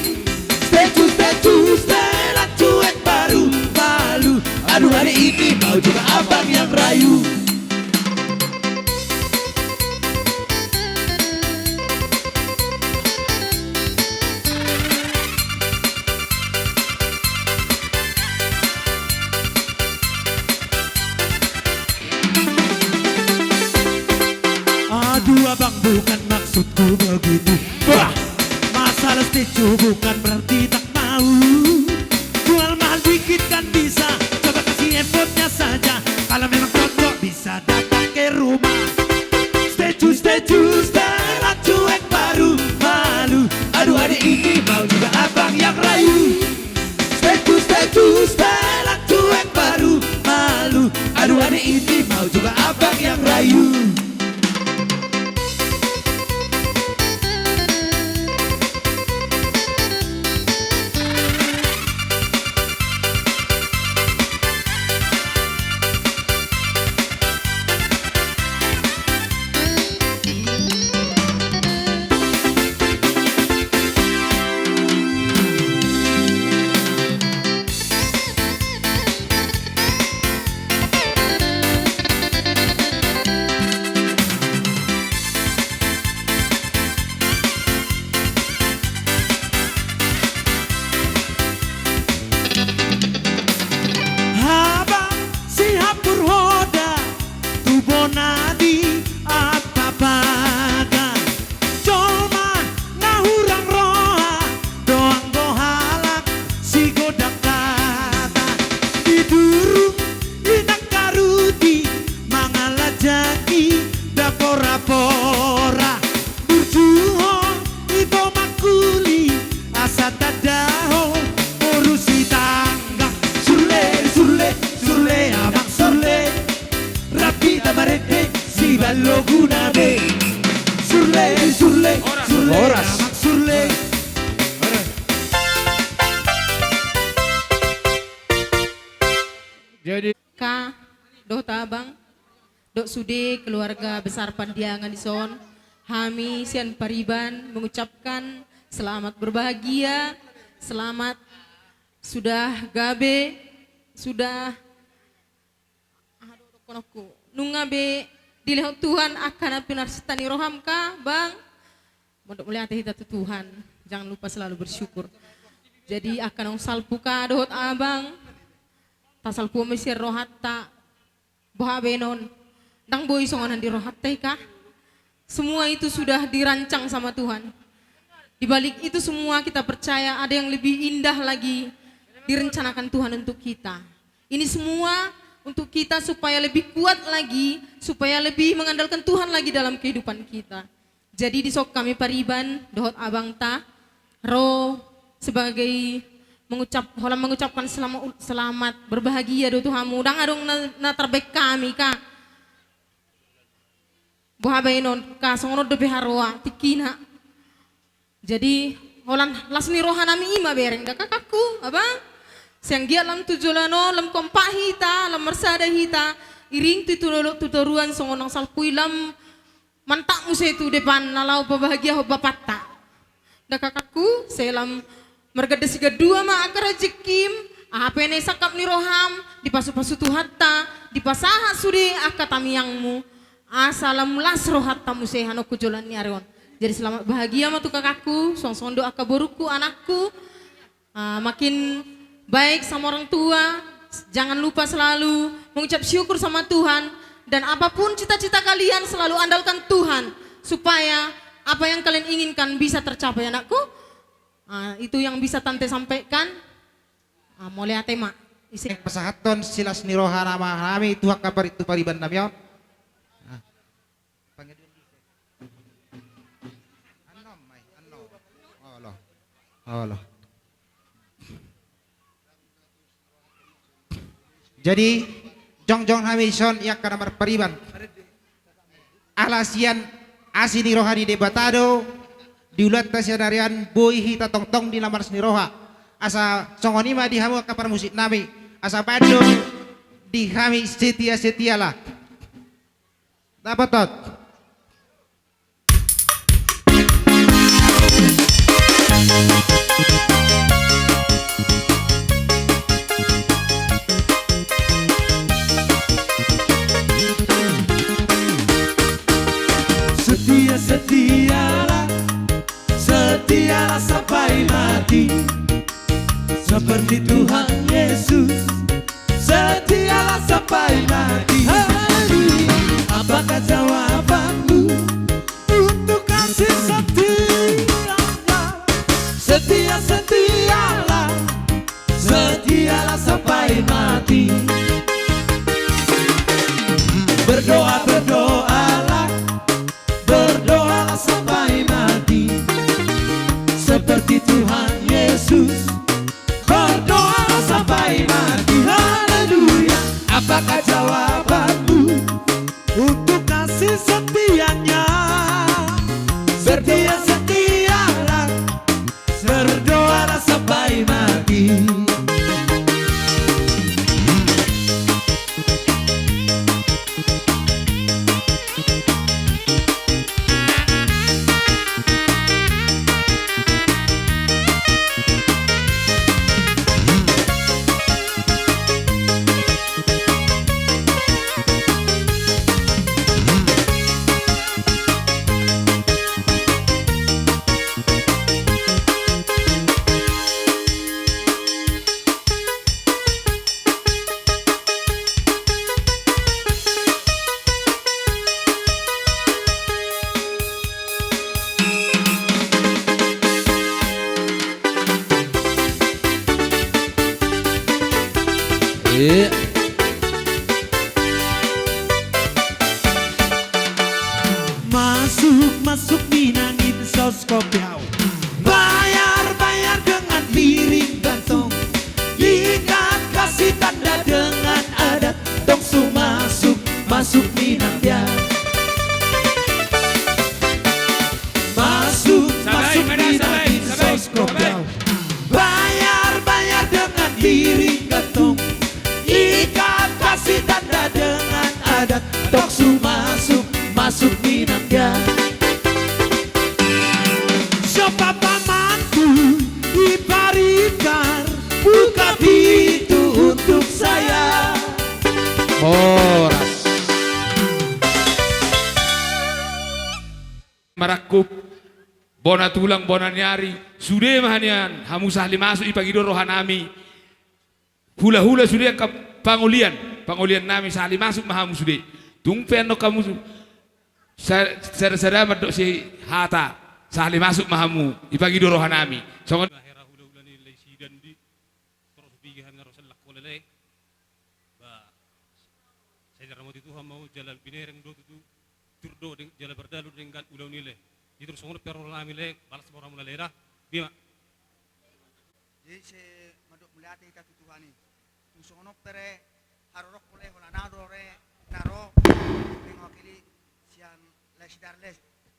Setuju, setuju, setelan cuek baru malu. Aduh, adik ini mau juga abang yang rayu. Maksudku begitu. Bah! Masalah setuju bukan berarti tak mau. Jual mahal dikit kan bisa. Coba kasih effortnya saja. Kalau memang cocok bisa datang ke rumah. Setuju, setuju, setelan cuek baru malu. Aduh, adik ini mau juga abang yang rayu. Setuju, setuju, setelan cuek baru malu. Aduh, adik ini mau juga abang yang rayu. Habang sihampur hoda tu bona ni ampapaga. Jolma na hurang roha do anggo halak sigodang hata. Didurung inang karuti mangalajaki da porapora. Burju ho ito mangkuli asa tanda ho boru sitanggang. Surle, surle, surle, amang surle. Rap hita marende, sibaloguna be. Surle, surle, surle, amang surle. Jadi ka dohot abang, dohot sude keluarga besar Pandiangan dison, hami sian Pariban mengucapkan selamat berbahagia, selamat sudah gabe, sudah, aha do dohononku, nunga be dilehon Tuhan angka na pinarsinta ni roham ka, bang. Mondok mauliate hita tu Tuhan, jangan lupa selalu bersyukur. Jadi angka naung salpu ka dohot abang, tasalpuhon ma sian rohanta. Boha baenon, ndang boi songon na di rohanta i ka. Semua itu sudah dirancang sama Tuhan. Di balik itu semua kita percaya ada yang lebih indah lagi direncanakan Tuhan untuk kita. Ini semua untuk kita supaya lebih kuat lagi, supaya lebih mengandalkan Tuhan lagi dalam kehidupan kita. Jadi dison hami Pariban dohot abangta ro sebagai mengucap, holan mengucapkan selamat, selamat berbahagia do tu hamu. Ndang adong na, na tarbaen hami ka. Boha baenon ka, songon on dope haroa tingkina. Jadi holan las ni roha nami i ma bereng da kakakku, abang. Sai anggiat lam tu joloan on lam kompak hita, lam marsada hita, iring tu, tu dolok tu toruan songon naung salpu i lam mantap muse tu depan na laho pabahagiahon bapanta. Da kakakku, sai lam marganda sigandua ma angka rejekkim, aha pe na sangkap ni roham, dipasupasu Tuhanta, dipasahat sude angka tangiangmu, asa lam las rohanta muse hamu tu joloan ni ari on. Jadi selamat bahagia ma tu kakakku, songon-songon do angka borungku, anakku. Ah, makin baik sama orang tua, jangan lupa selalu mengucap syukur sama Tuhan, dan apapun cita-cita kalian selalu andalkan Tuhan, supaya apa yang kalian inginkan bisa tercapai, anakku. Ah, itu yang bisa tante sampaikan. Ah, mauliate ma. Ise. Pasahathon silas ni roha nama nami tu angka pari-, tu Pariban nami on. Ah. Olo. Olo. Jadi jongjong hami dison i angka na marpariban. Ala sian asi ni roha ni Debata do di ulaonta sadari on boi hita tongtong di na las ni roha. Asa songon i ma di hamu angka parmusik nami. Asa baen do di hami setia-setialah. Dapothon. Setia-setialah, setialah sampai mati. Seperti Tuhan Yesus, setialah sampai mati. Hei, apakah jawabanmu untuk kasih Setialah, setialah sampai mati. Berdoa, berdoalah, berdoalah sampai mati. Seperti Tuhan Yesus, berdoalah sampai mati. Haleluya. Apakah jawabanmu untuk kasih setianya? Setia, setialah, berdoalah sampai mati. Masuk, masuk minangin soskop yau. Bayar, bayar dengan piring gantong. Ikat kasih tanda dengan adat. Tong so masuk, masuk minang dia. Masuk, masuk minangin soskop yau. Bayar, bayar dengan piring gantong. Ikat kasih tanda dengan adat. Tong so masuk, masuk minang dia. Siapa pamanku, ipar-ipar, buka pintu untuk saya. Horas. Marangkup, bona tulang, bona ni ari, sude ma nian hamu sahali masuk, ipagido rohanami. Hula-hula sude angka pangolian, pangoliannami, sahali masuk ma hamu sude. Tung pe annon hamu su-, sa-, sada-sada mandok sihata, sahali masuk ma hamu, ipagido rohanami. Songon hera hula-hula ni Lae Sidandi, torus bigi hami na ro sallak hola Lae. Ba, sai diramoti Tuhan ma ho, jala binereng do tutu, tur do deng-, jala mardalan denggan ulaon i Lae. Jadi tung songon on pe rohanami Lae, balas ma rohamuna Lae da. Bima. Jadi sai mandok mauliate hita tu Tuhan i. Tung songon on pe re, haroroan ho Lae, holan ahu do re na ro, mewakili sian Lae Sidar Lae.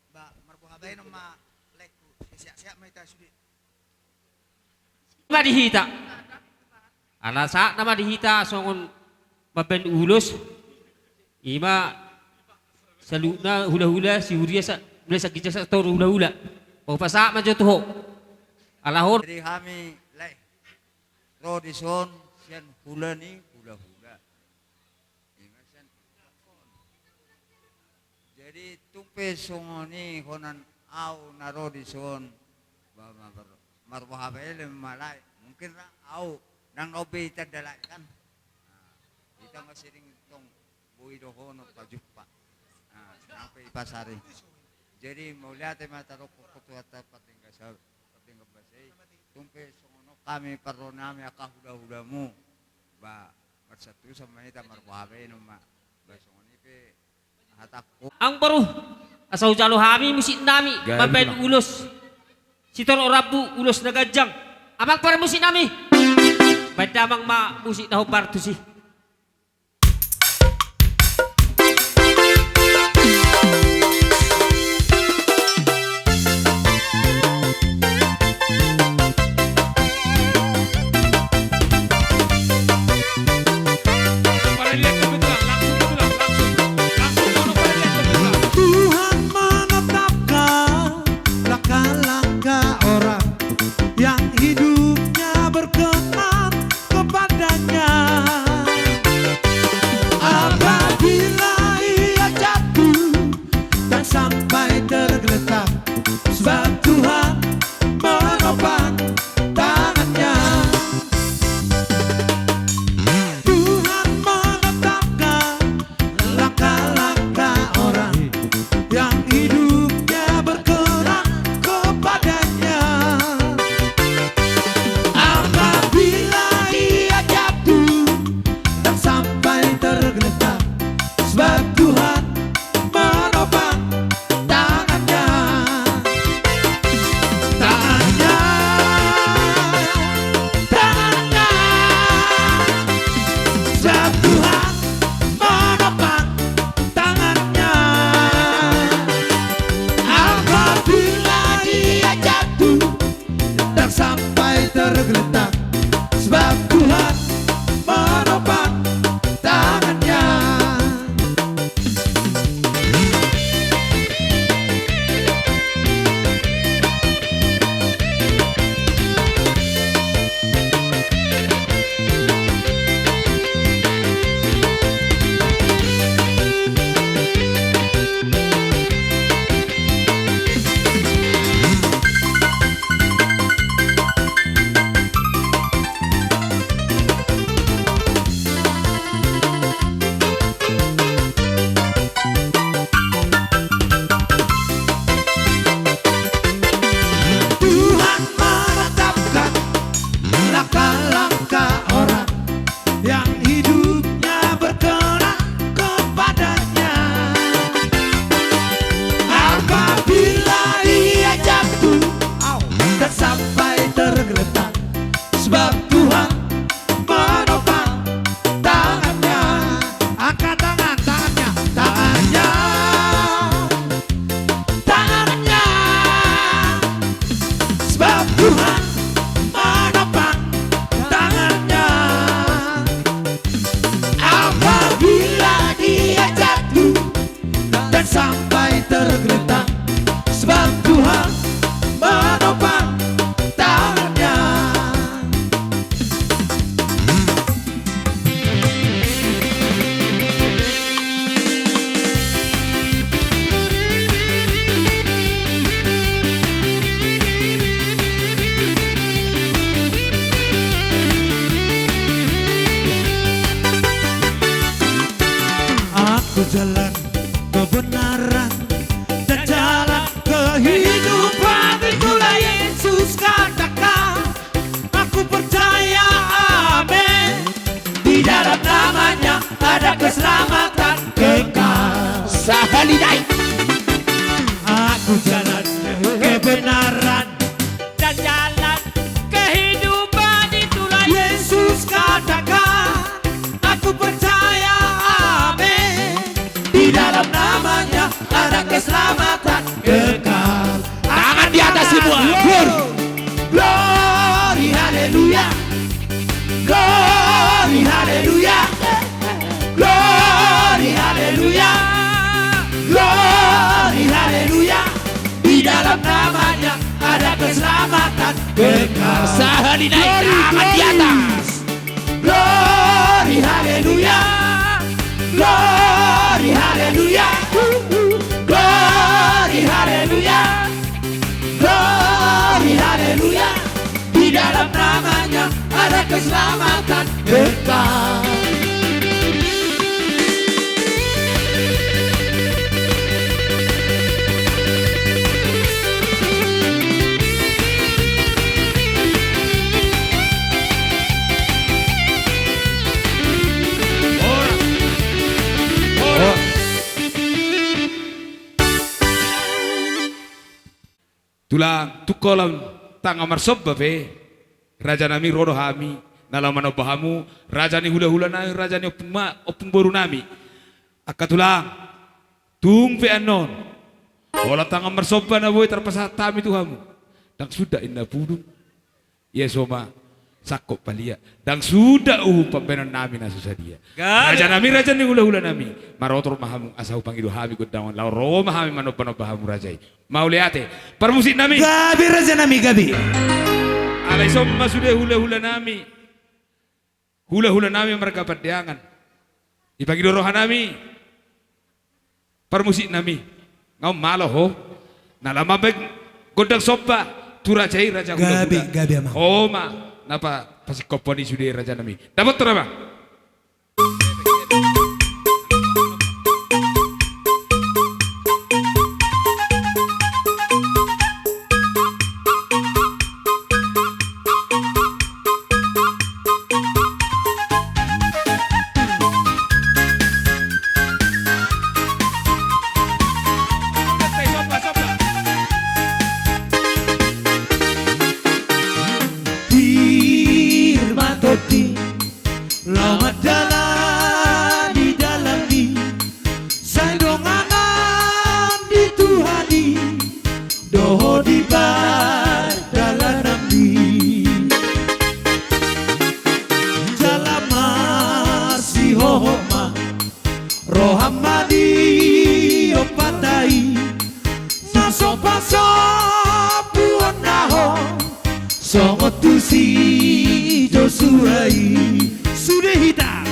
Ba, marboha baenon ma Laengku, sehat-sehat ma hita sude. Ma di hita. Ala sahat nama di hita songon mambaen ulos. Ima saluhutna hula-hula si huria sa-, mulai sian ginjang sahat tu hula-hula. Hupasahat ma jo tu ho. Ala ho. Jadi hami Lae ro dison sian hula ni hula-hula. Ima sian. Jadi tung pe songon i holan ahu na ro dison, ba, ma-, mar-, marboha baenon ma Lae. Mungkin ra ahu nang na umbe itanda Lae kan. Nah, hita ma sering tong boi dohonon pajumpa. Nah, nang pe i pasari. Jadi mauliate ma tadokkon tu Tuhanta pardenggan sa-, pardenggan basa i. Tung pe songon on hami parrohanami angka hula-hulamu. Ba, marsantusan ma hita, marboha baenon ma. Ba, songon i pe hatangku. Amang boru, asa hujalo hami musiknami, mambaen ulos. Sitorop rambu, ulos na ganjang. Amang parmusiknami. Baen damang ma musik na hombar tusi. Tuhan menetapkan langkah-langkah orang yang hidupnya berkenan kepada-Nya. tergeletak, sebab Tuhan menopang tangannya. Tuhan menetapkan langkah-langkah orang yang hidupnya berkenan kepada-Nya. Apabila ia jatuh dan sampai tergeletak, sebab Tuhan menopang tangannya. Angkat tangan, tangannya, tangannya, tangannya. Sebab Tuhan menopang tangannya. Apabila dia jatuh dan sampai tergeletak, sebab Tuhan menopang tangannya. Aku jalan kebenaran dan jalan kehidupan, itulah Yesus katakan. Aku percaya, amin. Di dalam nama-Nya ada keselamatan kekal. Sahali nai. Aku jalan kebenaran dan jalan kehidupan, itulah Yesus katakan. Aku percaya, amin. Di dalam nama-Nya ada keselamatan kekal. Tangan di atas semua. Glory. Glory, haleluya. Glory, haleluya. Glory, haleluya. Glory, haleluya. Di dalam nama-Nya ada keselamatan kekal. Sahali nai. Glory, tangan di atas. Glory, haleluya. Glory, haleluya. Glory, haleluya. Glory, haleluya. Di dalam nama-Nya ada keselamatan kekal. Tulang, tung holan tangan marsomba pe, raja nami, ro do hami na laho manomba hamu, raja ni hula-hula nami, raja ni ompung ma-, ompung boru nami. Angka tulang, tung pe annon holan tangan marsomba na boi tarpasahat hami tu hamu. Ndang suda inna pudun, ia so ma sangkop palia, ndang suda uhum pambahenan nami na so sadia. Gabe. Raja nami, raja ni hula-hula nami, marotor ma hamu asa hupangido hami gondang on, laho ro ma hami manomba-nomba hamu raja i. Mauliate. Parmusik nami. Gabe raja nami, gabe. Alai songon i ma sude hula-hula nami. Hula-hula nami marga Pandeangan. Dipangido roha nami. Parmusik nami. Nga on malo ho. Na laho mambahen gondang somba tu raja i, raja hula-hula. Gabe, gabe amang. Ho ma na pa-, pasingkophon i sude raja nami. Dapot tu nama. Pir ma tondi, la Tu si Josua i. Sude hita.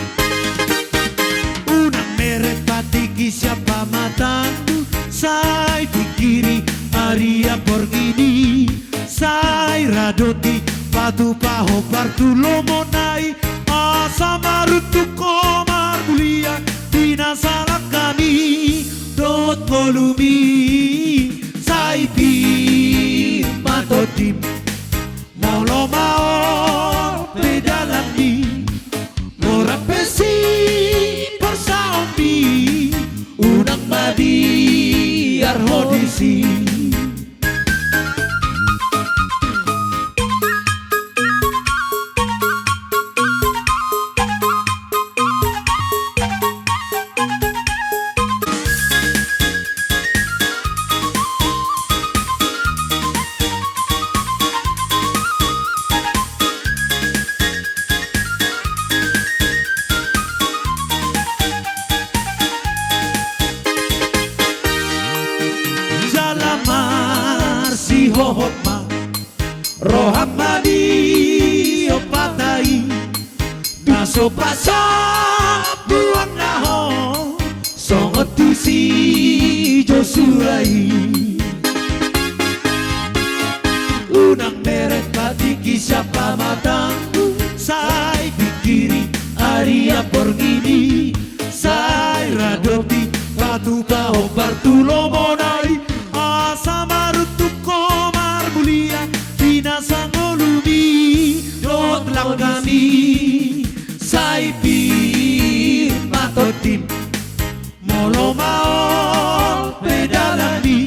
Unang meret patik i sian pamatangmu, sai pingkiri arian borngin i, sai radoti patupa hombar tu lomona i, asa maruntuk ho marmulia di na salangkami dohot ngolumi, sai pir ma tondim. Molo maol pe dalanmi, borat pe siporsaonmi, unang mabiar ho disi. Jala marsihohot ma roham mangido patai na so pasambuangna ho songon tu si Josua i. Unang meret patik i sian pamatangmu, sai pingkiri arian borngin i, sai radoti patupa hombar tu lomona i, asa maruntuk ho marmulia di na sangolumi dohot langkami, sai pir ma tondim. Molo maol pe dalanmi,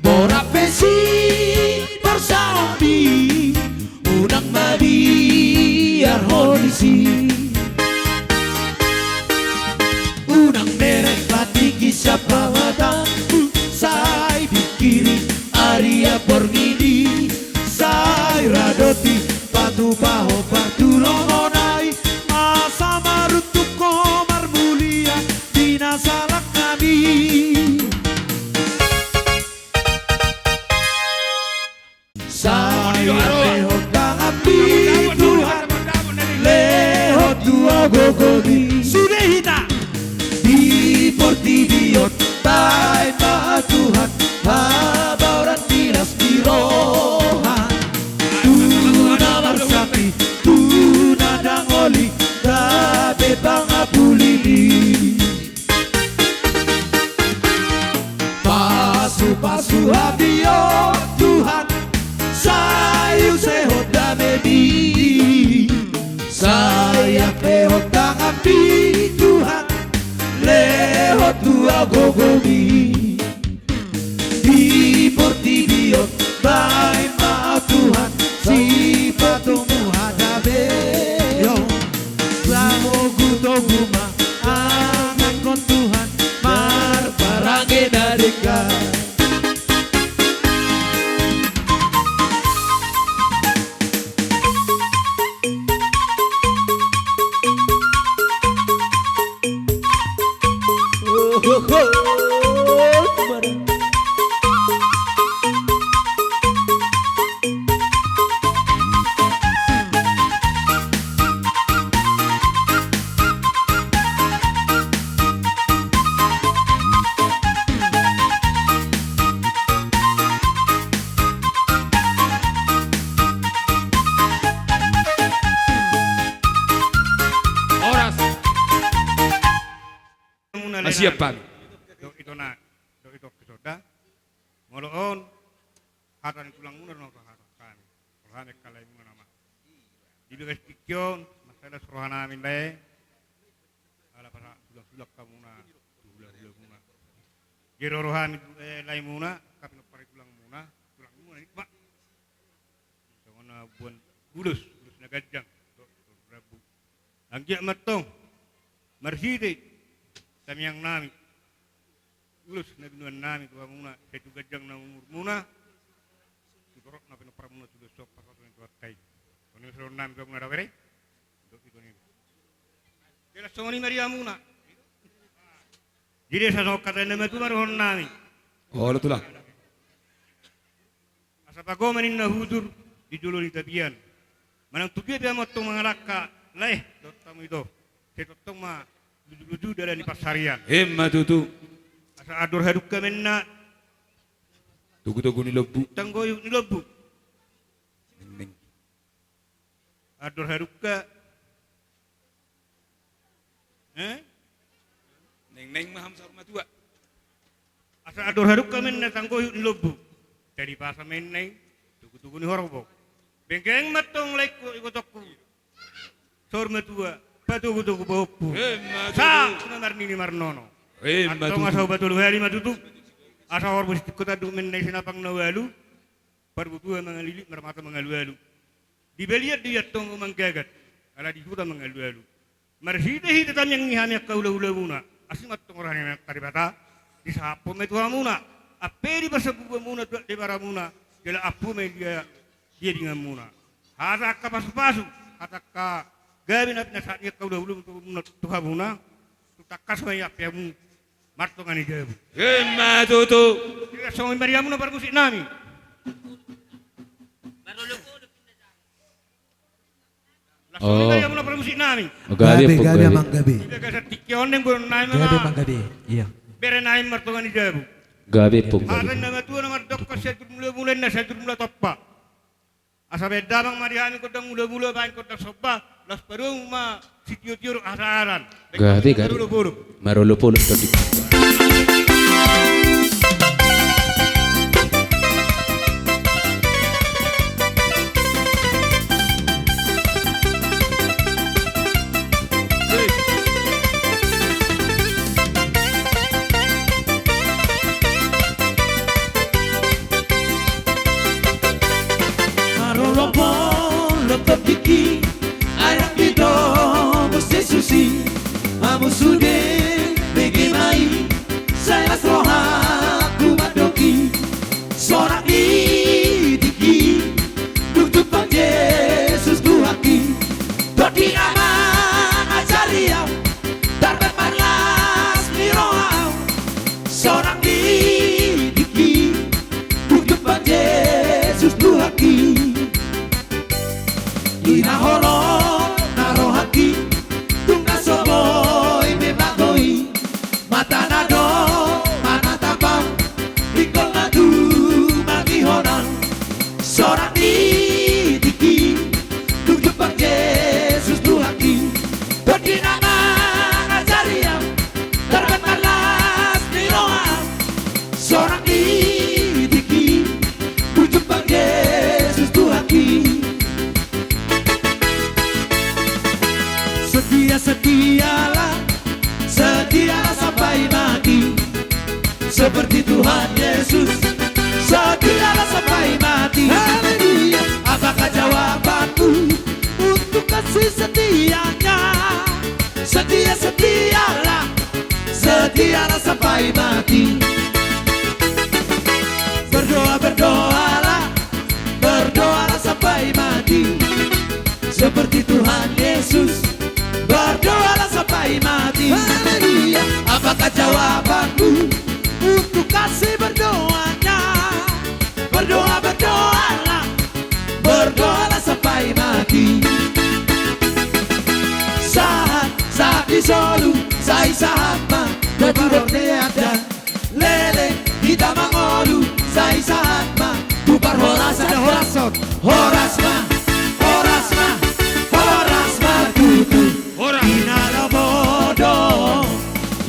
borat pe siporsaonmi, unang mabiar ho disi. Unang meret patik i sian pamatangmu, sai pingkiri arian borngin i, sai radoti patupa hombar tu lomona i, asa maruntuk ho marmulia di na salangkami. Sai lehon tanganmi Tuhan, lehon tua gogomi. Sude hita. Di portibi on baen ma Tuhan habaoran ni las ni roha, tu na marsangkap, tu na dangol i, gabe pangapulini. Pasupasu hami on Tuhan, sai use ho damemi, sai ampehon tanganmi Tuhan, lehon tua gogomi. Di portibi on baen ma Tuhan sipatogu hadameion, martogutogu ma angakkon Tuhan marparange na denggan. Horas. Muna, ah, siap, Pak. Dok ito na, dok ito kesonda. Molo on hata ni tulangmuna do na hata hami. Molo hami angka laemuna nama. Di bagas tingki on, mansai las rohanami lae. Ala pasa sulang-sulang hamuna, hula-hulamuna. Gero rohami, eh, laemuna, angka pinompar ni tulangmuna, tulangmuna i, Pak. Songon na umboan ulos, ulos na ganjang. Rambu. Anggiat ma antong marhite tangiangnami, ulos na binoannami tu hamuna, sai tu ganjang na umurmuna, tu torop na pinomparmuna tu ulos on, pasahaton ni Tuhanta i. Songon i ma sidohononnami tu hamuna da bere. Dok ito ni. Jelas songon i ma di hamuna. Jadi asa songon hata ni na matua ma dohononnami. Olo, Tulang. Asa pagoman ninna hujur, di jolo ni tapian. Manang tu dia pe hamu antong mangalangka, lae dohot hamu ito. Sai tongtong ma luju-luju dalan ni pansarian. Emma tutu. Asa andor hadungka ma inna. Togu-togu ni lombu. Tanggoyuk ni lombu. Nengneng. Andor hadungka. Eh? Nengneng ma hamu saur matua. Asa andor hadungka ma inna tanggoyuk ni lombu. Jadi pasa ma inna i togu-togu ni horbo. Bengkeng ma antong laengku, ibotongku. Saur matua, patogu-togu pahompu. Emma tutu. Sahat tu na marnini marnono. Emma tutu. Antong asa hubatolu hali ma tutu. Asa horbo sitingko tanduk ma inna i sinapang na ualu. Parbutua mangalilit, marmata mangalualu. Di balian do i antong manggagat, ala di huta mangalualu. Marhite-hite tangiang ni hami angka hula-hulamuna, asi ma antong roha ni Amanta Debata, disahaphon ma i tu hamuna, ampe dipasambubuanmuna tu aek debaramuna, jala ampu ma i dia, dia dinganmuna. Hata angka pasu-pasu, hata angka gabe na pinasahat ni angka hula-hulamuna tu hamuna, tu tangkas ma i ampe hamu. Martonga ni jabu. Emma tutu. Songon i ma di hamuna parmusik nami. Songon i ma di hamuna parmusik nami. Gabe, gabe, amang, gabe. Di bagasan tingki on naeng boru nami ma. Gabe, amang, gabe. Iya. Bere nami martonga ni jabu. Gabe, amang, gabe. Hata ni na matua na mandok, sai jur mula-mula inna, sai jur mula tompa. Asa baen damang ma di hami gondang mula-mula, baen gondang somba, laos padomu ma sitio-tio dohot hasaharan. Gabe, gabe. Marolop-olop. Marolop-olop tadi. Marolop-olop tondingki, ai rap didomu Jesus i, hamu sude bege ma i, sai las rohangku mandok i. Sorak ni tingki, dung jumpang Jesus Tuhanki. Tondi na mangajari au, tarbat marlas ni roha au. Sorak ni tingki, dung jumpang Jesus Tuhanki. Di na holong na rohangki, dung na so boi be mago i. Mata na do manatap au, ingkon na tumangihon au. Sorak ni tingki, dung jumpang Jesus Tuhanki. Tondi na mangajari au, tarbat marlas ni roha au. Sorak ni tingki, dung jumpang Jesus Tuhanki. Setia, setialah, setialah sampai mati. Seperti Tuhan Yesus, setialah sampai mati. Haleluya. Apakah jawabanmu untuk kasih setianya? Setia, setialah, setialah sampai mati. Berdoa, berdoalah, berdoalah sampai mati. Seperti Tuhan Yesus, berdoalah sampai mati. Haleluya. Apakah jawabanmu untuk kasih berdoanya? Berdoa, berdoalah, berdoalah sampai mati. Sahat, sahat di solu, sai sahat ma, dua puluh dua ada. Leleng hita mangolu, sai sahat ma, tu parhorasan. Ada horas on. Horas ma, horas ma, horas ma tutu. Horas. Di na lomo do,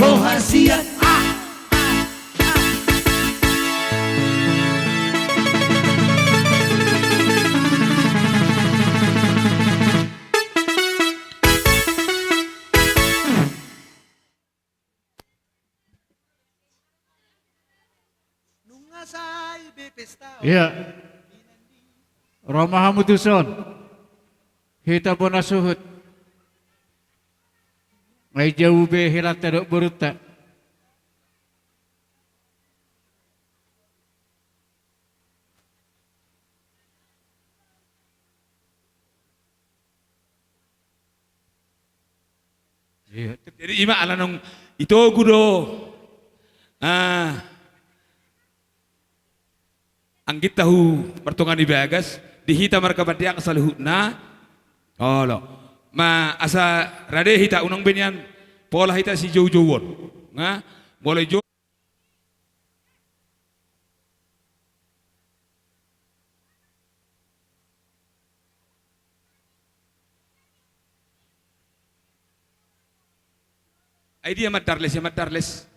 horas sian. Ah, ah, ah. Nunga sae be pesta on. Iya. Ro ma hamu tuson. Hita bona suhut. Ai jau be helanta dohot borunta. Iya. Jadi ima ala nung itogu do, ah, angginta hu martonga ni bagas, di hita marga Pandeang saluhutna. Olo. Ma asa rade hita, unang be nian pola hita sijoujouon. Nga, molo jou Ai dia Mandarles, ya Mandarles.